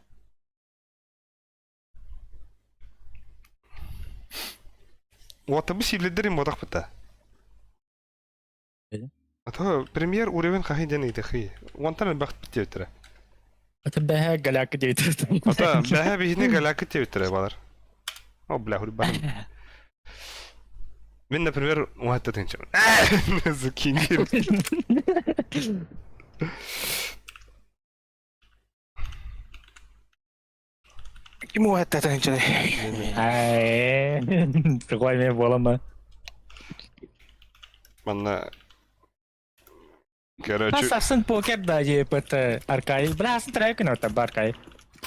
Уоттабы сиилэрдэрин ботахпыта. А то премьер уровень хаһый диэн ыйытыхый. Уонтан элбэх диэбиттэрэ. Это бэһэ галяка диэбиттэр. Ата бэһэ биһини галяка диэбиттэрэ балар. О, бля, хурбан. Мин, например, уһатта тынчабын. Закинь. Ким уһатта тынчабын? Ай, такой мен бола ма. Манна Короче... Сарсын покер да ЕПТ Аркай. Бля, сын трекин ота баркай.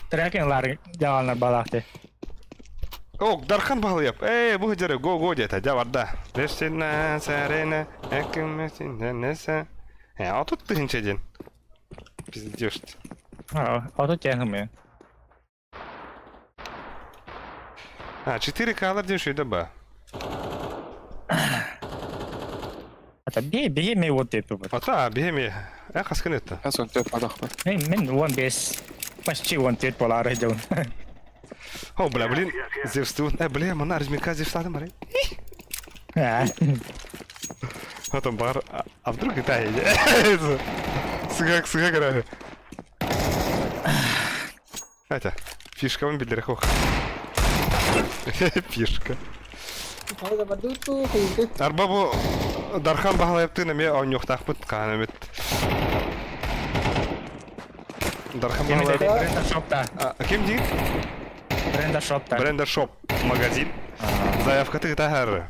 Трекин лар жаланар балахты. О, Дархан бағылып. Эй, бұл жері го го деді, жа барда. Лешсена, сарена, әкімесіненесе. Э, а тут тыгынча ден. Пиздешь. А, а тут тягнем. А, 4 калар ден шүйді ба. Ата бе бе ме вот деп бар. Ата, бе ме. Ә, қасқын етті. Сон төп адақпа. Мен мен 15 почти 14 болар едім. О, бля, блин, Зевстун. Э, бля, мана разминка Зевстадым бар. Потом бар, а вдруг это Сыгак, сыгак, играю. Хотя, фишка вам билер хох. Фишка. Арба бу Дархан баһалайыптын эмиэ оонньуохтаахпыт хаһан эмит. Дархан баһалайып... Бренда шопта. Ким диир? Бренда шопта. Бренда шоп магазин. Заявкаты таһар.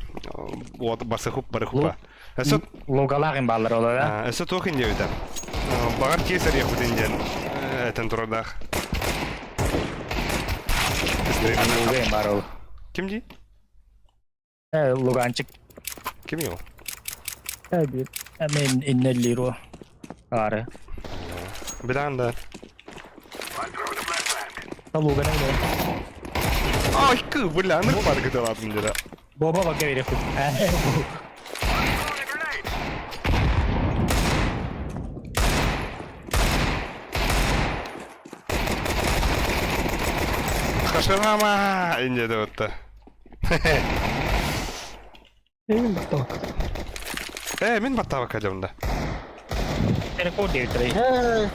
Вот барсахуп барыхупа. Өссө Лугалаҕын бааллар ол да. Өссө туох индиэбитэ. Баҕар киэсэр яхутин диэн этэн турардаах. Лугайын баар ол. Ким дии? Э, Луганчик. Ким ол? Мен иннеллиро. Ары. Билан да. Луганы Ай, кы, бля, ну парк ладно дела. Боба бака бере худ. Хашарама! Инде да вот. Эми батталык. Э, мин баттава калемда. Рекорд диэбиттэр. Эй,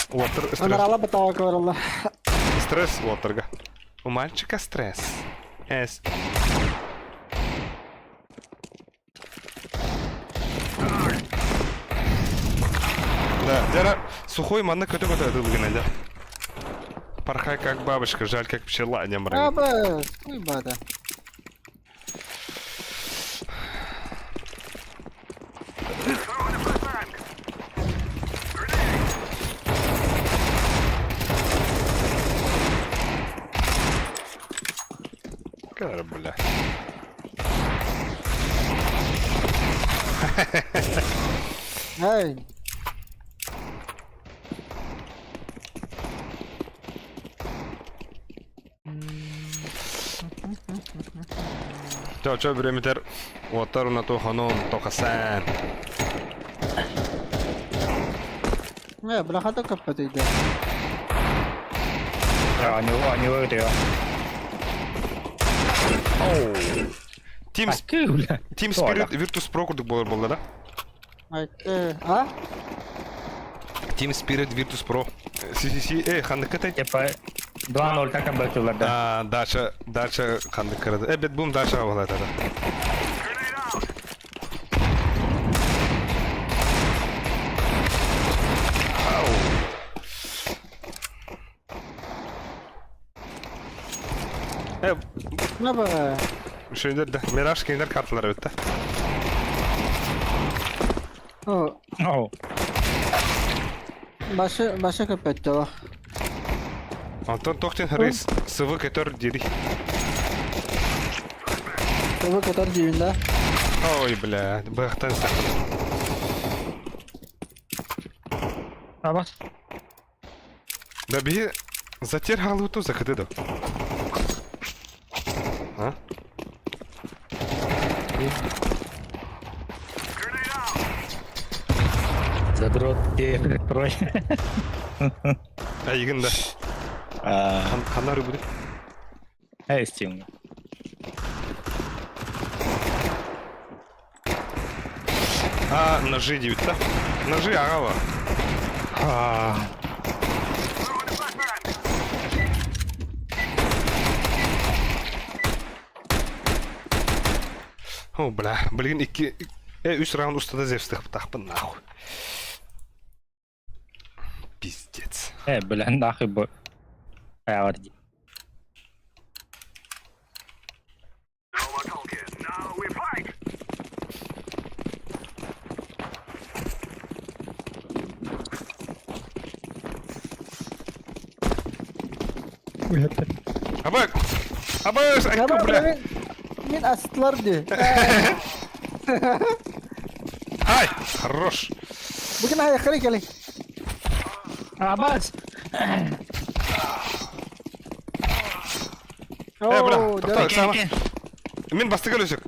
Уотыр стресс. Анарала батталык баралла. Стресс уотырга. У мальчика стресс. С. Да, дяра сухой манна көтө-көтө ытылгын да. Порхай как бабочка, жаль как пчела, не мрын. Аба, хуй бада. Кара, бля. Эй. Чо, чо, биремитер. Уоттар уна туханун, тохасан. Э, бля, хата каппат иде. Оонньуу өтүө. Team, Team Spirit Virtus Pro курдук болар болду да? А? Team Spirit Virtus Pro. CCC, э, ханнык кытай? Типа 2-0 такан бөтүлөр да. А, дача, дача ханнык кырады. Э, бет бум дача болат ада. Э, Аба. Шөйдер да, Мираж кеңдер карталар өтті. О, О. башы, башы каппат дела. Антон Тохтин Рейс, СВ кетер дири. Тобы кетер дейін да. Ой, бля, бахтан Абас. Да би Затер хаалыбыту закыты да. А? Задрот трой. Айгын да. Ханна будет? Эй, Стим. А, ножи девять, да? Ножи, агава. О, бля, блин, икки... Э, үс раунд устата Зевстых нахуй. Пиздец. Э, бля, нахуй бы. Э, Абак! Абак! Айка, бля! Мин астылар ди. Ай! Хорош! Бүгін аяққары келей. Абас! Э, бля, тоқта, сама. Мин бастыгал өсек.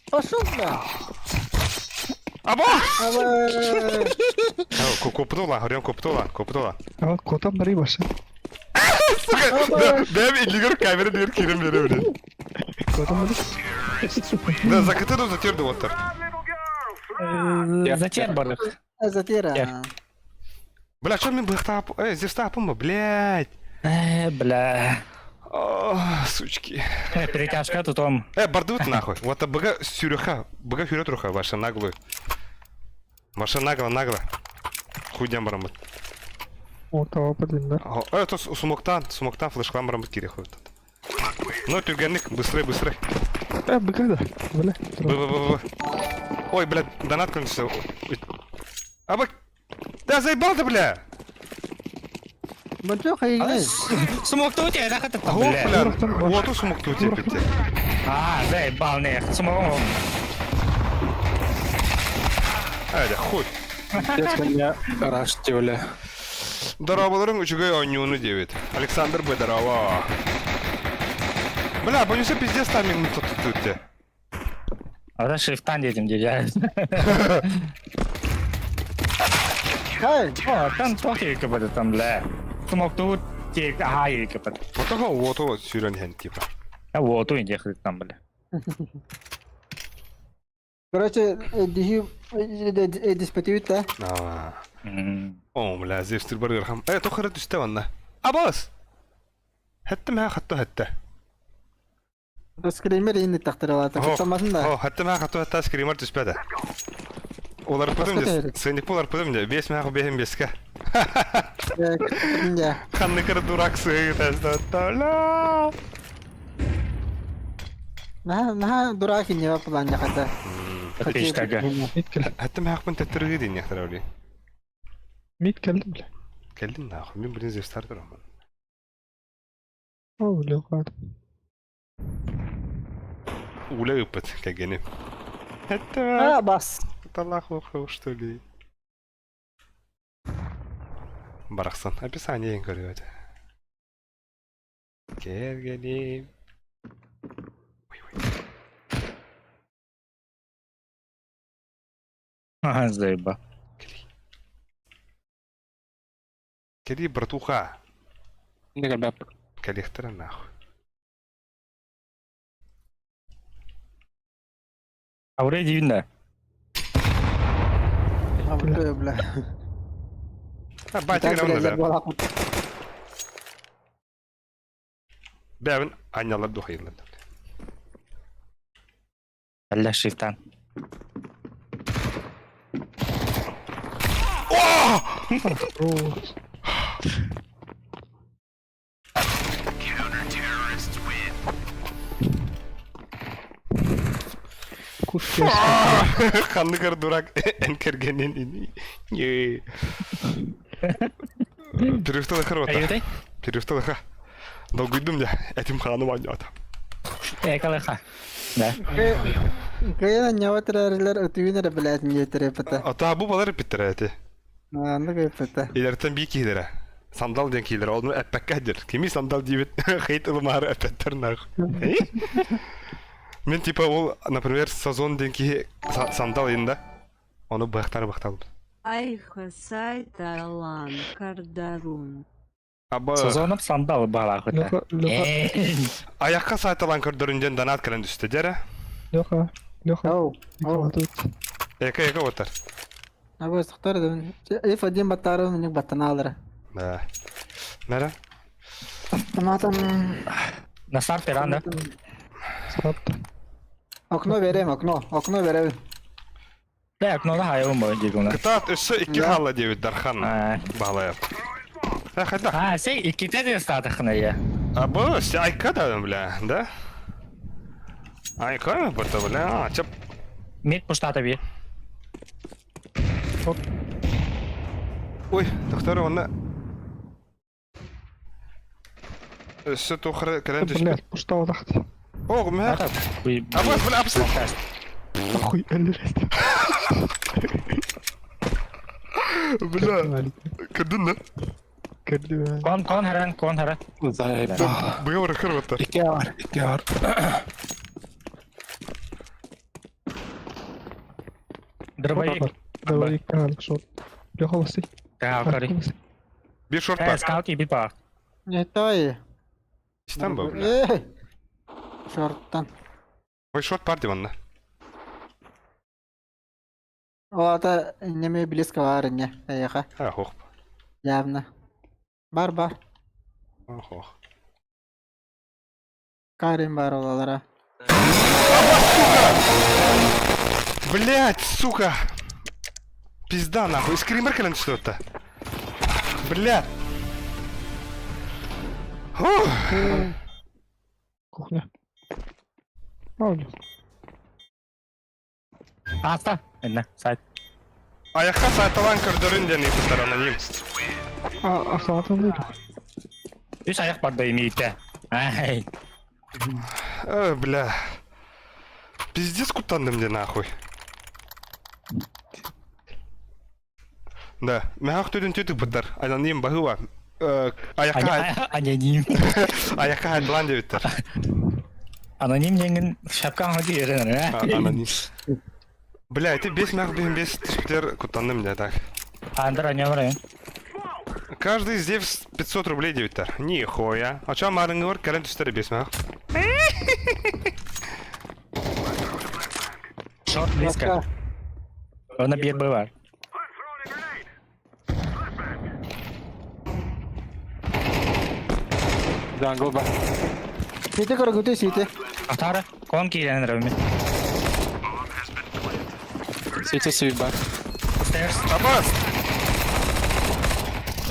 Пошел, бля. Аба! Абай. Копытола, горем копытола, копытола. А, котам бari башы. Сука, да, бэм илигер камера дигер кирем бере бля. Котам бari. Да, закыты затерді оттар. Затер бардық. Затера. Бля, что мен быхта, э, Зевста апыма, блядь. Э, бля. О, сучки. Э, перетяжка тутом. Э, бардут нахуй. Вот бга сюрюха, бга хюретруха ваша наглую. Ваша нагло, нагло. Хуйдям барамыт. О, тава блин, да. Э, то сумоктан, сумоктан флешклан барамыт кире хуй. Ну, тюргенник, быстрей, быстрей. Э, быка да. Бля. Б, б, б, б. Ой, блядь, донат кончился. А б... Да заебал ты, бля! Бончо хайгы. Смок тут я захотел. Ох, бля, вот у смог тут теперь. А, заебал, не, смог. Ай, да хуй. Пиздец, меня рашите, бля. Здорово, үчүгэй оонньууну диэбит. Александр Б. Здорово. Бля, боюсь, пиздец там тут тут. А да шрифтан детям дедя. Хай. О, там тохи кабада там, бля. Смок тут те, ага, кабада. Вот того, вот вот сюрен хен типа. А вот у индия там, бля. Короче, дихи диспетивит да. А. О, бля, Зевс бургер хам. Э, тохара түсте ванна. Абас. Хэттэм ха хатта хэтте. Скример инни тахтыралата. Кутамасын да. О, хэттэм ха хатта хэтте скример түспәді. Олар пыдым де, сыник олар пыдым де, бес мә бехим беске. Ханныкыр дурак сыгы тәстә. На на дурак инни план яхата. Отлично, Мид кел. Хэттэм хакпын тәттірге дейін яқтыр Мид келдим, бля. Келдим нахуй, мен блин Зевстар тұрамын. О, бля, ладно. Уля ыпыт, кәгені. Хэттэм А, бас. Талах что ли? Барахсан. Описание көрүөт. Кергеним. Ой, ой. Ага, заеба. Кели. Кели, братуха. Не ребят. Коллектора нахуй. А вроде видно. Бля. А, батя грамна бә. Бәбин анялар духайлар. Алла шрифтан. О! Кушки. Ханныгар дурак энкергенин. Не. Перевтала хорота. Аютай? Перевтала ха. Долгуйдум я. Этим хану ванята. Э, калыха. Да. Каяна няватырарлар өтүгүнөр блядь не терепета. Ата бу балар питтерәти. Аны кыйпыта. Иләртен бик кидерә. Сандал диэн киилэр, ону эппэккэ диир. Кими сандал диибит, хейт ылымаары эппэттэр нах. Мин типа ол, например, Сазон диэн киһи сандал инда. Ону быахтары быахталбыт. Айха сайт Алан Кардарун. Аба Сазонов сандал баалаах этэ. Леха, Леха, Айахха сайталан көрдөрүн диэн донат кэлэн түстэ дьэрэ. Леха, Леха. Оу, оу. Тут. Эка эка отар. Абы сохтар да. F1 баттары миник баттанаалара. Да. Нара? Автоматом. На старт Иран, да? Старт. Окно берем, окно, окно берем. Бля, окно да хайым бо дигуна. Кытаат өссө икки хаалла диэбит Дархан баалайар. Э, хайдах? А, сей иккитэ де статахна я. А бу айка да, бля, да? Айка, бата, бля, чап. Мид пуштата би. Ой, доктор, онна Өссө тухары кэлэн түспүт. Блядь, пуштау тахты. О, мэ. Абас, бля, абас. Нахуй, әллерес. Бля, кырдын да? Кырды. Кон, кон харан, кон харан. Заебал. Быгы кырбыттар. Икки бар, икки бар. Дробовик. Дробовик, а, шот. Леха, ласы. Да, кари. Бир шорт Э, бар. скаут и бит бар. Не той. Истан ба, бля. Эй. Шорттан. Ой, шорт бар деп онна. О, это неме близко бар не. Эйха. А, хох. Явно. Бар бар. Хох. Карим бар олалара. Блять, сука! Пизда нахуй. Скример кэлэн түстэ отта. Блять. Фух. Кухня. А, у них. Аста. Инна, сайт. Айахха сайталан көрдөрүн диэн ыйыппыттар аноним. А, автоматом выйду. Үс аяк бар да имеете. Ай. Э, бля. Пиздец куттанным де нахуй. Да, мягах төдін төтік бұттар. Аноним бахыва. Аяққа Аноним. аяққа айдылан деп өттір. Аноним деген шапка аңы дегенер, ә? Аноним. Бля, это бес мягах бен бес түспітер куттанным де так. Андыр анемыр, Каждый из 500 рублей деп өттір. Нихуя. А чё марыңы бар, кәрін түстері бес мягах. Шорт близко. Она бьет бывает. Jungle бар. Сити көргүтү сити. Атара, кон киирен рөмү. Сити сүй бар. Stairs. Абас!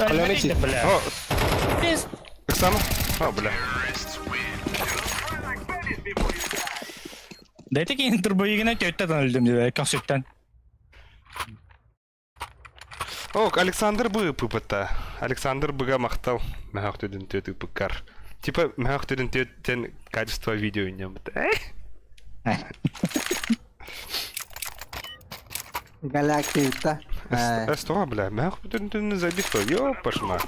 Алёна, Бля. О, Оксана? О, бля. Дайте кейін турбоигіне төттен өлдім деді, консерттен. О, Александр Б. пыпыта. Александр Б. мақтал. Мәхақ төдін төті пыккар. Типа, мәхақ төдін төттен качество видео нем. Галактика. Что, бля, мәхақ төдін төдін забито. Ёпашма.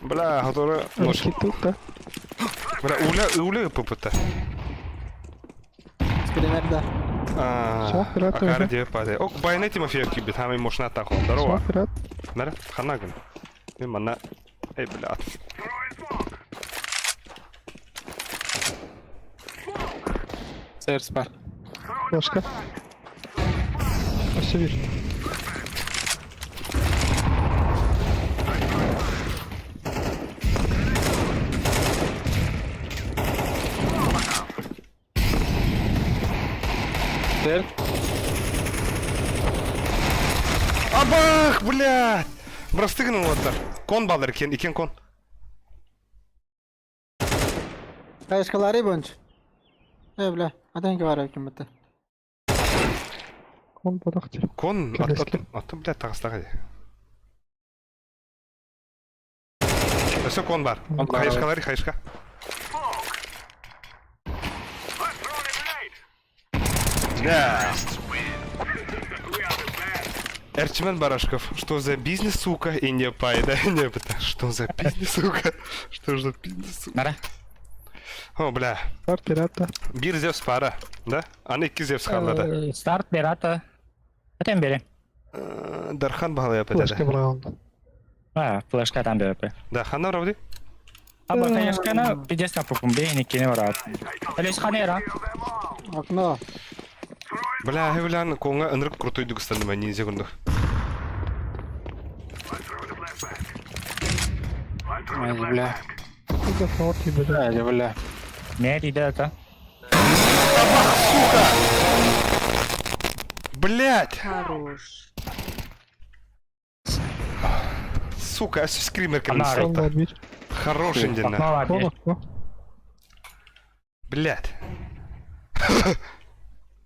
Бля, который... Русский тут, да? Бля, уля, уля пыпыта. Скример да. Всё, вперед, Акара уже. деп падай. Ок, байна Тимофеев кибет, хамай мошна тахол. Здорово. Всё, вперед. Нара, ханагын. Мен мана... Эй, бля. Stairs бар. Флешка. А все вижу. Stairs. Абах, блядь! Брастыгын оттар. Кон балдар икен, икен кон. Кайышкалары бонч. Э, бля, атанки бар экен бутта. Он подахте. Кон, Келески. аты, блядь, тағыстағы. Өсө кон бар. Кон бар. Хайышкалары, хайышка. Да. Эрчимэн Барашков, что за бизнес, сука, и не пайда, не это, что за бизнес, сука, что за бизнес, сука. Нара. О, бля, Старт пирата. Бир Зевс пара, да? Аны икки Зевс хааллада. Старт пирата. Этэн бери. Дархан баһылайа Флешка пэтэ. браун. А, флешка там бери. Да, ханна равди? А флешканы пиздец на пупум бей, никини барат. Элес ханера. Окно. Бля, хевлян, конга ынырык крутой дугстанды мен ниндзя курдук. Ай, бля. Это форти, бля. Ай, бля. Не это. Блять! Хорош. Сука, а скример Ана, Сон кырын бар бир. Хороший день. Окно Кон бери. окно. Блять.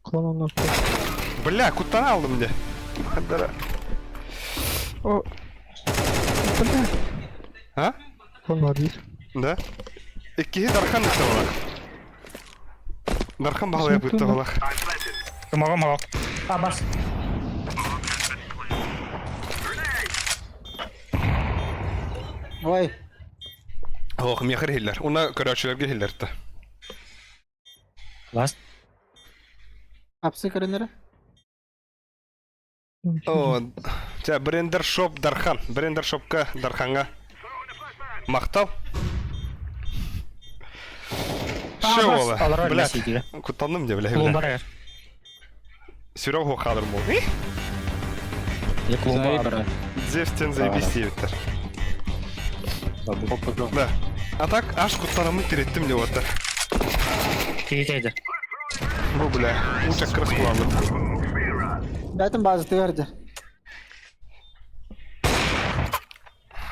Клон окно. Бля, куттан алдым мне. Хаддара. О. Бля. А? Клон бар бир. Да? Икки Дархан ытталах. Дархан баһылайа ытталах. Могу, могу. А, бас. Ой. Ох, мехер хиллер. Уна көрөчүлөргө хиллерти. Ласт. Апсы көрүнөрө. О, тя брендер шоп Дархан. Брендер шопка Дарханга. Мактал. Ше ола. Алар Блядь. Куттанным де, бля. Клон бар. Сүрөг хадыр бул. Я клон бар. Зевстен заебись ебиттер. Опа, Да. А так, аш куттанымы тиреттим деп отыр. Тиги Бу, бля, учак крас куланды. Бәтін базы тыгарды.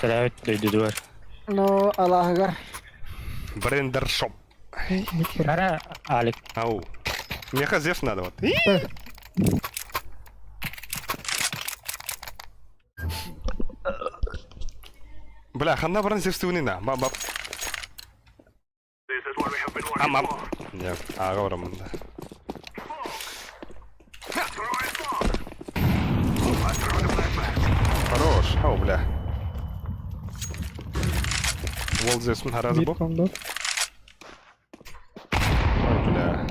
Терәбит дөйдү бар. Ну, Аллахыгар. Брендер шоп. Нара Алик. Ау. Меха Зевс надо вот. Бля, ханна баран Зевс туынына. Ба ба. Ам ам. Не, ага барамын да. Хорош. Ау, бля. Вол Зевс'ын харазы Бир бу. клон бар. Ой, бля.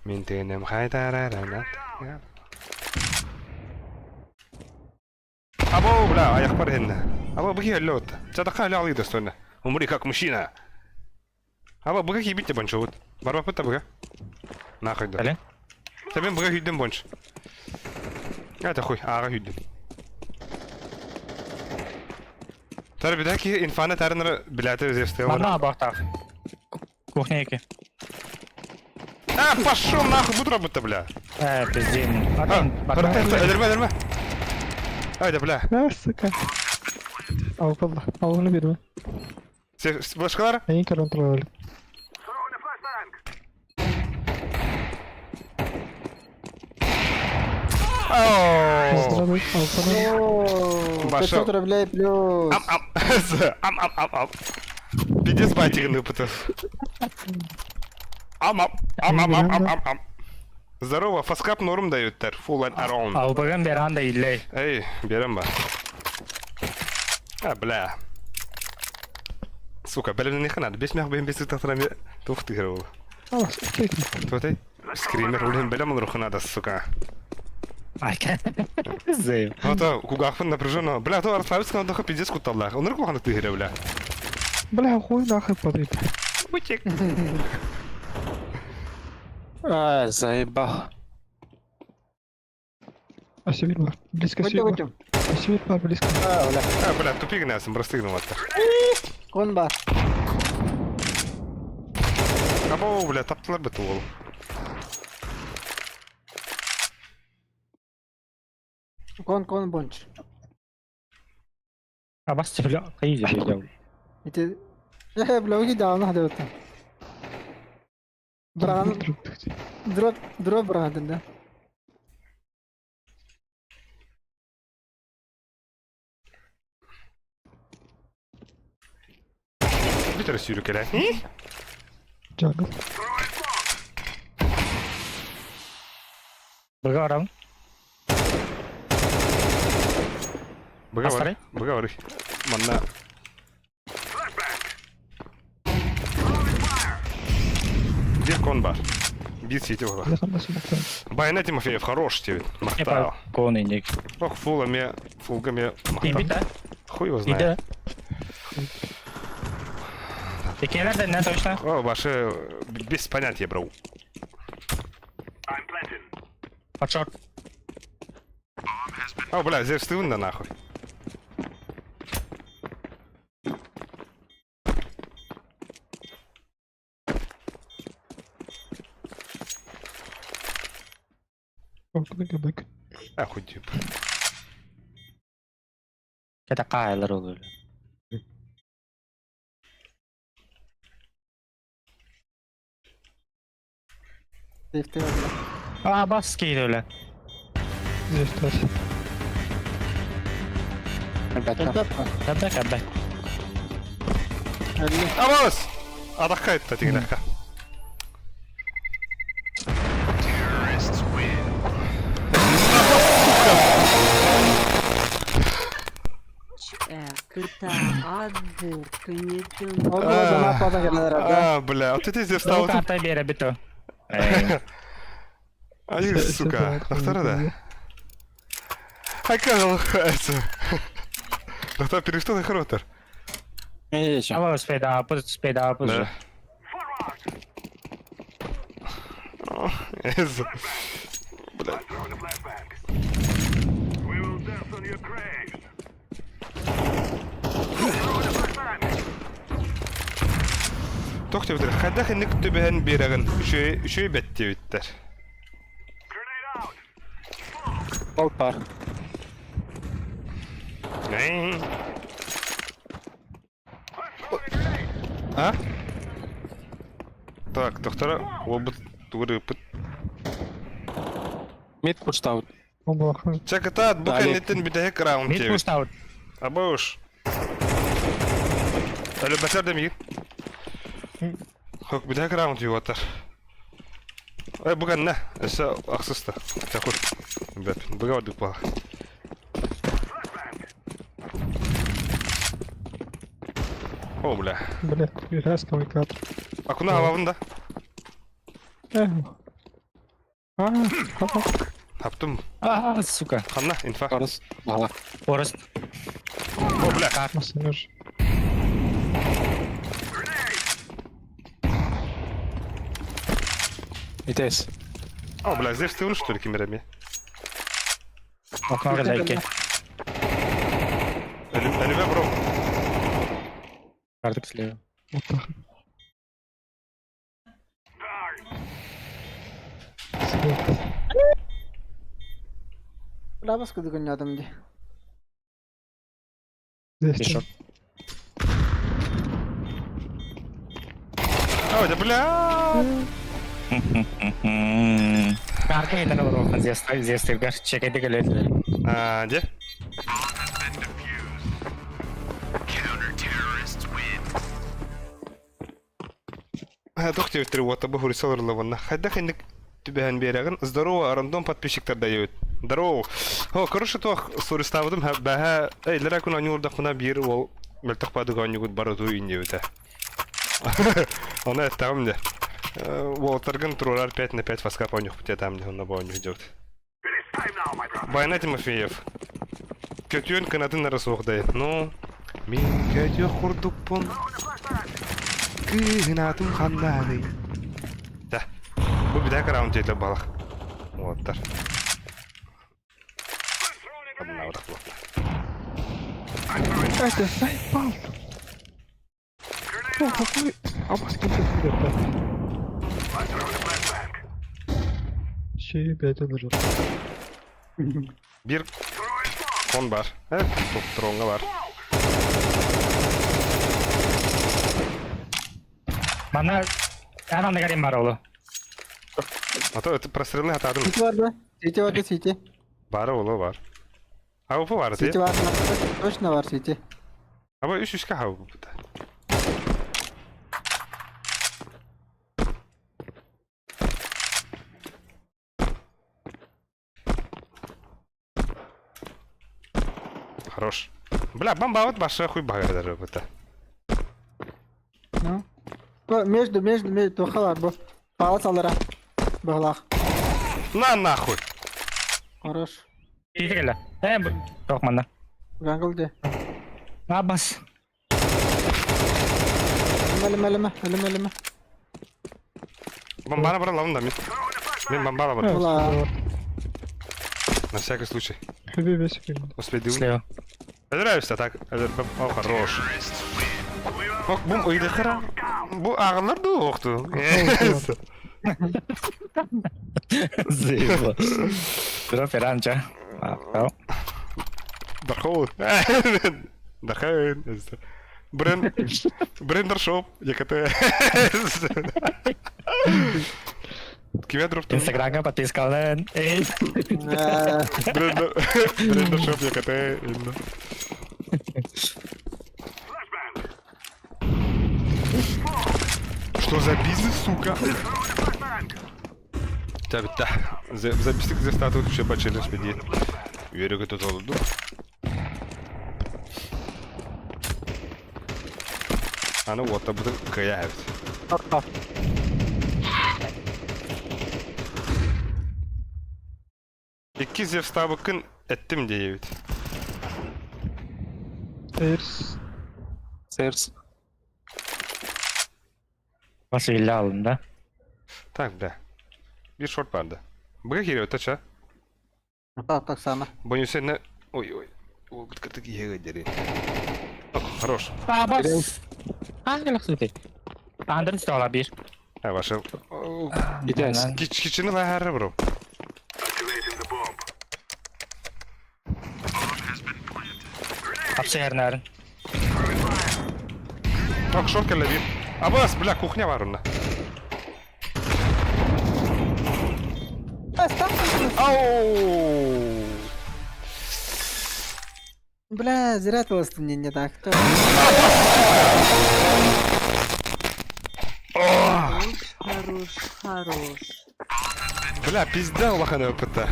Мин тенем хайдарарана. Або, бля, аяқ бар хенне. Або, бұхи әлі отты. Чадақа әлі алый достойно. Умри как мужчина. Або, бұға хибит те бончо вот. Барба пыта бұға. Нахуй да. Әлі? Сәбен бұға хүйден бонч. Это хуй, аға хүйден. Тары бидаки инфана тарыныры биләті зевсте бар. Мана бақтақ. Кухня еке. А, пошел нахуй, буду работать, бля. Ә, пиздем. А, Атын, өлөрмө, өлөрмө. Айда, бля. А, сука. Алып алды. Алғыны берме. Башкалар? Эң корон туралы. Ооо. О, Баша. 500 рублей плюс. Ам, ам. Ам, ам, ам, ам. Пиздец батигин выпытав. Ам, ам, ам, ам, ам, ам, ам, ам. Здорово, фаскап норм дают тер. Full and around. Албаган беран да илей. Эй, берем ба. А, бля. Сука, бәлемне не ханады. Бес мяқ бен бес тақтырам тух тигер ол. Ал, кек. Туатай? Скример үлен бәлем ол рухынады, сука. Айка. Зею. Ото, кугахпын напряженно. Бля, то Арславицкого даха пиздец куталлах. Он рухынады тигер, бля. Бля, хуй нахуй падает. Бутик. А, заебал. А север бар. Близко Өте север бар. өте. А север бар близко. А, бля. А, бля, тупик нәсім, простыгнул атта. Кон бар. Або, бля, таптылар бит ол. Кон кон бонч. А бас бля, кайы же. Ити. Э, бля, уги да, она дает. Бран, дроп, дроп бран, да. Бүтэр сүүрүкэлээн. Jungle. Быга барабын. Быга бар. Астарай? Быга бар. Манна. Биир кон бар. Биир сити бар. Байна Тимофеев хорош тебе. Махтал. Кон иник. Ох, фула ме, фулга ме махтал. Тибит да? Хуй его знает. Иде. Текелер да не точно. О, ваше без понятия, бро. Подшорт. О, бля, здесь стыдно нахуй. Ахуй, тип. Это Кайлер ол. А, бас кейді өлі. Кәбі, кәбі. Абалыс! Адаққа етті деген аққа. А, бля, вот это здесь встал. Карта бере біту. Ай, сука, Ахтара да. Хайка, это. Доктор, перешел на характер. Ава спейда, апыз, спейда, апыз. Да. Бля. Туох диэбиттэр, хайдах инник түбэһэн биэрэҕин, үчүгэй үчүгэй бэт диэбиттэр. Ол бар. А? Так, доктора, уолбут тугу ыппыт. Мид пуштаут. Чэ, кытаат, бу Далее. кэнниттэн бүтэһик раунд Мид диэбит. пуштаут. Абыш. Өлөбөтөр да миигин. Хок бүтэһик раунд юватар. Эй, бу кэннэ. Өссө ахсыста. Такой. Бэт, быга ордук буолар. О, бля. Блять, резко выкат. Акуна алабын да. А, Таптым. А, сука. Ханна, инфа. Орыс. Бала. Орыс. О, бля. массаж. Итес. О, бля, здесь ты что ли, кимерами? Окно газайки. Әлібе, бро. Карток слева. Вот так. Свет. Бля, бас кудык ойнадым ди. Здесь. Еще. О, да бля. Карта это наоборот, здесь здесь ты гаш чекай ты галет. А, где? Туох диэбиттэр уота бу хуриса олоруллубунна. Хайдах инник түбэһэн биэрэҕин. Здорово, рандом подписчиктар дайыбыт. Здорово. О, короче, туох суристаабытым бэһэ эйлэрэ күн оонньуурдахпына биир уол мөлтөх баадыга оонньуугут барытуу индиэбитэ. Ону эттэҕим дьэ. Уолаттаргын туруорар 5 на 5 фаскап оонньуохпут диэтэм дьэ, онно бу оонньуу дьэбит. Байна Тимофеев. Көтүөн кынатын эрэ суох дайын. Ну, мин көтүөх курдукпун. Кыынатым ханнаный. Да. Бу бүтэһик раунд диэтэ балах. Уолаттар. Это заебал. О, какой... А маски блядь. Ще опять он Биир кон бар. Э, троҥҥа бар. Мана ана нагарим бар олу. А то это прострелы атадым. Сити бар да? Сити бар да сити. Бары олу бар. А бу бар Сити ти. бар. Точно бар сити. Аба үс үскә хау бу. Хорош. Бля, бомбаут баша хуй багардар это. Ну. Бу между, между, между, туохалар бу. Паала салара. Быһылаах. На нахуй! Хорош. Иити кэллэ. Ээ, туох манна. Jungle де. Абас. Өлүмэ, өлүмэ, өлүмэ, өлүмэ. Бомбаны брала да, мин. Мин бомбала бар. Ула. На всякий случай. Хэби бес секунд. Успей Слева. Нравится так. О, хорош. Ок, бум, ыйдыхара. Бу ағылар да оқту. Заебал. Дроп ранча. Дархоун. Дархаун. Брен... Брендершоп, ЕКТ. Кимя дроптун? Инстаграмга подпискалын. Эй. Брендер... Брендершоп, ЕКТ. Что за бизнес, сука? Та, Записник за статут еще бачили спидит. Верю, это толду. Аны уотта бутын кыйа эбит. Икки Зевстабыкын эттим диэбит. Эрс. Сэрс. Бас илле алдым да. Так, бля. Биир шорт барды. Быга кириэбит тача. Так, так само. Бонюсе не... Ой, ой. Ой, кытык иһэ дери. Хорош. Абас. Ангел сути. Андер стола бир. А ваша... Итээс. Кичини лахары бро. Апсы эрнәрин. Так, шорт кэллэ биир. Абас, бля, кухня бар онно. Ау! Бля, зря ты вас мне не так. Кто? Хорош, хорош. Бля, пизда улахан опыта.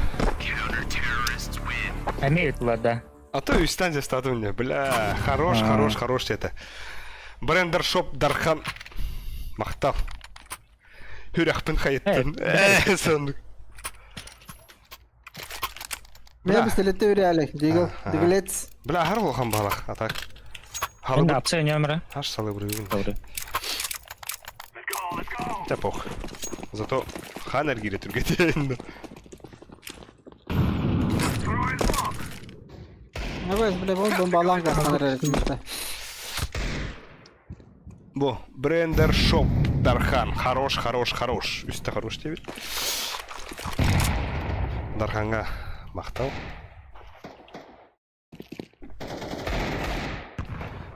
Эмиэ ыытылар да. А то үстэн застатым мне. Бля, хорош, хорош, хорош это. Брендершоп Дархан. Махтал. Хүрәхпин хайыттын. Сон. Меня пистолеты реали. Дигл, диглец. Бля, хар улахан балах, а так. Мин Халы. апсы нөмірі. Аш салы бүрүгүн. Добрый. Да пох. Зато хан эргире түргетейин. Абас, бля, вот бомбалан гастан Бо, брендершоп Дархан. Хорош, хорош, хорош. Үстэ хорош диэбит. Дарханга махтал.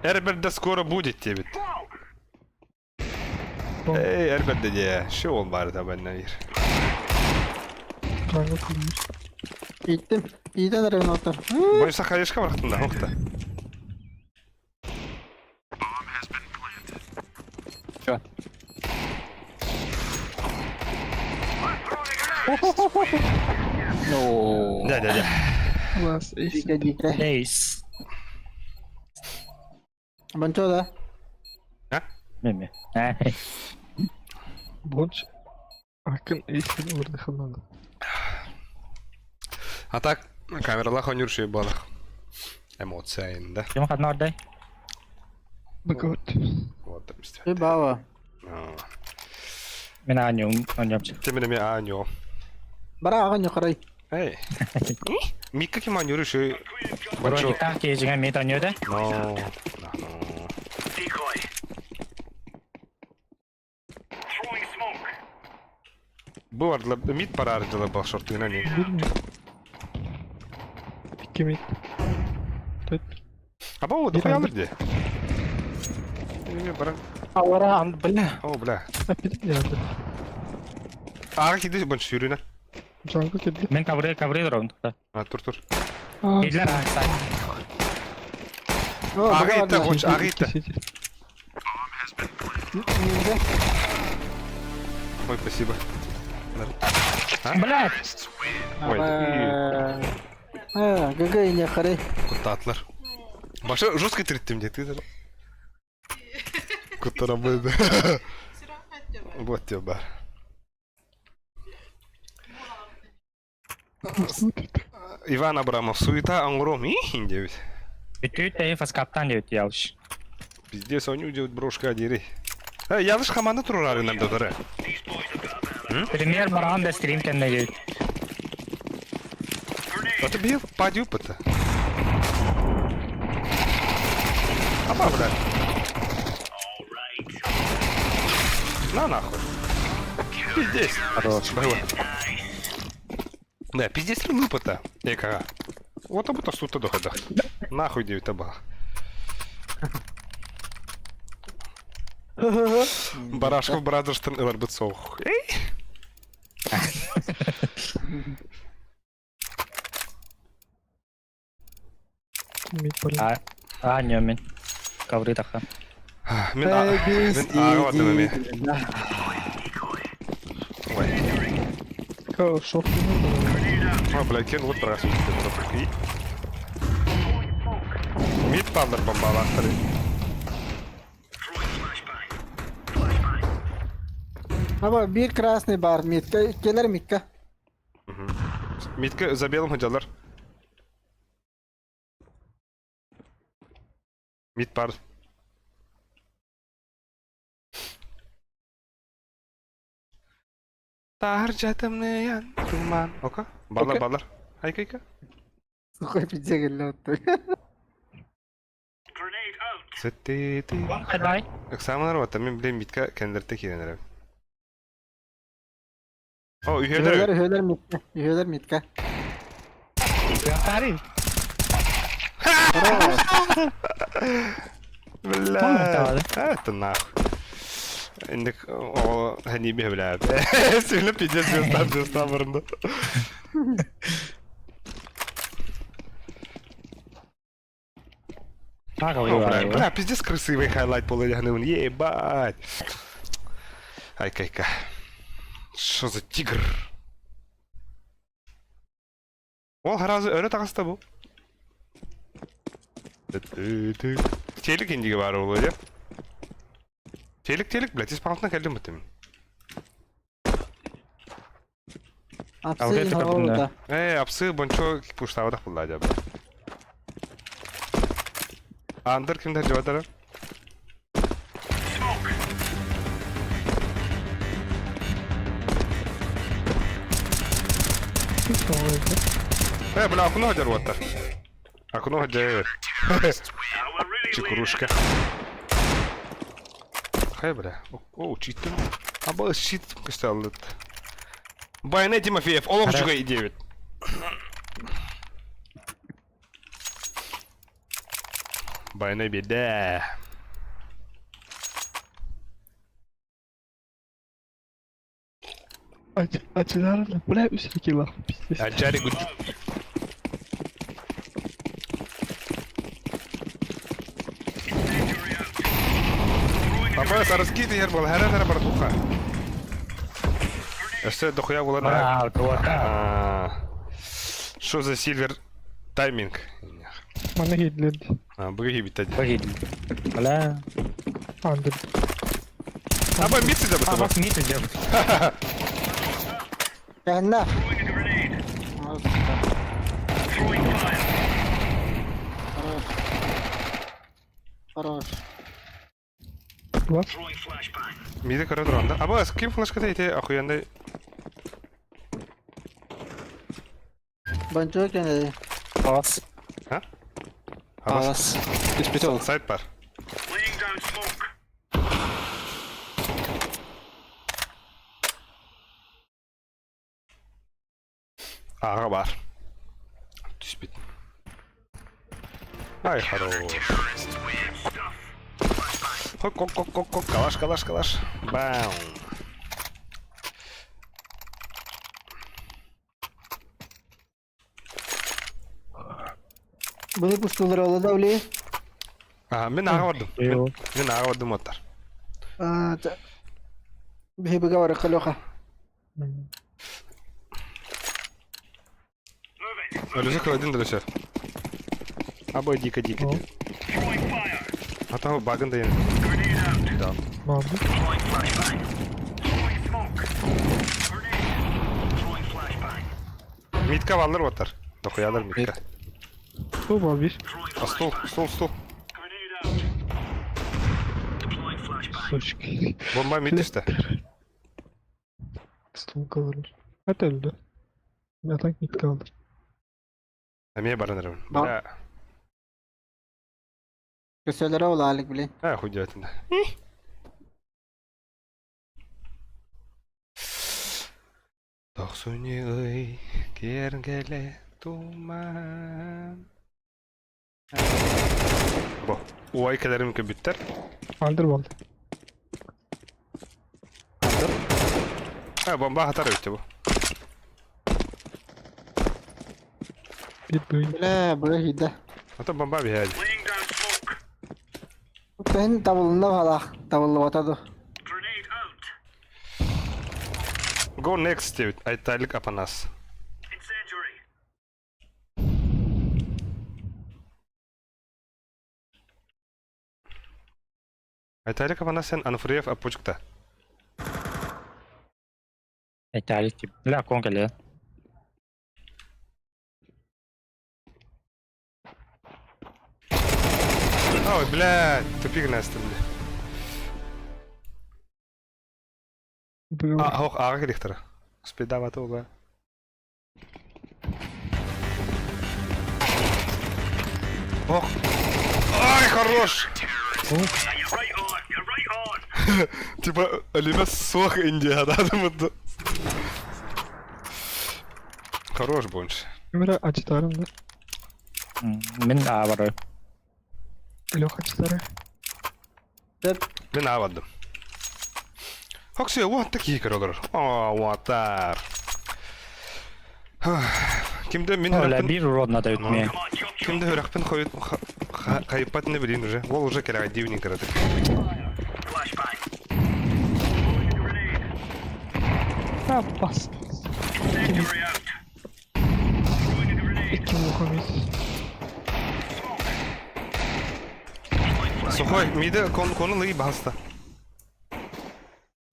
Эрберт да скоро будет диэбит. Эй, Эрберт да дии. Шо ол бары да бэннэ Jungle кылмыш. Иттим. Иитэн эрэн отор. Бойса хаешка барахтын да, охта. Чё? No. Да, да, да. Лас эйс. Дике, дике. Эйс. Банчо да? А? Меме. Бонч. Акын эйс урды ханнады. А так, камералах онюрши балах. Эмоция да. Ким хадна ордай? Бакот. Вот там исте. Ты бава. Мен аньом, аньомчу. Темене аньо. Бара ағын юқарай. Эй. Микка ким аньюрши. Вроде так кезиңе мен аньода. Но. Но. Бу ардла мид пара ардла бал шортуна не. Бир ми. Икки мид. Төт. А бу Бир дохуя андыр. алыр Неме баран. Аура, бля. О, бля. Апит янды. Ага киди бон сүйрүнө. Jungle кеди. Мен кабры кабры раунд. А тур тур. Кедлер аксай. Ага итте гоч, ага итте. Сити. Ой, спасибо. Блядь. Ой, ГГ не харай. Куттатлар. Баша жестко тириттим дии ты Куттарабыт. Вот тебе бар. Иван Абрамов, суета оҥором иһин диэбит. Бүтүү тэйи фаскаптан диэбит ялыш. Пиздец, они делают брошка дири. Э, ялыш команда турарынан дотары. Пример бараан да стрим кэннэ диэбит. Это бил падю пыта. Аба, блядь. На нахуй. Пиздец. Хорош. Было. Да, пиздец лыпата. Экага. Вот об это сута дохода. Нахуй девять таба. Барашков Брадерстон ыларбыт соох. Эй! А, а, не, мен. Ковры таха. Мин ааҕа бардым эмиэ. Ой. Шок. О, бля, кен вот брас. Мид паллар бомбалаахтары. Аба биир красный бар митка, иккилэр митка. Мидка за белым ходялар. Мид пар. Таһырдьа тымныйан туман. Ока. Баллар, баллар. Айка-айка. Сухой пизде кэллэ оттуй. Сэтти ты. Давай. Экзаменар вот, мен блин мидка кендерте киирэн эрэбин. О, Үһүөлэр үһүөлэр. үһүөлэр митка, үһүөлэр митка. Тарый. Бля. Это нахуй. Индик о хани бе бля. Сильно пиздец звезда звезда барында. О, бля, бля, пиздец красивый хайлайт полыгнул. Ебать. Ай-кай-ка. Что за тигр? Ол харазы өрө таҕыста бу. Телек индиге баар буолуо дии. Телек, телек, блядь, ис паҕалтан кэллим бутым. Апсы да. Э, апсы бончо пуштабатах булла дьэ. Андер кимдер жабатара? Э, бля, окно дер вот Окно дер. Чекрушка. Хай, бля. О, читер. А был щит поставил. Байне Тимофеев, олох үчүгэй диэбит. Байне беда. Ачылар, бля, үс кило. Пиздец. Аджари гуд. Папа, сарыски дигэр буол, хара хара братуха. Өссө дохуя буолан А, вот, да. Что за сильвер тайминг? Мана хидлед. А, быги битать. Погибли. Бля. Андер. А бомбицы да А, бутаба. вас мид идет. Кэннэ. Хорош. Хорош. Вас. Миди көрө туранда. А бу ким флешката ити охуенный. Бончо кэннэ. Палас. А? Палас. Испитал. Сайт бар. Аҕа бар. Түспүт. Ай, хорош. Хок, хок, хок, хок, хок, калаш, калаш, калаш. Бам. Буну пустулар ола да ули. А, мин аҕа бардым. Мин аҕа бардым оттар. А, Биһи быга халёха. Өлүсө кыладын да өсө. Абы дико дико О. диэн. Атаһы багын да Да. Барды. Митка баллар батар. Дохуялар митка. Стол бар bir. А стол, стол, стол. Сучки. Бомба мид түсті. Стол kalır. Hadi öldü. Yatak mid kaldı. Эмиэ баран эрэбин. Ба. Бля. Көсөлөрө улаалык билин. А, хуй делать надо. Тохсуни ый, кергеле туман. Бо, уай кэлэрим көбүттэр. Under baldı. А, бомба хатар өттө бу. Bir böyle. Бля, бу хидэ. Ата бомба биһээди. Тэн табылына балах, табыллыбата ду. Go next диэбит, Айталик Апанас. Айталик Апанас сен Ануфриев Апучукта. Айталик тип. Бля, кон кэлэ. Ой, блядь, тупик настым, бля. Böyle. А, ох, аға керектері. Спидаваты ола. Ох. Ай, хорош! Типа, Алина сох Индия, да, вот. Хорош больше. Kamera açıtarım da. Мин аа барар. Леха açıtarı. Деп Мен авадым. Хокси, вот такие королар. О, вот так. Кимде мин Бля, хүрәхпин биир урод надо үтмэ. кимде хүрәхпин хойут хайпат не билин уже. Ол уже келе дивнин кырады. Ha bas. İki muhammez. Сухой, миде кон кону лый баста.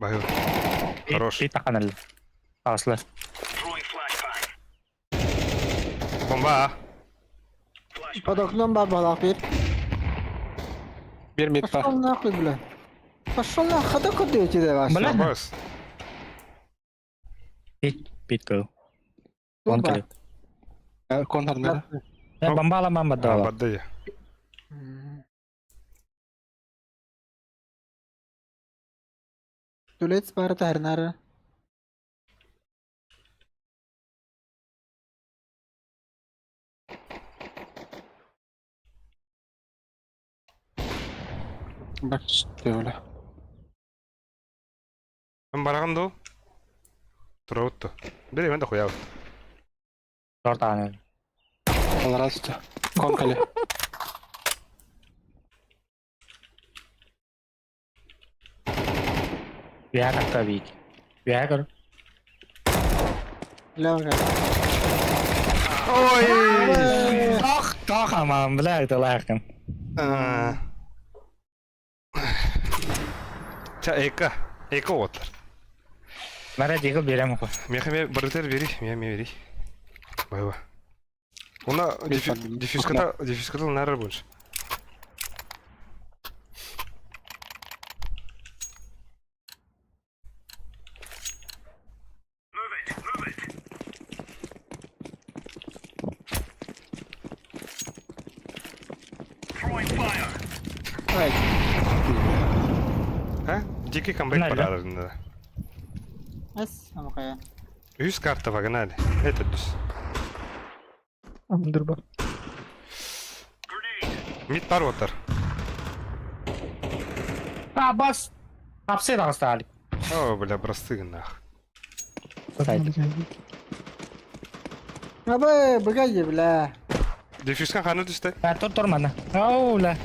Баю. Хорош. Биир таханал. Аслы. Бомба. под окном бар балах бир. Bir mid бар. Пошел нахуй, бля. Пошел нахуй, хада куда тебе ваш? Бля. Бас. Бит бит кыл. Он кэлэ. Кон харнара. Бомбала мама дала. Бадды. Тулец бар тарнары. Бак öyle. Мен бараган ду. Тураутtu. Бире мен да хуябыт. Тортанал. Allah razı olsun. Кон кале. Үһэ такка биик. Үһэ көр. Леха. Ой! Тох, тох аман, бля, это лайкын. А. Ча эка. Эка отлар. Мара дигил берем хо. Мехаме барытер бери, мехаме бери. Байва. Уна диффюзката, диффюзката нары больше. Ай, А? Дикий камбэк Погнали, да? парадында. эс, амакая. Үс карта погнали. Это дүс. Under бар. Мид пар отар. А, бас. Апсы дагысталик. О, бля, просты нах. Сайт. Абы, быгай, бля. Диффюзкан ханы түсті. А, тур тур мана. Оу, ла.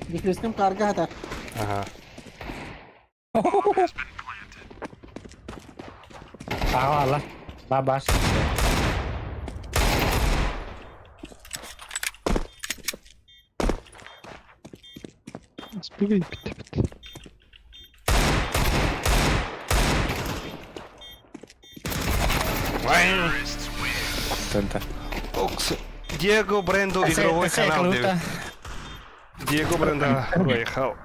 Диффюзкин карга хатар. Ага. Аа, ала. Ба бас. Спиги бит. Окс. Диего Брендо игровой канал диэбит. Диего Брендо проехал.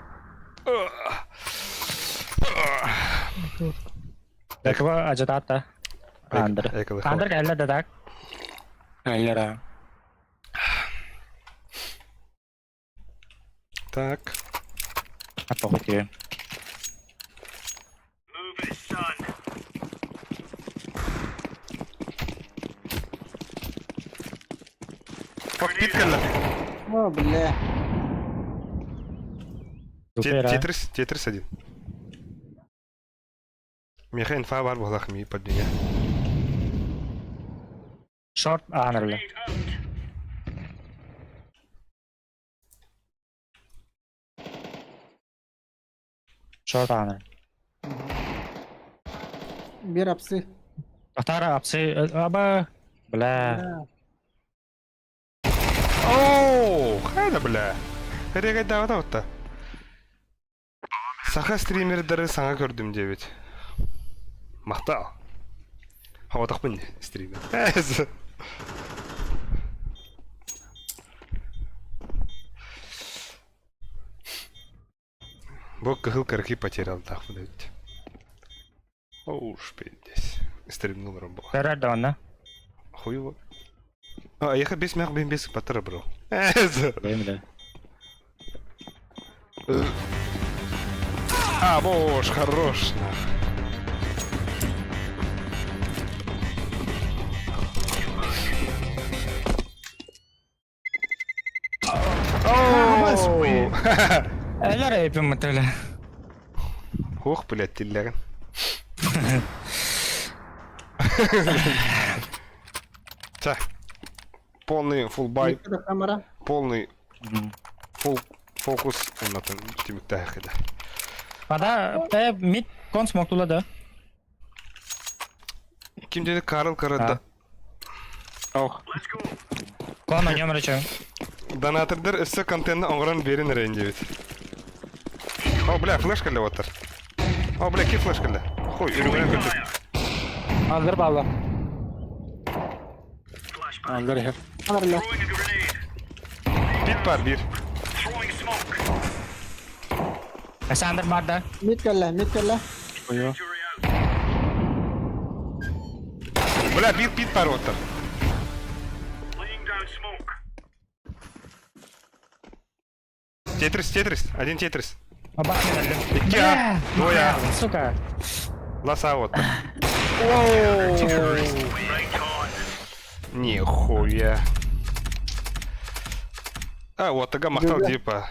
Такого ажатата. Андр. Андр кэллэ да так. Кэллэ Так. А похуй. Кокпит кэллэ. О, бля. Тетрис, Тетрис один. Миэхэ инфа бар буолах ми под меня. Шорт аанырла. Шорт ааныр. Бир апсы. Атара апсы аба. Бля. Оу, хайда бля. Регайдаабата отта. Саха стримердары саҥа көрдүм диэбит. Махтал. Хаватахпын стример. Бу кыһыл кырки потерял таах эбит. Оуш, пиздец. Стримнул ромбо. Көрөр да онно. Хуево. А, я бес мях бен бес патра бро. Бэм да. А, бош, хорош, нах. Оу! Элэр эпим мытылы. Ох, блядь, тиллэрин. Так. Полный full buy, Камера. полный full фокус оннатын түмүктээх да. Ада э мид кон смоктула да. Ким dedi Карл Карада. Ох. Кон о нем речем. Донатордар өссө контентны оҥорон биэрин эрэ диэбит. О, бля, флешка для оттар. О, бля, ки флешка для. Хуй, үрүҥүнэн көрдүк. Андыр балла. Андыр иһэр. Камера. Пит бар бир. Александр бар да. Мид кэллэ, мид кэллэ. Ойо. Бля, бир пит бар оттар. Тетрис, Тетрис, один Тетрис. Аба Икки А, двое А. Сука. Ласа оттар. Нихуя. А, вот тага махтал типа.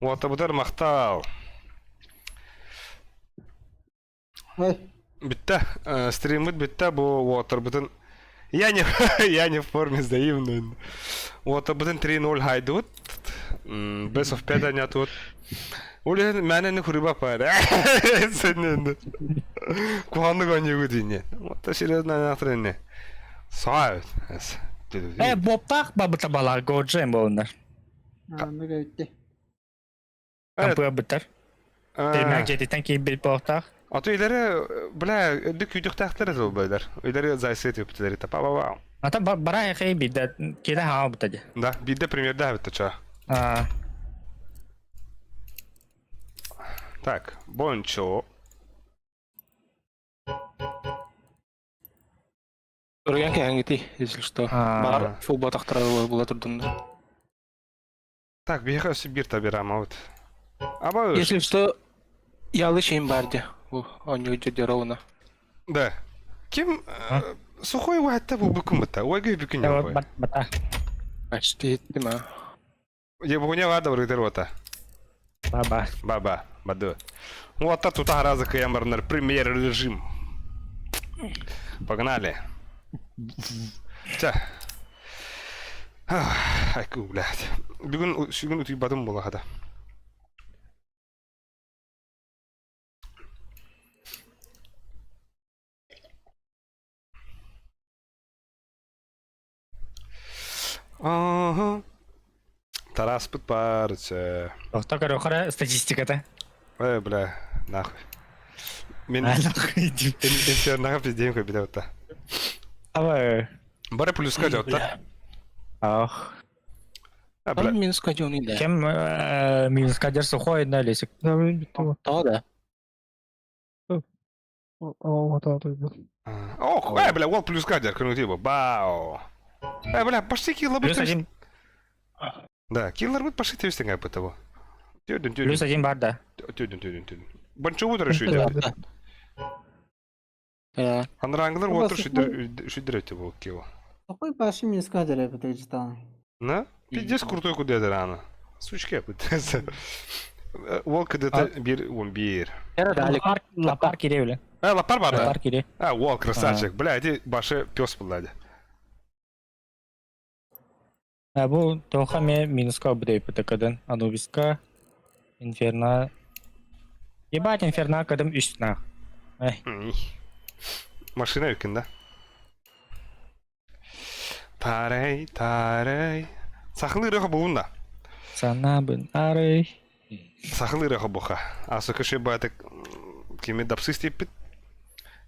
Вот абутар махтал. Ой. Бүтте. Стриммит бүтте бу уотарбытын. Я не, я не в форме взаимно. Уотарбытын 3-0 хайдут. Best of 5 анятут. Улен мэнэни хуриба пара. Сенен. Куханны гонюгу дине. Вот серьезно натренне. Саат. Э боптах бабыта бала годжем болундар. А, ну бүттэ. Кампы бытар. Демек жетитен кийин бил боптах. А то илери, бля, өдүк күйдүктәхтер ол байлар. Өйләре зайсы төптеләре тапа ба. Ата бара хей бидде киле хаа бутади. Да, бидде примерда бит ча. А. Так, бончо. Өргөн кэһэҥҥитий, если что. Бар футбол тахтара була турдун да. Так, биһиэхэ өссө биир табирама вот. Аба Если что, ялы шейин бар де. Бу оонньуу дьоруона. Да. Ким сухой уатта бу бүкүн быта. Ойгы бүкүн не Бата. Почти иттим а. Я бугуня вада врытер ота. Баба. Баба, баду. Вот тут раза каямбарнер премьер режим. Погнали. Ча. Айку, блядь. Бүгүн сүгүн утуйбатым була хата. Ага. Тараспыт баар, чэ. Охто көрөхөрө статистиката. Ой, бля, нахуй. Мин инфернаға пиздейм көбіле отта. Абы. Бары плюска жотта. Ах. А, бля. Минуска жон да. Кем минуска дер сухой на лесик. Да, мен бітті ғой. Тоо да. О, да, да, да. Ох, э, бля, вот плюска дер, күні типа, бау. Э, бля, пошли килла Плюс один. Да, киллер будет пошли ты как бы того. Тюдин, тюдин. Плюс один бар, да. Тюдин, тюдин, тюдин. Банчу утро шүдер. Анраңлар отыр шүдер өте бол килл. Какой паши минуска дер это житан. На? Пиздец крутой куда рано. Сучка пытается. Ол кдт бир он бир. Лапар, лапар кире бля. А, лапар бар да? Лапар кире. А, ол красавчик. Бля, иди башы пес был А бу тоха ме минуска буде ПТКден. Анубиска. Инферно. Ебать, инферно кадым үш нах. Машина екен да? Тарай, тарай. Сахылы рыха буун да. Санабын арый. Сахылы рыха буха. Асы кеше байтык кеме дапсыз теппит.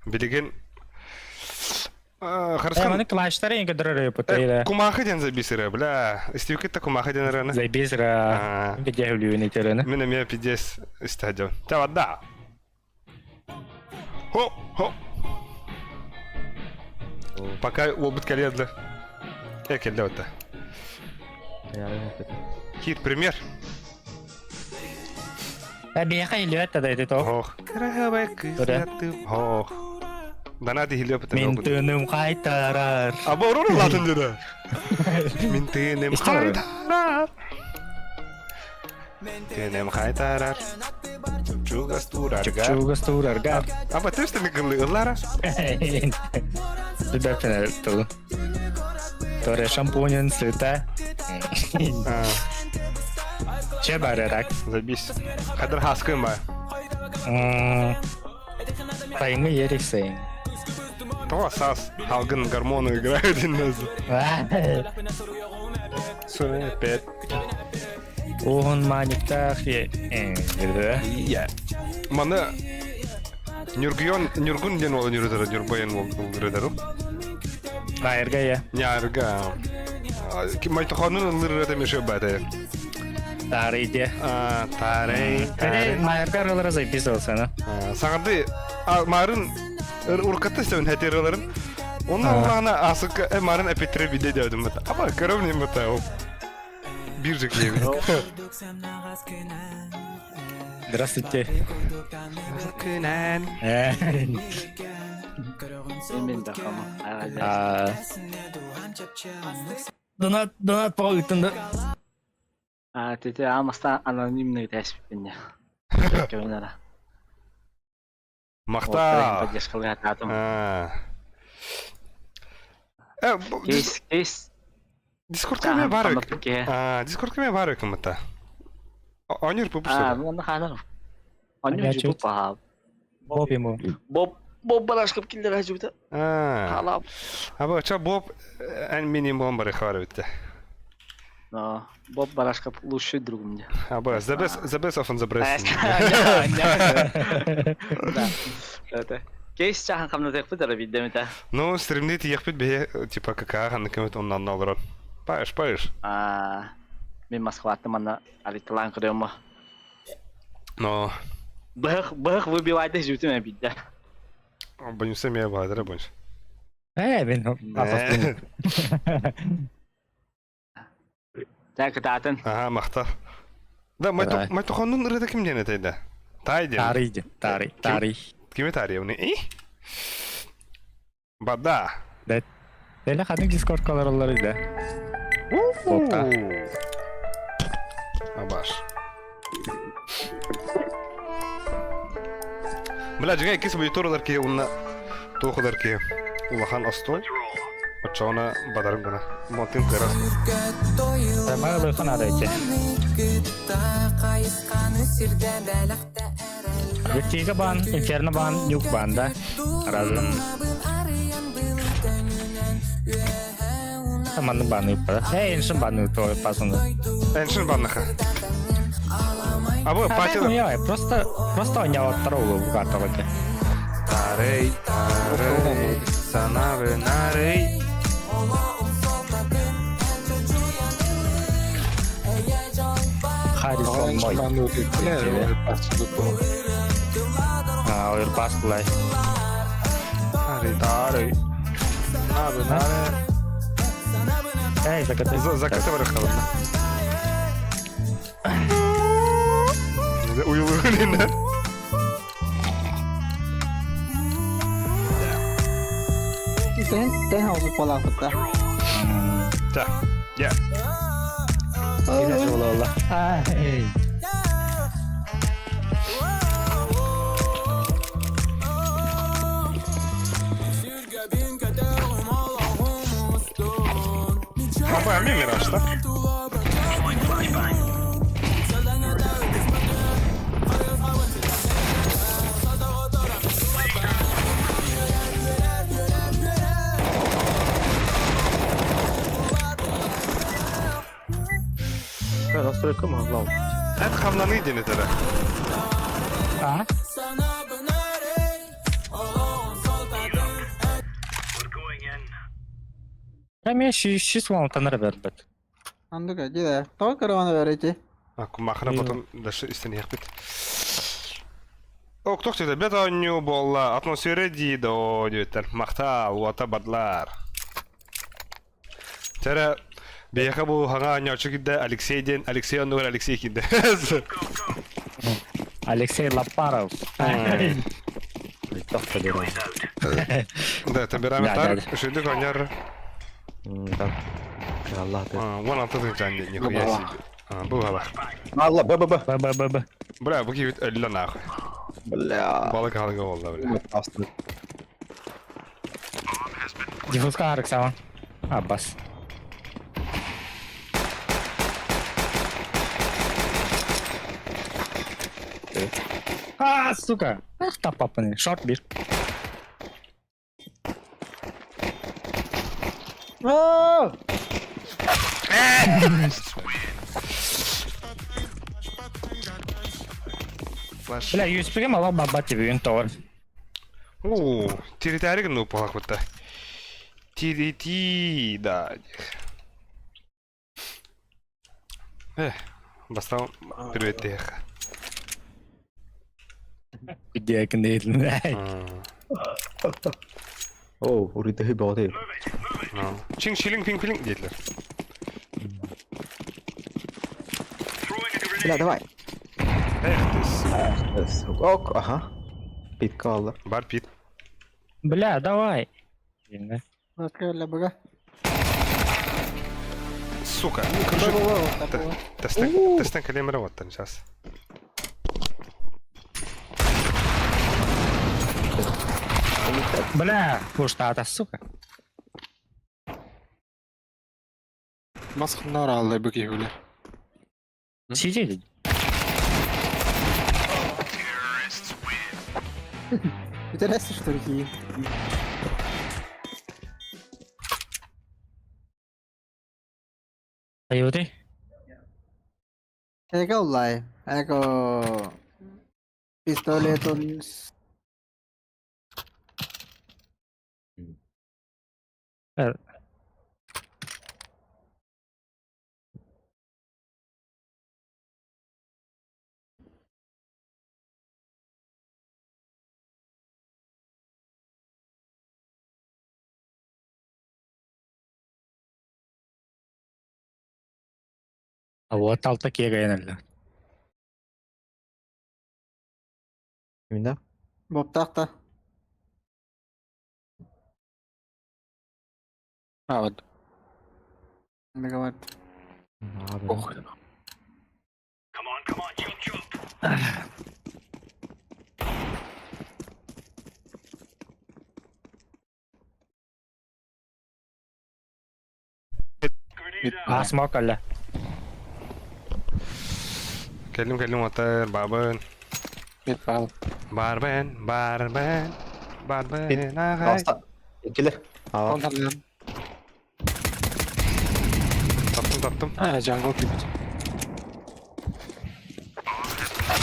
Билеген Харысхан... Маны клаштары инке дұрыр ПТ. Кумахы ден забисыры, бля. Истеуке кумахы ден раны. Забисыры. Где хүлүүн итерені. Мен эме пиздец стадион. Та вода. Хоп, хоп. Пока обыт коледла. Экелде ота. Кит, пример. Бияха илиөт да это то. Ох. Ох. Донаты илиөт Мин тыным кайтарар. А борор латын деди. Мин тыным кайтарар. Тыным кайтарар. Чугас турарга. Чугас турарга. Аба төстү микылы ыллара. Ребята, тыл. Торе шампунин сыта. Че барырак? Забись. Хадыр хаскын ба. Сайыңы ерик сайын. То сас халгын гармону играет Опять. Уһун маниктах Я. Маны Нюргион Нюргун ден ол нюрдер Нюрбайын ол нюрдер. Найрга я. Нярга. Майтохонун лырыда меше бата. Тарыйде. А, тарей. Майрга роллара записывался, на. Саңарды марын уркатты сен хәтерелерин. Онна улана асык марын әпетре биде дедим бата. Аба көрөм нем бата. Биржик дейм. Здравствуйте. Күнән. Мен да хама. Донат, донат по да. А, тете амаста анонимный теспинне. Көмөнара. Махта. Поддержкалар атым. Кейс, кейс. Дискордка ме бар. А, Дискордка ме бар кымыта. Онер пупуш. А, ну ханар. Онер жубу па. Боб ему. Боб Боб барашкап килдер ажубта. А. Халап. Аба ча Боб эн минимум бар хар битте. Но Боб Барашкап лучший друг мне. Аба the best the best of the best. Да. Это Кейс чахан хамна текпит ара биддемите. Ну, стримнит ехпит бе типа кака ханны кемет оннан алырын. Паеш, паеш. А, мен Москватты мана ариталан көрөмө. Но Бых бых выбивайды жүтүмө бидде. Бонюса ме бадыр бонш. Э, мен Так, татын. Ага, махта. Да, майтохонун ырыда ким ден этейде? Тай ден. Тарый, тарый, тарый. Киме тарый уни? И? Бада. Да. Эле хадын Дискорд каларалар иде. Бопта. Абаш. Бля, жига иккис мониторлар ки унна туохулар ки улахан остуол. Оччоҕуна бадарым гына. Монтин кырас. Тамара лыхан ада эти. Вертига бан, Инферно бан, Нюк бан, да? Разум. Просто маннык баны ыппата. Эй, эншин баны пасынды. Эншин банныха. А вы патила. Просто, просто оняоттар ол бугаталыка. Тарей, тарей, санавы нарей. Харрисон мой. А, ойрпас булай. Тарей, тарей. Нары, нары. Эй, закаты. Закаты барахалым. Уйлыгын Тэн тэн oldu полапыта. Так, я. Ай. Папа, а мираж, да? Настройка могла. Это хамнаны день это. А? Мен шиш вон танар бербет. Андыка диде. Тоқ каравана берети. А, кумахна потом даже истин яхпит. Ок, тохты бет аню болла атмосфера ди до диттер. Махта уата бадлар. Тера бияха бу хага аню чугидде Алексей ден Алексей онур Алексей кинде. Алексей Лапаров. Да, темперамент шүндү коньяр. Да. Allah be. Вон антын жан нихуя себе. Бу хаба. Allah б б б. Б б б б. Бля, бу кибит өллө нахуй. Бля. Балык алга болду, бля. Диффузка арыксама. А, бас. А, сука. Ах, та папаны. Шорт бир. Флаш. Бля, USP-ге мала баба тебе юн товар. О, территория ну палакутта. Тирити, да. Эх, бастау привет тех. Где кнейлин? О, урыты боты. Чин шилинг пинг пилинг дейлер. Бля, давай. Эх ты. Ок, ага. Пит kaldı. Бар пит. Бля, давай. Открыли бага. Сука. Тестен калемера вот там сейчас. Бля, пуштата, сука. Масхнар алды бүки бля. Сидеть. Интересно, что ли? Айоты. Эко лай. Эко пистолетон. А вот алта кегайнелле. Именно. Боптахта. А, вот. Договор. Ох. А, смок алла. Кэллим кэллим отыр бабын. Мид бал. Барбен, барбен, барбен агай. Аста. Икилер. Ондан. Дроптум. А, jungle күүпүт.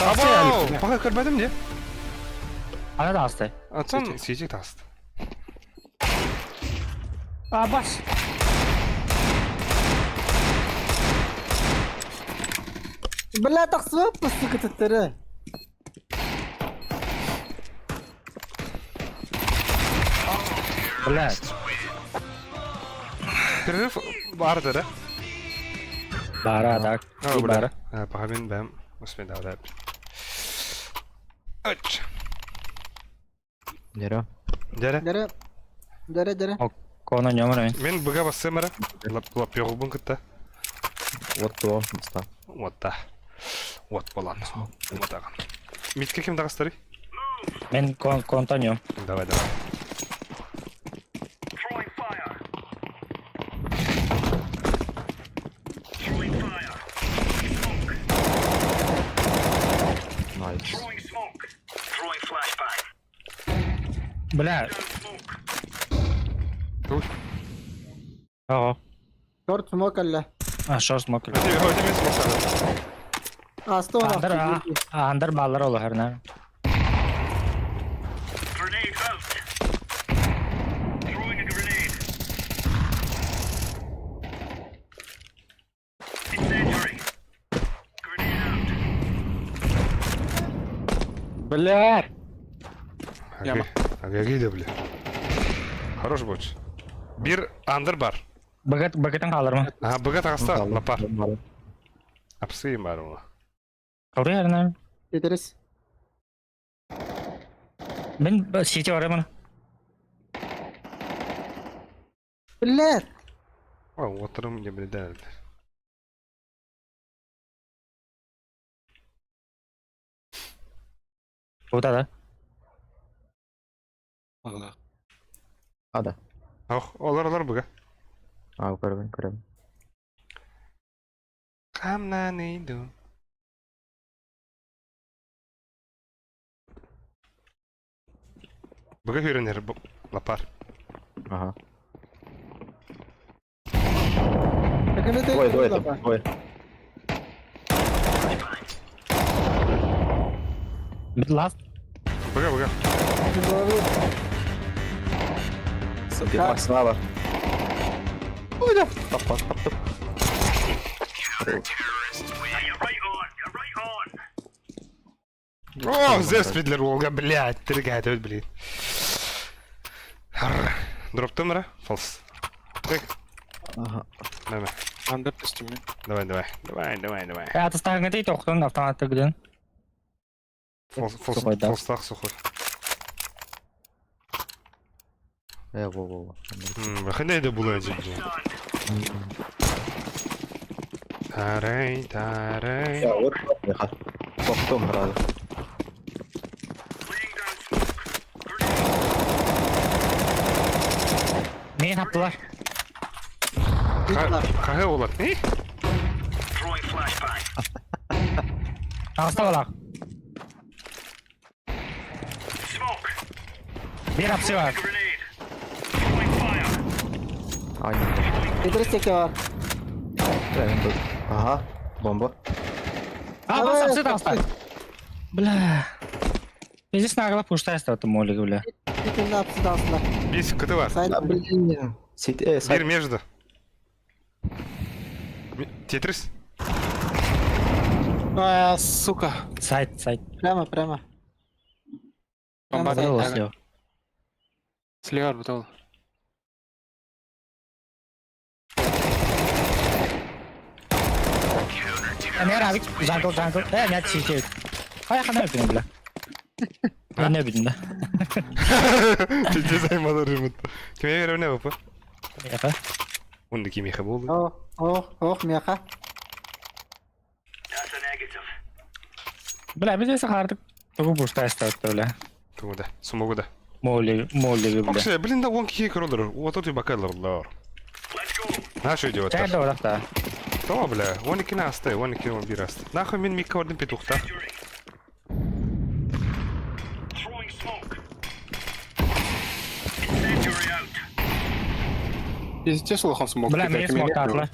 Абау! Пока көрбөтүм дии. Ана да асты. Атын сижик таст. А, бас. Бля, тахсыбаппын, сука, төттөрү. Блядь. Перерыв баар да? Бара, так. А, Бара. бля. Пока мен бэм. Успен да, да. Ач. Нера. Дәрә. Дәрә. Дәрә, дәрә. Кона нөмір мен. Мен быга бассам ара. Лап лап йогубун кытта. Вот то, баста. Вот да. Вот болан. Вот аган. Митке ким дагыстары? Мен кон конта нөм. Давай, давай. Nice. Бля. Тут. Ого. Short smoke әллә. А, шорт смок. Өте мен смосады. Аста он Андыр, а, андыр баллар олы хәрнә. Бля! Яма. Ага, бля. Хорош боч. Бир андыр бар. Багат, багатан қалыр ма? Ага, быга тагаста лапар. Апсы бар ола. Кауры хәрнә. Тетрис. Мен сити барамын. Бля! О, отырым не білді. Бұда да. Ага. Ада. Ох, олар олар быга. А, көрөбүн, көрөбүн. Камнан иду. Быга үйренер лапар. Ага. Ой, Ой, ой, ой. Ласт. Быга, быга. Максима бар. Топ, топ, топ, топ. О, Зевс Волга, блядь, тригает, вот, блин. Дроптым, ра? Фолс. Так, Ага. давай, Андер костюме. давай, давай, давай, давай, давай. Атыстағын дейді тоқтың автоматты гүден. Фолс, фолс, Сухой, да. фолстах сухой. Во, во, во. Выходи, да было один, блин. Тарай, тарай. Я, вот, меха. Топтом сразу. Мен таптылар. Қағай болады, не? Ағыста балақ. Бер апсы бар. А, нет. Тетрис теке бар. Бля, мен тут. Ага, бомба. А, бас апсы тағыста. Бля. Здесь нагло пуштай статы молик, бля. Бүтүн апсы дасылар. Бес кт бар. Сайт. Да, блин. Сит, сайт. Бир между. Тетрис? А, сука. Сайт, сайт. Прямо, прямо. Прямо Бомба. сайт. Было слева. Слева бутыл. Не равик, jungle, jungle. Не сити. Ай, хана өпін, бля. Не өпін, да. Пиздец, аймалар ремонт. Кеме бере не бапа? Яқа. Онды кемеха болды. Ох, ох, ох, меха. Бля, біз есі қардық. Тугу пуштай статы, бля. Тугуда, сумогуда. Молик, молик, бля. Оксе, блин, да он кие кроллер. Вот тут и бакалар. Нашу идиот. Чай да орақта. То, бля, он и кинасты, он и кино бираст. Нахуй мен микка орден петухта. Пиздец, лохон смог. Бля, мен смок татлы.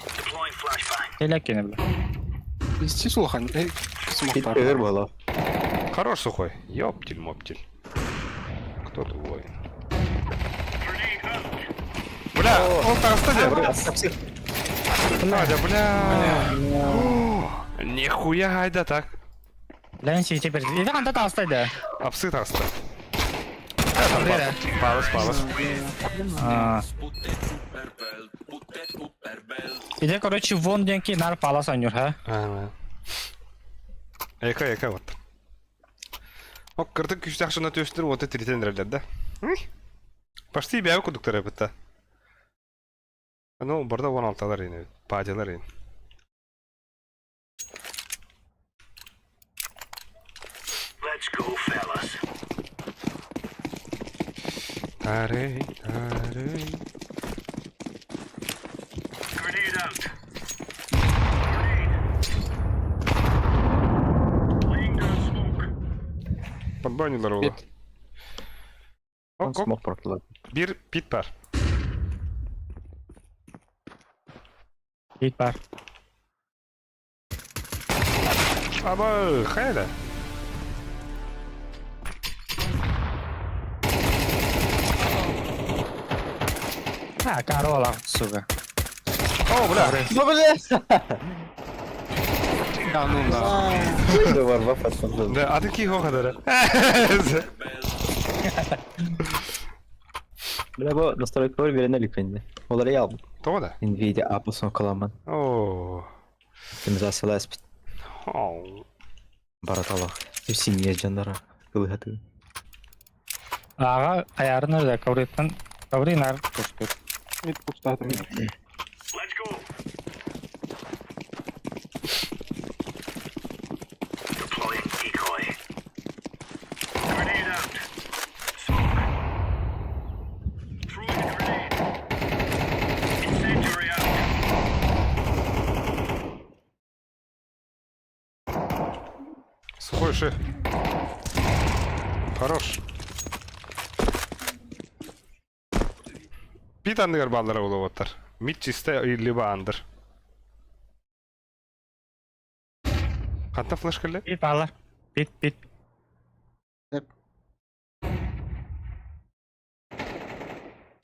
Телек кини бля. Исти сулахан. Пит Смоктар. өр буолар. Хорош сухой. Ёптель-моптель. Кто твой? Бля, ол таҕыста дии. Надя, бля. О, Нихуя гайда так. Лэн сити бер. Иди ханта таҕыста да. Апсы таҕыста. Палас, палас. А. Иди, короче, вон денки нар палас анюр, ха? Эка, эка вот. Ок, кырдык күчтәх шуна төштер, вот тиритен эрэллэр да. Почти бэйэ курдуктар эбит Ну, барда 16-лар ини, падялар ини. Тарей, тарей. Подбанилар ола. Пит. Ок, ок. Смок бырахтылар. Бир пит бар. Пит бар. Аба, хайда. А, корола, сука. О, бля. Да бля! Да ну да. Да варва фатсан. Да, а ты кихо хадара. Бля бу настройкалар берен элек инде. Олар ялбыт. Того да? Nvidia Apple-сон кыламан. О. Оптимизациялар эспит. Оу. Бараталах. Синие жандара. Кылыхаты. Ага, аярын да ковриттан коври нар туштур. Мид пустатым. Сухой ши. Хорош. Пит анныгар баллара уловаттар. Мид чисто либо андыр. Ханта флеш кэллэ? Пит балар. Пит, пит.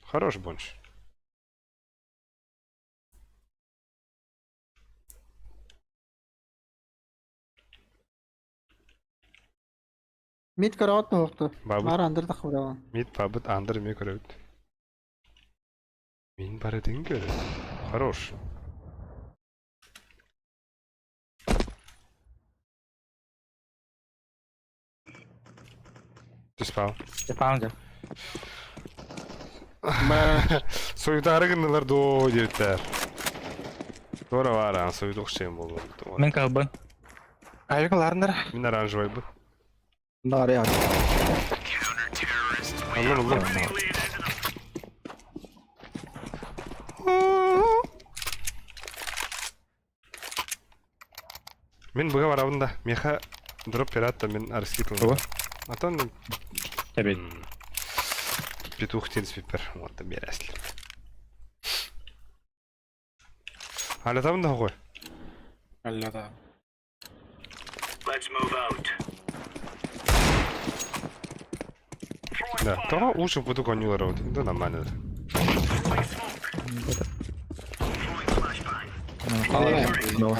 Хорош бонч. Мид караот туохту. Бабыт. Мар андыр тахыбырабан. Мид бабыт андыр ме көрөбүт. Мин барытын көрөт. Хорош. Ты спал. Паунда. Союдары гыннылар до диэбиттэр. Туора баар союд охшайм болду. Мен калбын. Авик ларнер. Мин оранжевый бы. Нар я. Аллам аллам. Мин быга барабын да. Меха дроп пират мен арскитл. Атон Тебе. петух тенс пипер. Вот берәслер. Аля там да хой. Алла да. Да. Того лучше буду конюлар вот. Да нормально. No.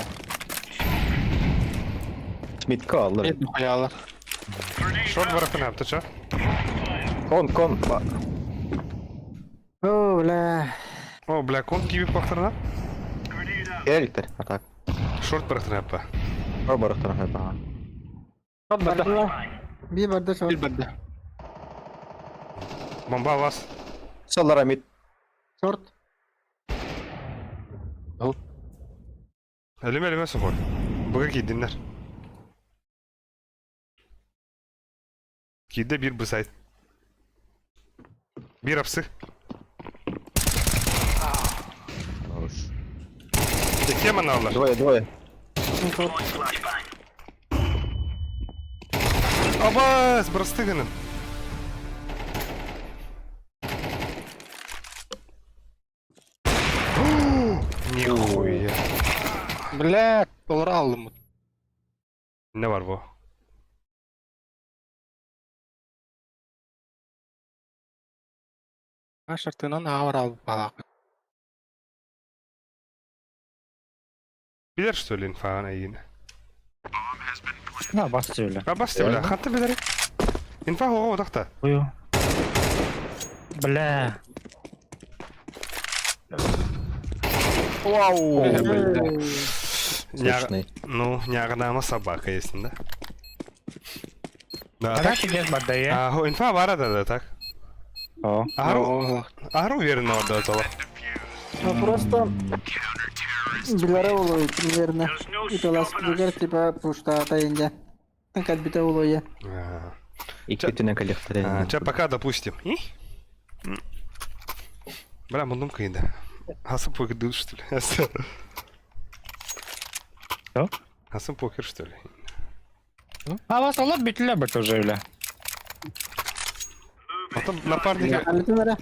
Мидка аллар. Мид хуялар. Шорт баракын аптача. Кон, кон. О, бля. О, бля, кон киби пахтарна. Келиктер. А так. Шорт баракын апа. Бар барахтар хайпа. Би барда шор. Бир бадда. Бомба вас. Саллара мид. Шорт. Элеме элеме сухой. Буга кийдиннер. Кийде бир бысайт. Бир апсы. Хорош. Кем аналар? Двое, двое. Абас, бырастыгынын. Нихуя. Блядь, олор аллым. Ne var bu? Ашартынан авар алып балак. Билер что ли инфа yine? На, бас söyle. А бас бля, ханта билер. Инфа хоға одақта. Бую. Бля. Вау! Сочный. Ну, нягнама собака есть, да? Да, Ага, так. тебе бадае. А, инфа бара да, да, так. О. Ару, ару верно отдала. Ну просто... Билары улуй, примерно. И то лас типа пушта таинде. Так бите улуй. Икки түнен коллекторы. Че, пока допустим. И? Бля, мундум кайда. Хасым покер дыл, что ли? Что? Хасым покер, что ли? А вас алып битиле бит уже, бля. Потом напарника... Алитын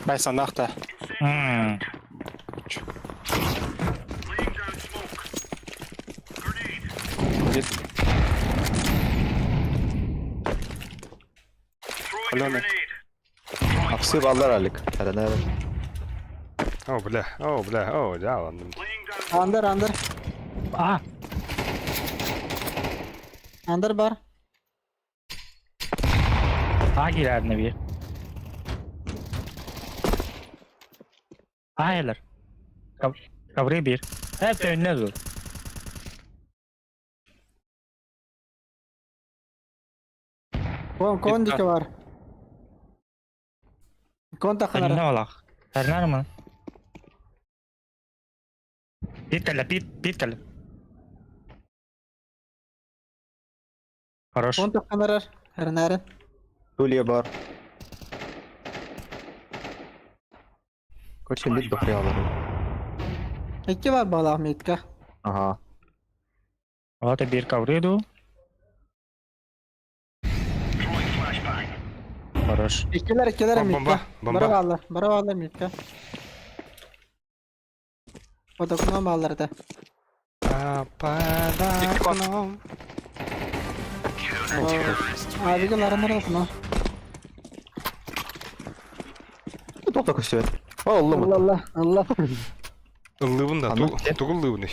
Байсанахта. М. Алена. Апсы баллар алик. Арана. О, бля, о, бля, о, да, ладно. Андер, андер. А, Андер бар. а киләрне бир. Hayır. Kavri bir. Hep önüne dur. Кон, кон дике бар. Кон Önüne таханара. olak. Terner mı? Bir kale, bir, bir kale. Хорош. Кон таханара. Хернәрен. Тулья бар. Короче, бит дохуя Икки бар бала митка. Ага. Вот bir kavridu. Хорош. Иккилер, иккилер Бомба, митка. бомба. Бара баллар, бара баллар митка. Одокно баллар да. Под окном. Абиге ларанар окно. Тоқ такой свет. Алла Алла, Алла, Алла. Ыллыбын да, Аны, тугул лыбын.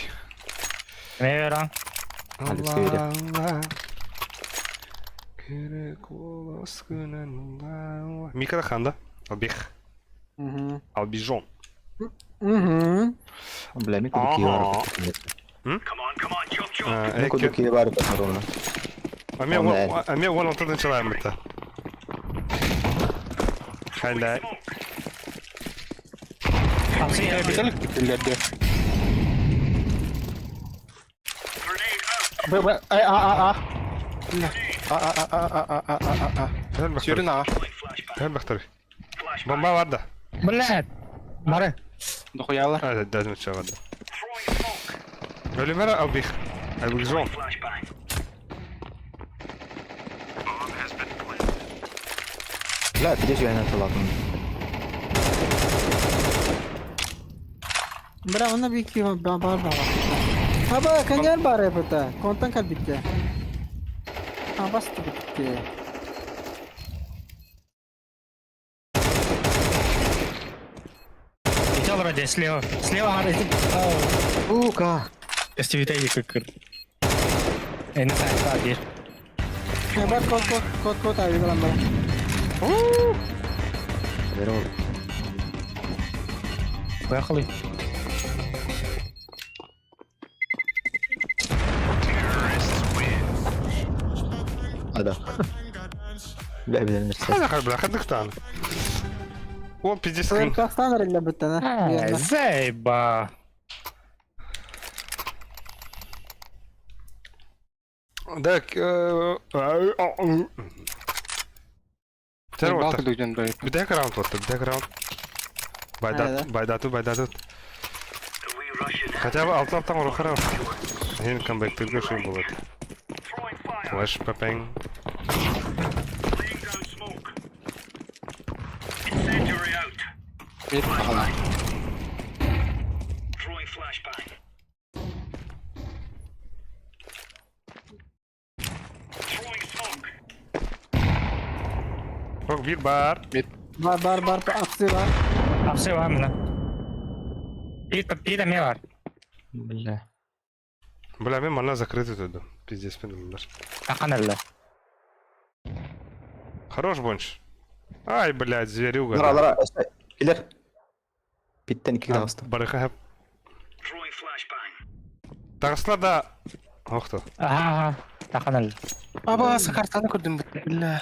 Ne veren? Алексей. Мика ханда. Албих. Мгм. Албижон. Мгм. Бля, мен кудуки Ага. бар. А, Мен кудуки бар ровно. А мен вон оттан начинаем это. Ханда. Битәлек Б, Б, А, А, А, А. А, А, А, А, А, А, А, А, А. Сюрин А. Бомба бар да. Блядь. Бары. Дохуялар. А, да, да, да, да. Өлүмөр албих. Албижон. Бля, пидешь я на талакын. Бра, она бики бар бар бар. Аба, каняр бар это. Контан кал бикке. А, басты бикке. Идёл вроде слева. Слева, Сука. Если как. Не знаю, да, bir. Не, бар кот кот кот кот абиге лан бар. Здорово. Поехали. А, да. Бля, бля, нәрсе. Хада бля, хадыктан. Ол пиздец. Казахстан реле бүттен, Заеба. Так, Тэр Балка вот. дүгден бай. Бидек раунд вот, бидек раунд. Байдат, байдату, байдату. Хотя бы алтан урухара. Хин камбэк тыргы шин болот. Флэш папeng. Бит бахала. Ох, бир бар. Бар бар бар апсы бар. Апсы бар мына. Бир бир эме бар. Бля. Бля, мен мана закрытый туду. Пиздец, мен ыллар. Такан эле. Хорош бонч. Ай, блядь, зверюга. Лара, Лара, Килер. Питтен икки таҕыста. Барыха хап. Таҕысла да. Охто. Аха, аха. Такан эле. Аба, картаны көрдүм бля.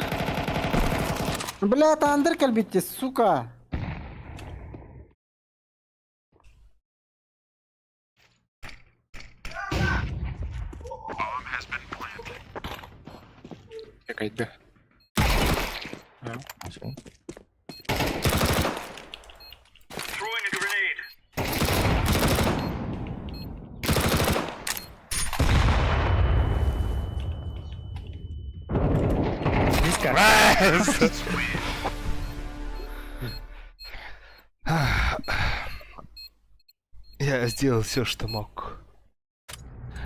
Бля, тандыр кэлбитти, сука. Какая-то. Диска. Я сделал все, что мог.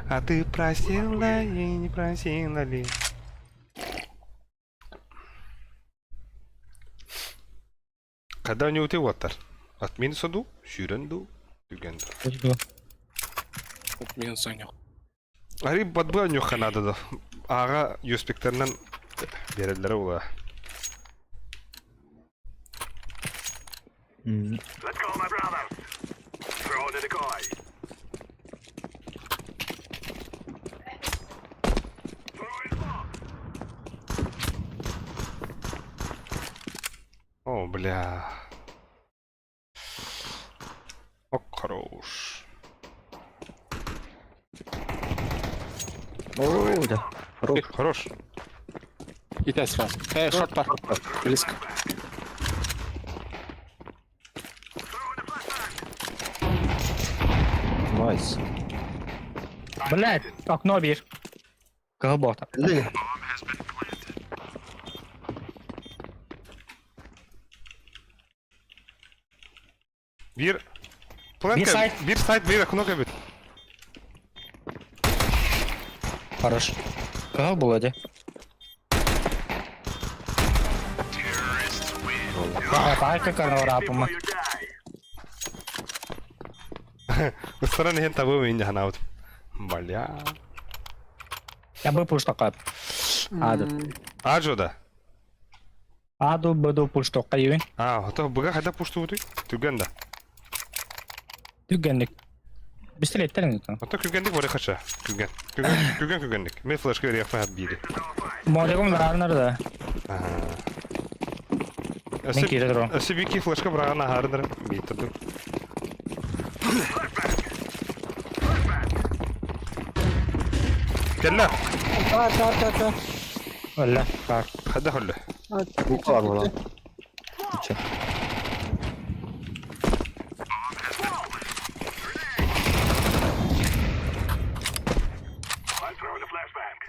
А ты просила и не просила ли? Когда у него ты ватар? От минуса ду, сюрен ду, түген ду. Минус ойнок. Ари бадбы нюха надо да. Ага, юспектернен берелдері була. О, бля. О, хорош. О, да. Хорош. Хорош. Итәс бар. Э, шорт бар. Близко. Найс. Блядь, окно бир. Кыһыл буолта. Бля. Бир. Планка. Бир сайт. Бир сайт, бир окно кабит. Хорош. Кыһыл буолла дии. Паайка карнаварапыма. Ыстаран иһэн табы мин ханаабыт. Бля. Я бы пуштока. Аду. Ажо да. Аду буду пуштока юин. А, ото быга хайда пуштубутуй? Түгэн да. Түгэнник. Бистилеттер не там. Ото күгэнник бары хача. Күгэн. Күгэн, күгэн күгэнник. Мен флешка бериэх хат биири. Молегум баранар да. Мен кире турам. Өсө бики флешка быраган ахарыныр. Бейтірдім. Кэллэ. Бар бар бар бар. Өллө. Бар. Хайда холле. Бука бар була. Че?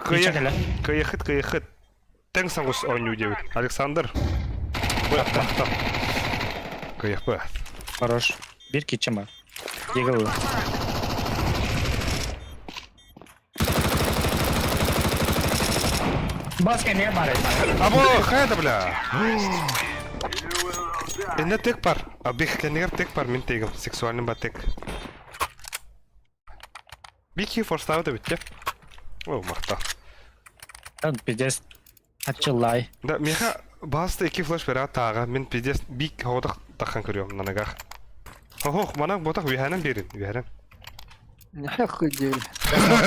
Кыйыхыт, кыйыхыт, кыйыхыт. Тэҥ соҕус оонньуу диэбит. Александр. Быах, тахтар. Кыйыхпыт. Хорош. Бир кичим бар. Егыл. Баска не бар. Або, хайда, бля. Энне тек бар. А бихкенер тек бар мин тегим. Сексуальный ба тек. Бики форставы да битте. О, махта. Там пиздец. Ачылай. Да, меха баста ики флеш бера тага. Мин пиздец бик хоодах тахан көрүөм нанагах. Хох, манак ботах виханан берин, виханан. Нахуй дел.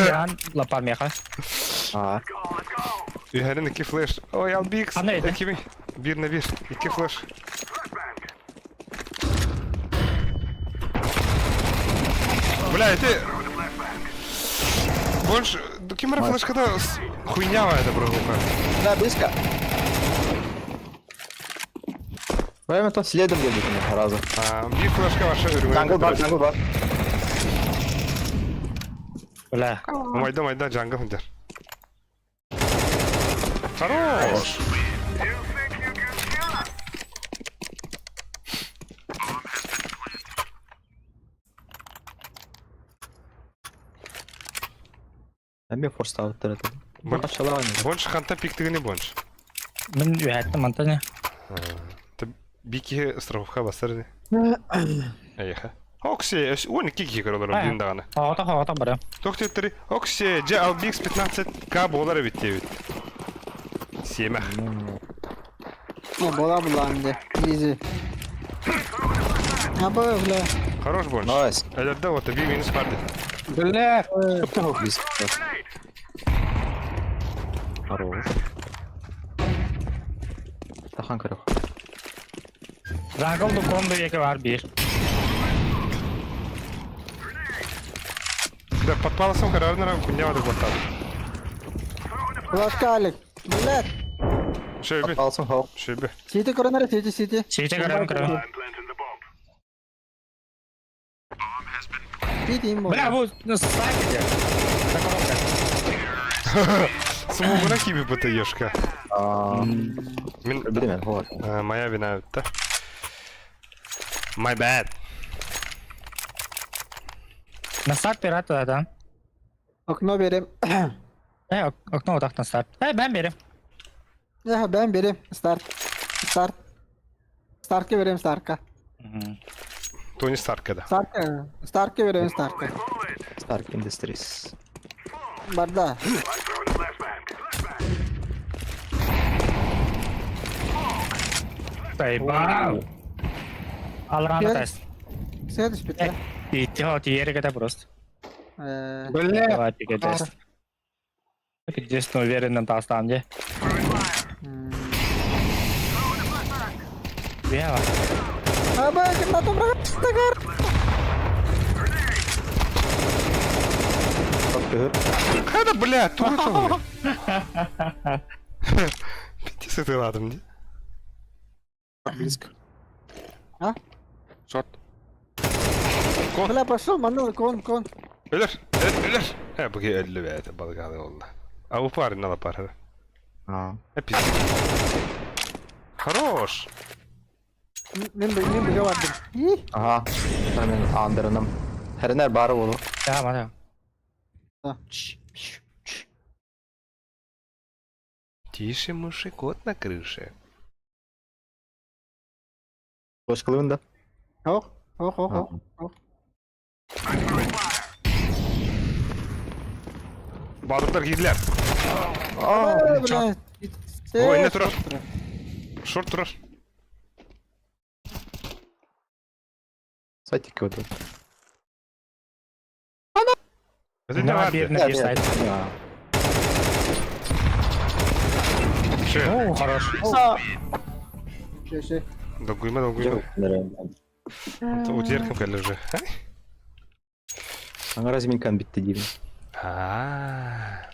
Ян лапар меха. А. Виханан ики флеш. Ой, албикс. Ана еді? Кими? Бир на бир. Ики флеш. Бля, ты... Больше... Кимара флешка-то хуйнявая эта прогулка. Да, близко. Время то следом едет раза. А, бир флешка ваша Джангл бар, джангл бар. Бля. Майда, майда, джангл дер. Хорош! Эми форстауттар это. Бон- Бачалааны. Больше ханта пиктигини больше. Мин үһәттим антоне. Бики страховка басар ини. Эйиэхэ. Окси, 12 киһи көрөлөр диэн даҕаны. Хоҕото хоҕото бары. Туох диэттери? Окси, дьэ Албикс 15К буолар эбит диэбит. Сиэмэх. Не, була булаан дьэ. Изи. Аба, бля. Хорош больше. Найс. Өлөрдө вот би минус барды. Бля! Хорош. Тахан көрөх. Jungle ду комбо екі бар bir. Да, подпаласым карарнара куня вады баттады. Флашка Алик. Бля. Шөбе, Алсың хоқ. шөбе. Сити көрөнөр, сити, сити. Сити көрөм көрөм. Сити им Бля, болду. бу сайт где. За коробка. Смугуна киби БТЕшка. Мин Білемін, хоқ. Моя вина это. My bad. На старт пират да. Окно берем. Э, окно вот так на старт. Э, ben берем. Я ben берем. Старт. Старт. Старка берем, старка. Тони Старка, да. Старка. Старка берем, старка. Stark Industries. Барда. Заебал. Алрана тест. Следующий петля. Тихо, тиерик это просто. Бля! Давай, пике тест. Единственно уверенно тастам, где? Бева. Аба, кем брат, Хада, бля, тура Пиздец, ты ладом, не? Близко. А? Шорт. Бля, пошел, манул, кон, кон. Өлөр, өлөр. Э, буги өллү бәйті балгалы олла. А у пары нала пары. А. Э, пиздец. Хорош. Мен мен біге бардым. И? Аха. Мен андырыным. Хәрінер бары болу. Да, мана. Тише, мыши, кот на крыше. Қош қылуын да. Ох, ох, ох, ох. ох. Бадырдар кийдилер. Бля. Ой, не турар. Шорт турар. Сайтик өтіп. Это не На надо. бир на бир сайт. Ше. О, хорош. Ше, ше. Долгуйма, долгуйма. Удерком кәлі уже. Аңа разминканы бітті деймін. А.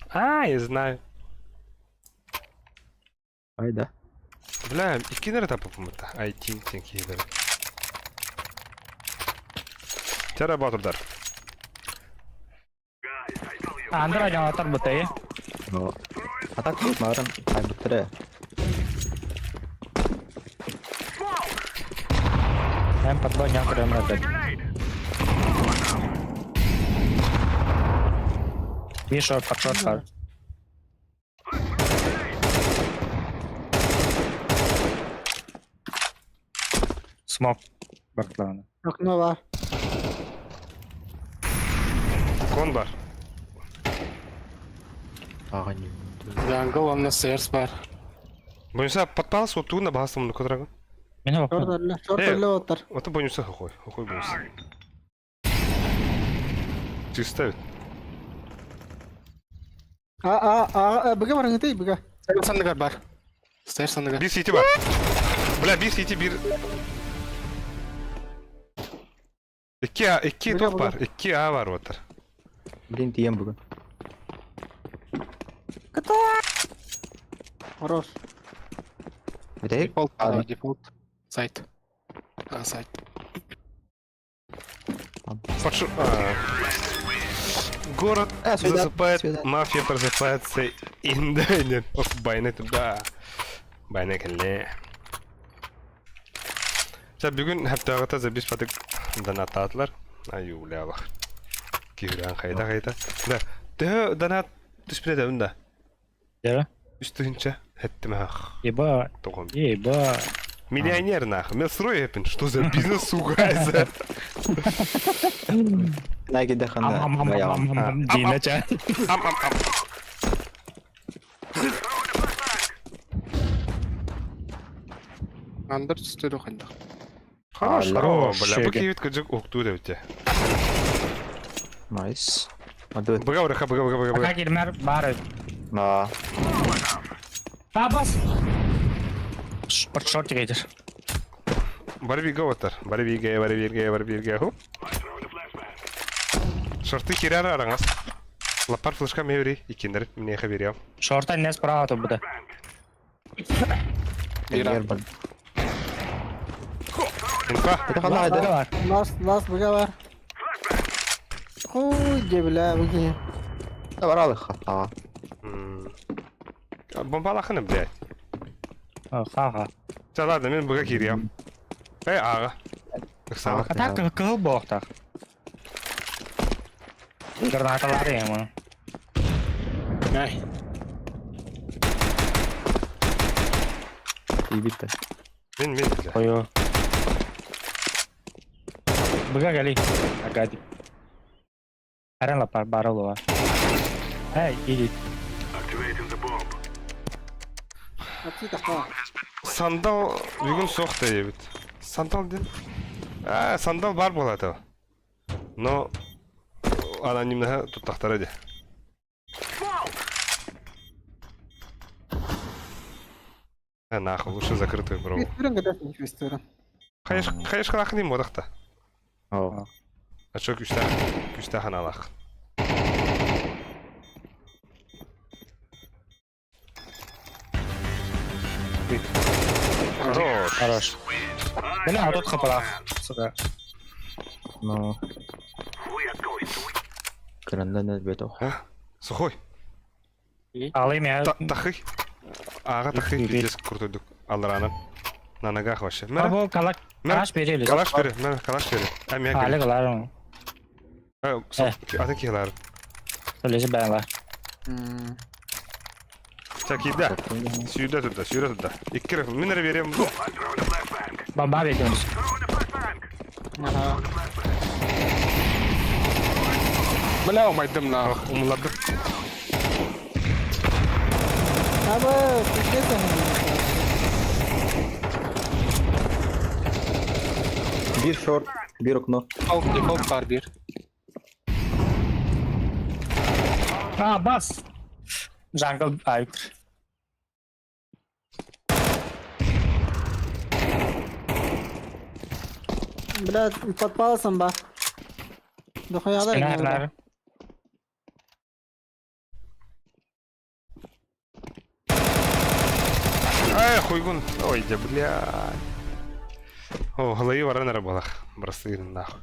А, я знаю. Айда. Бля, икки нэрэ тапапым это. IT тенки бер. Тара батырдар. Андра жаңатар бытайы. Атак будет марын. Ай, бітірі. Мен подбой жаңа опять. Bir short, под short var. Smoke. Бакланы. Окно бар. Кон бар. Ага, не. Jungle, он на сэрс бар. Бойынса подпалсы отуына бағасы мұны көтірагын. Мені Шорт бақпын. өлі, шорт Э. өлі отыр. Ото бойынса хохой. Хохой бойынса. Чисто ставит. А, а, а, біге бар, ыңытай, біге. Сэрс андыгар бар. Сэрс андыгар. Bir CT бар. Бля, bir CT bir... 2 A, 2 Бля, топ бля. бар. 2 A бар отыр. Блин, тием бүгін. Хорош. Бітейік? Дефолт, Ладно. дефолт. Сайт. А, сайт. Подшу... А. Город Э, сюда, засыпает, сюда. мафия просыпается, индайнер. Ох, байны туда. Байны кэллэ. Ча бүгүн хаптагата забис патык донататлар. Аю лябах. Киран хайда хайда. Да. Тө донат түспүнэ да. Дері. Үс тыһыынча хэттимээх. Еба, Тоҕом. еба. Миллионер нахуй. Мен строй эпин. Что за бизнес, сука? это? Найгиде хана. Ам ам ам ам ам Дина ча. Ам ам ам. Андыр түстөрү хайдах. Хорош, Алла. хорош, бля. Бу киевит кыджык укту деп. Найс. Мады. Быга быга быга быга быга. Пока кирмер бары. На. Табас. Шорт шорт едешь. Барбига отар. Барбига, барбига, барбига. Хоп. Шорты хиряра араңас. Лапар флешка меври. Икендер мне хаверял. Шорта не справа тут буде. Ира. Бар. Инфа. Это хана айда. Бар. Лас, лас быга бар. Хуй, де, бля, быги. Баралы хата. Бомбалаханы, блядь. Ха-ха. Да ладно, мен быга кириям. Эй, ага. Оксана. А так кыл боқтақ. Гранаталар ему. Най. Ибитте. Мен, мен, бля. Қою. Быга гали. Агади. Арен лапар барылова. Эй, иди. Апси тахта. Сандал бүгін соқты ебит. Сандал ден. А, сандал бар болады. Но анонимного тут тахтар эди. А нахуй, лучше закрытую бро. Вестүрен кадас вестүрен. Хайш хайш халах ним одақта. О. А чо күстә күстә ханалах. Хорош. Хорош. Бля, а тут хапалах. Сука. Ну. Кырандана бето. Сухой. Алый меня. Тахы. Ага, тахы, пиздец, крутой дук. Алрана. На ногах вообще. А бу калак. Калаш берели. Калаш бери, мэр, калаш бери. А меня Али калар. Атын килар. Төлесі бәла. Так, ида. Сюда туда, сюда туда. Иккер, мен берем. Бомба береміз. Ага. Бля, умайдым на. Умлады. Аба, пиздец. Bir short, bir окно. Дефолт, дефолт бар бир. А, бас. Джангл айк. Бля, под паласом ба. Дохуя да. Нар, Ай, хуйгун. Ой, да, бля. О, голове варена рабалах. Бросили нахуй.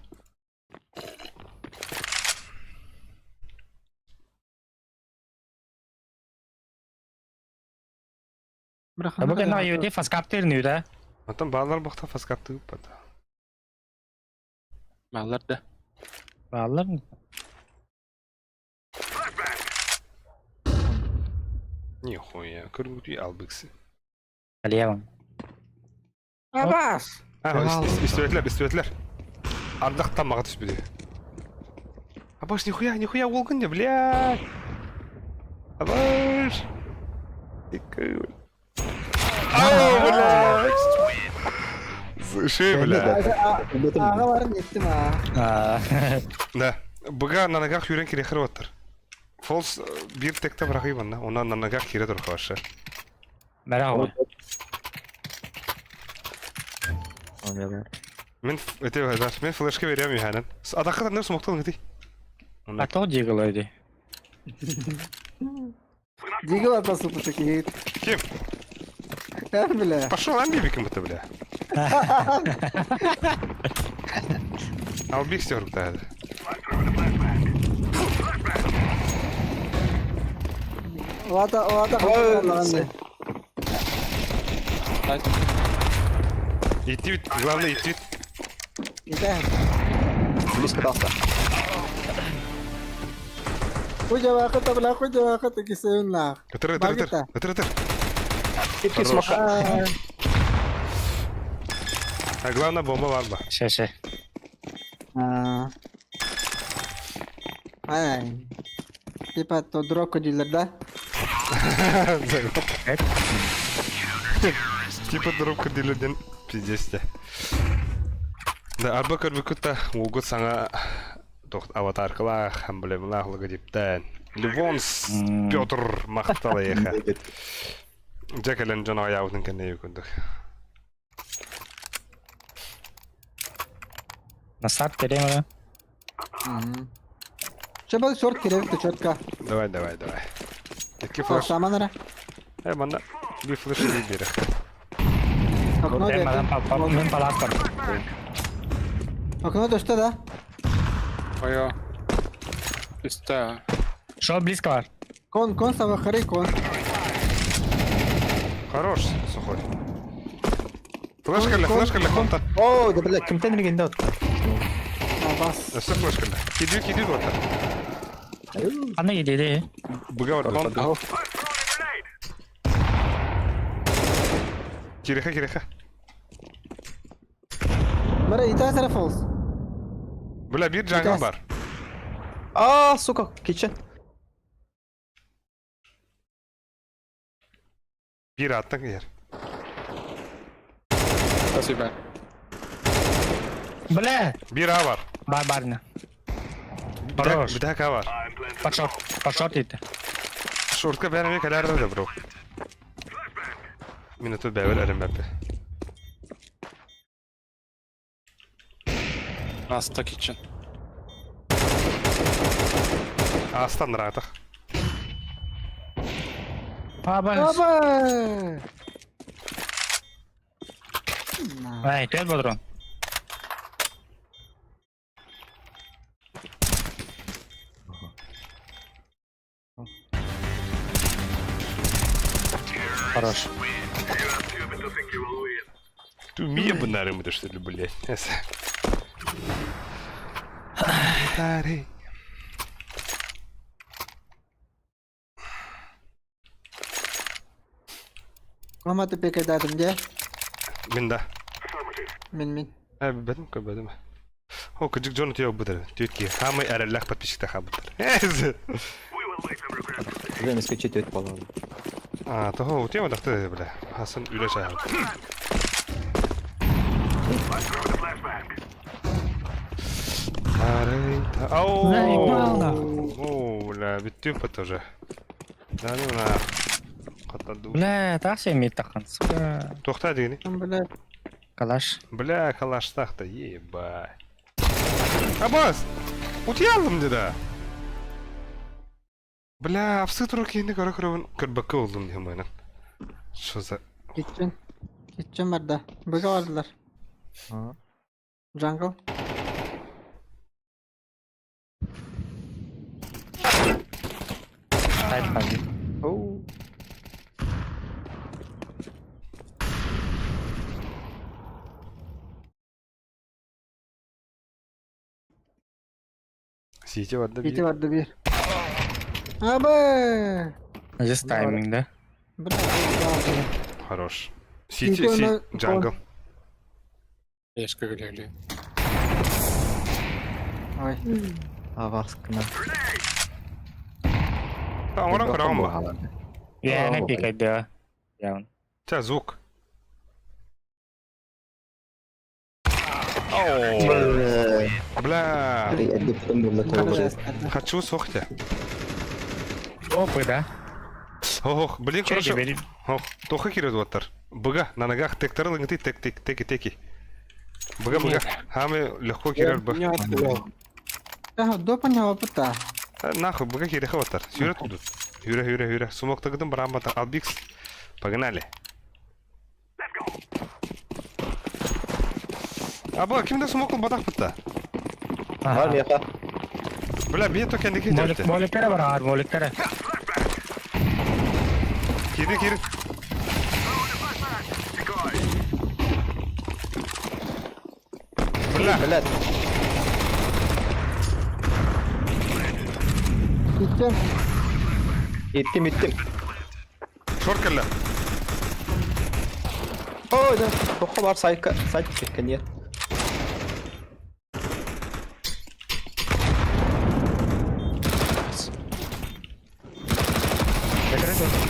А бу кэнна юти фаскаптыр нүдэ. Потом баллар бахта фаскапты упада. Маллар да. Баллар. Нихуя, көргүтүй албыксы. Алиевым. Абаш. А, истөтлер, истөтлер. Ардақ тамаға түспеді. Абаш, нихуя, нихуя ол күнде, бля. Абаш. Ау, бля. Слушай, бля. Ага бар неттим а. Да. Быга на ногах юрен кире хырваттар. Фолс бир текте бырахы банна. Она на ногах кире тур вообще. Бәрі Мен эте бар. Мен флешке берем юханан. Адаққа да смоктал гити. А то дигл өйді. Дигл атасы таки. Ким? Э, бля. Пошел амбибиком это, бля. Албик стерк да. Лата, лата, лата. Идти, главное идти. Итак. Близко дался. Кудьалаахыт абылаах кудьалаахыт иккисэйинлаах. Ытыр, ытыр, ытыр. Багита. Ытыр, ытыр. Икки Хорош. смока. А главное бомба варба. Ща, ща. Ай. Типа то дроку дилер, да? Типа дробка дилерден пиздец те. Да, арба көрбүкүт угут саҥа аватаркалаах, эмблемалаах логотиптаан. Ливонс Петр махтал эйиэхэ. Дьэ кэлэн дьон аҕыйаабытын кэннэ курдук. На старт кэлиэм эрэ. Че был шорт кирилл, ты четко. Давай, давай, давай. Икки флеш. Саман эрэ. Э, манна би флеш биэрэх. Окно Эн манан мин паласпар. Окно то что, да? Ой, Үстэ. Шел близко бар. Кон, кон, савахары, кон. Хорош, сухой. Флешка ли, флешка ли, хонта. Оо, да блядь, кимтэн регенде отта. Бас. Өссө флешка ли. Кидүү, кидүү отта. Аны кидиди. Быга бар, кон. Кириха, кириха. Бара, итаа сара фолс. Бля, биир джангл бар. Аа, сука, kitchen. Биир аттан киһэр. Спасибо. Бля! Биир А бар. Бар барына. Хорош. Бүтэһик А бар. Под шорт. Под шорт ити. Шортка бәрі кәләрді де, бро. Мин тут бәвер әрем бәпі. Аста kitchen. Астан ратах. Аба. Аба! Ай, түл бодрон. Хорош. Ты мия бы нарым это что ли, блядь. Мама ты пекайдадым, де? Мин да. Мин мин. Ә, бәдім кө бәдім. О, кыжык Джон түйе бұдыр. Түйетке. Хамай әреллах подписчикта хабыттыр. Время скачать өт балалы. А, того, у тебя дахты, бля. Хасан үле шайхал. Ау! О, бля, бүттүм тоже. Да ну на. Катаду. Бля, так себе имеет тахан, сука. Тохта дегени. Бля. Калаш. Бля, калаштахта, ебать. Абас! Утьялым деда. Бля, овсы руки не көрө көрөбүн көрбөккө болдум диэн майнан. Что за... Kitchen. Kitchen бар да. Быга бардылар. Jungle. Сайт паги. Оу. Сити барда Сити бир. барда бир. Аба! Здесь тайминг, да? Бля, Хорош. Сити, си, джангл. Ешка гүләли. Ой. Аваскына. Оңорон көрөҕүм ба? Я не пикай, да. Я. Ча, звук. Оу. Бля. Хочу сохте. Опы, да? Ох, блин, Че хорошо. теперь? Ох, тоха кирет оттар. Быга, на ногах тектор лынгты тек тек теки теки. Быга быга. Хаме легко кирер бы. Ага, допа не опыта. Нахуй, быга киреха оттар. Сюрет будут. Юре, юре, юре. Сумок тагыдым барамбата. Албикс. Погнали. Аба, кимде смок батах бытта? Бар меха. Бля, бие то кенди Молик, кетерти. моликтера бар, моликтера. Кири, кири. Бля, Блядь. Икки. Иттим, иттим. Шорт кэллэ. Ой, да. Тохо бар сайка, сайт нет.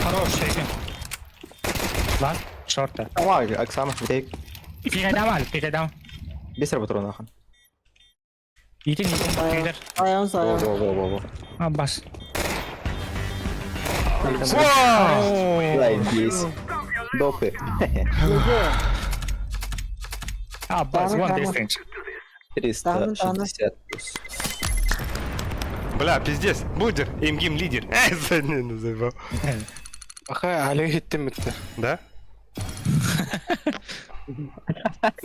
Хорош, шейки. Лан, шорта. Ама, Оксана, битейк. Пикай дам, пикай дам. Бесер патрон ахан. Итин, итин, пикер. Айан Во, сайын. во, во, во, во. Аббас. Заебись. Допы. Аббас, Таны, вон таны. distance. 360 плюс. Бля, пиздец. Будер, имгим лидер. Эй, за не заебал. Аха, Олег иттим битте. Да?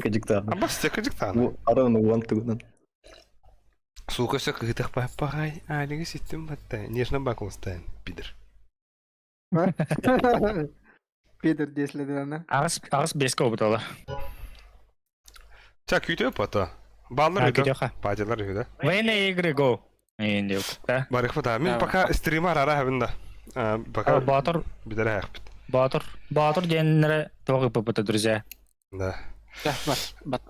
Кадикта. Абас, те кадиктан. Араны уан тугунан. Сука, все кытах папай. А, лига систем батта. Нежно бакул ставим, пидор. Пидор деследі ана. Ағыс, ағыс беске обыталы. Так, күйте пата. Баллар А, үйді. күйте, Падилар үйді. Военные игры, go. Енді, да? Барых пата. Мен Давай. пока стрима рара хабында. Пока Батыр, бидер аяқпыт. Батыр, Батыр деннері тоғы ппт, друзья. Да. Бар, батта.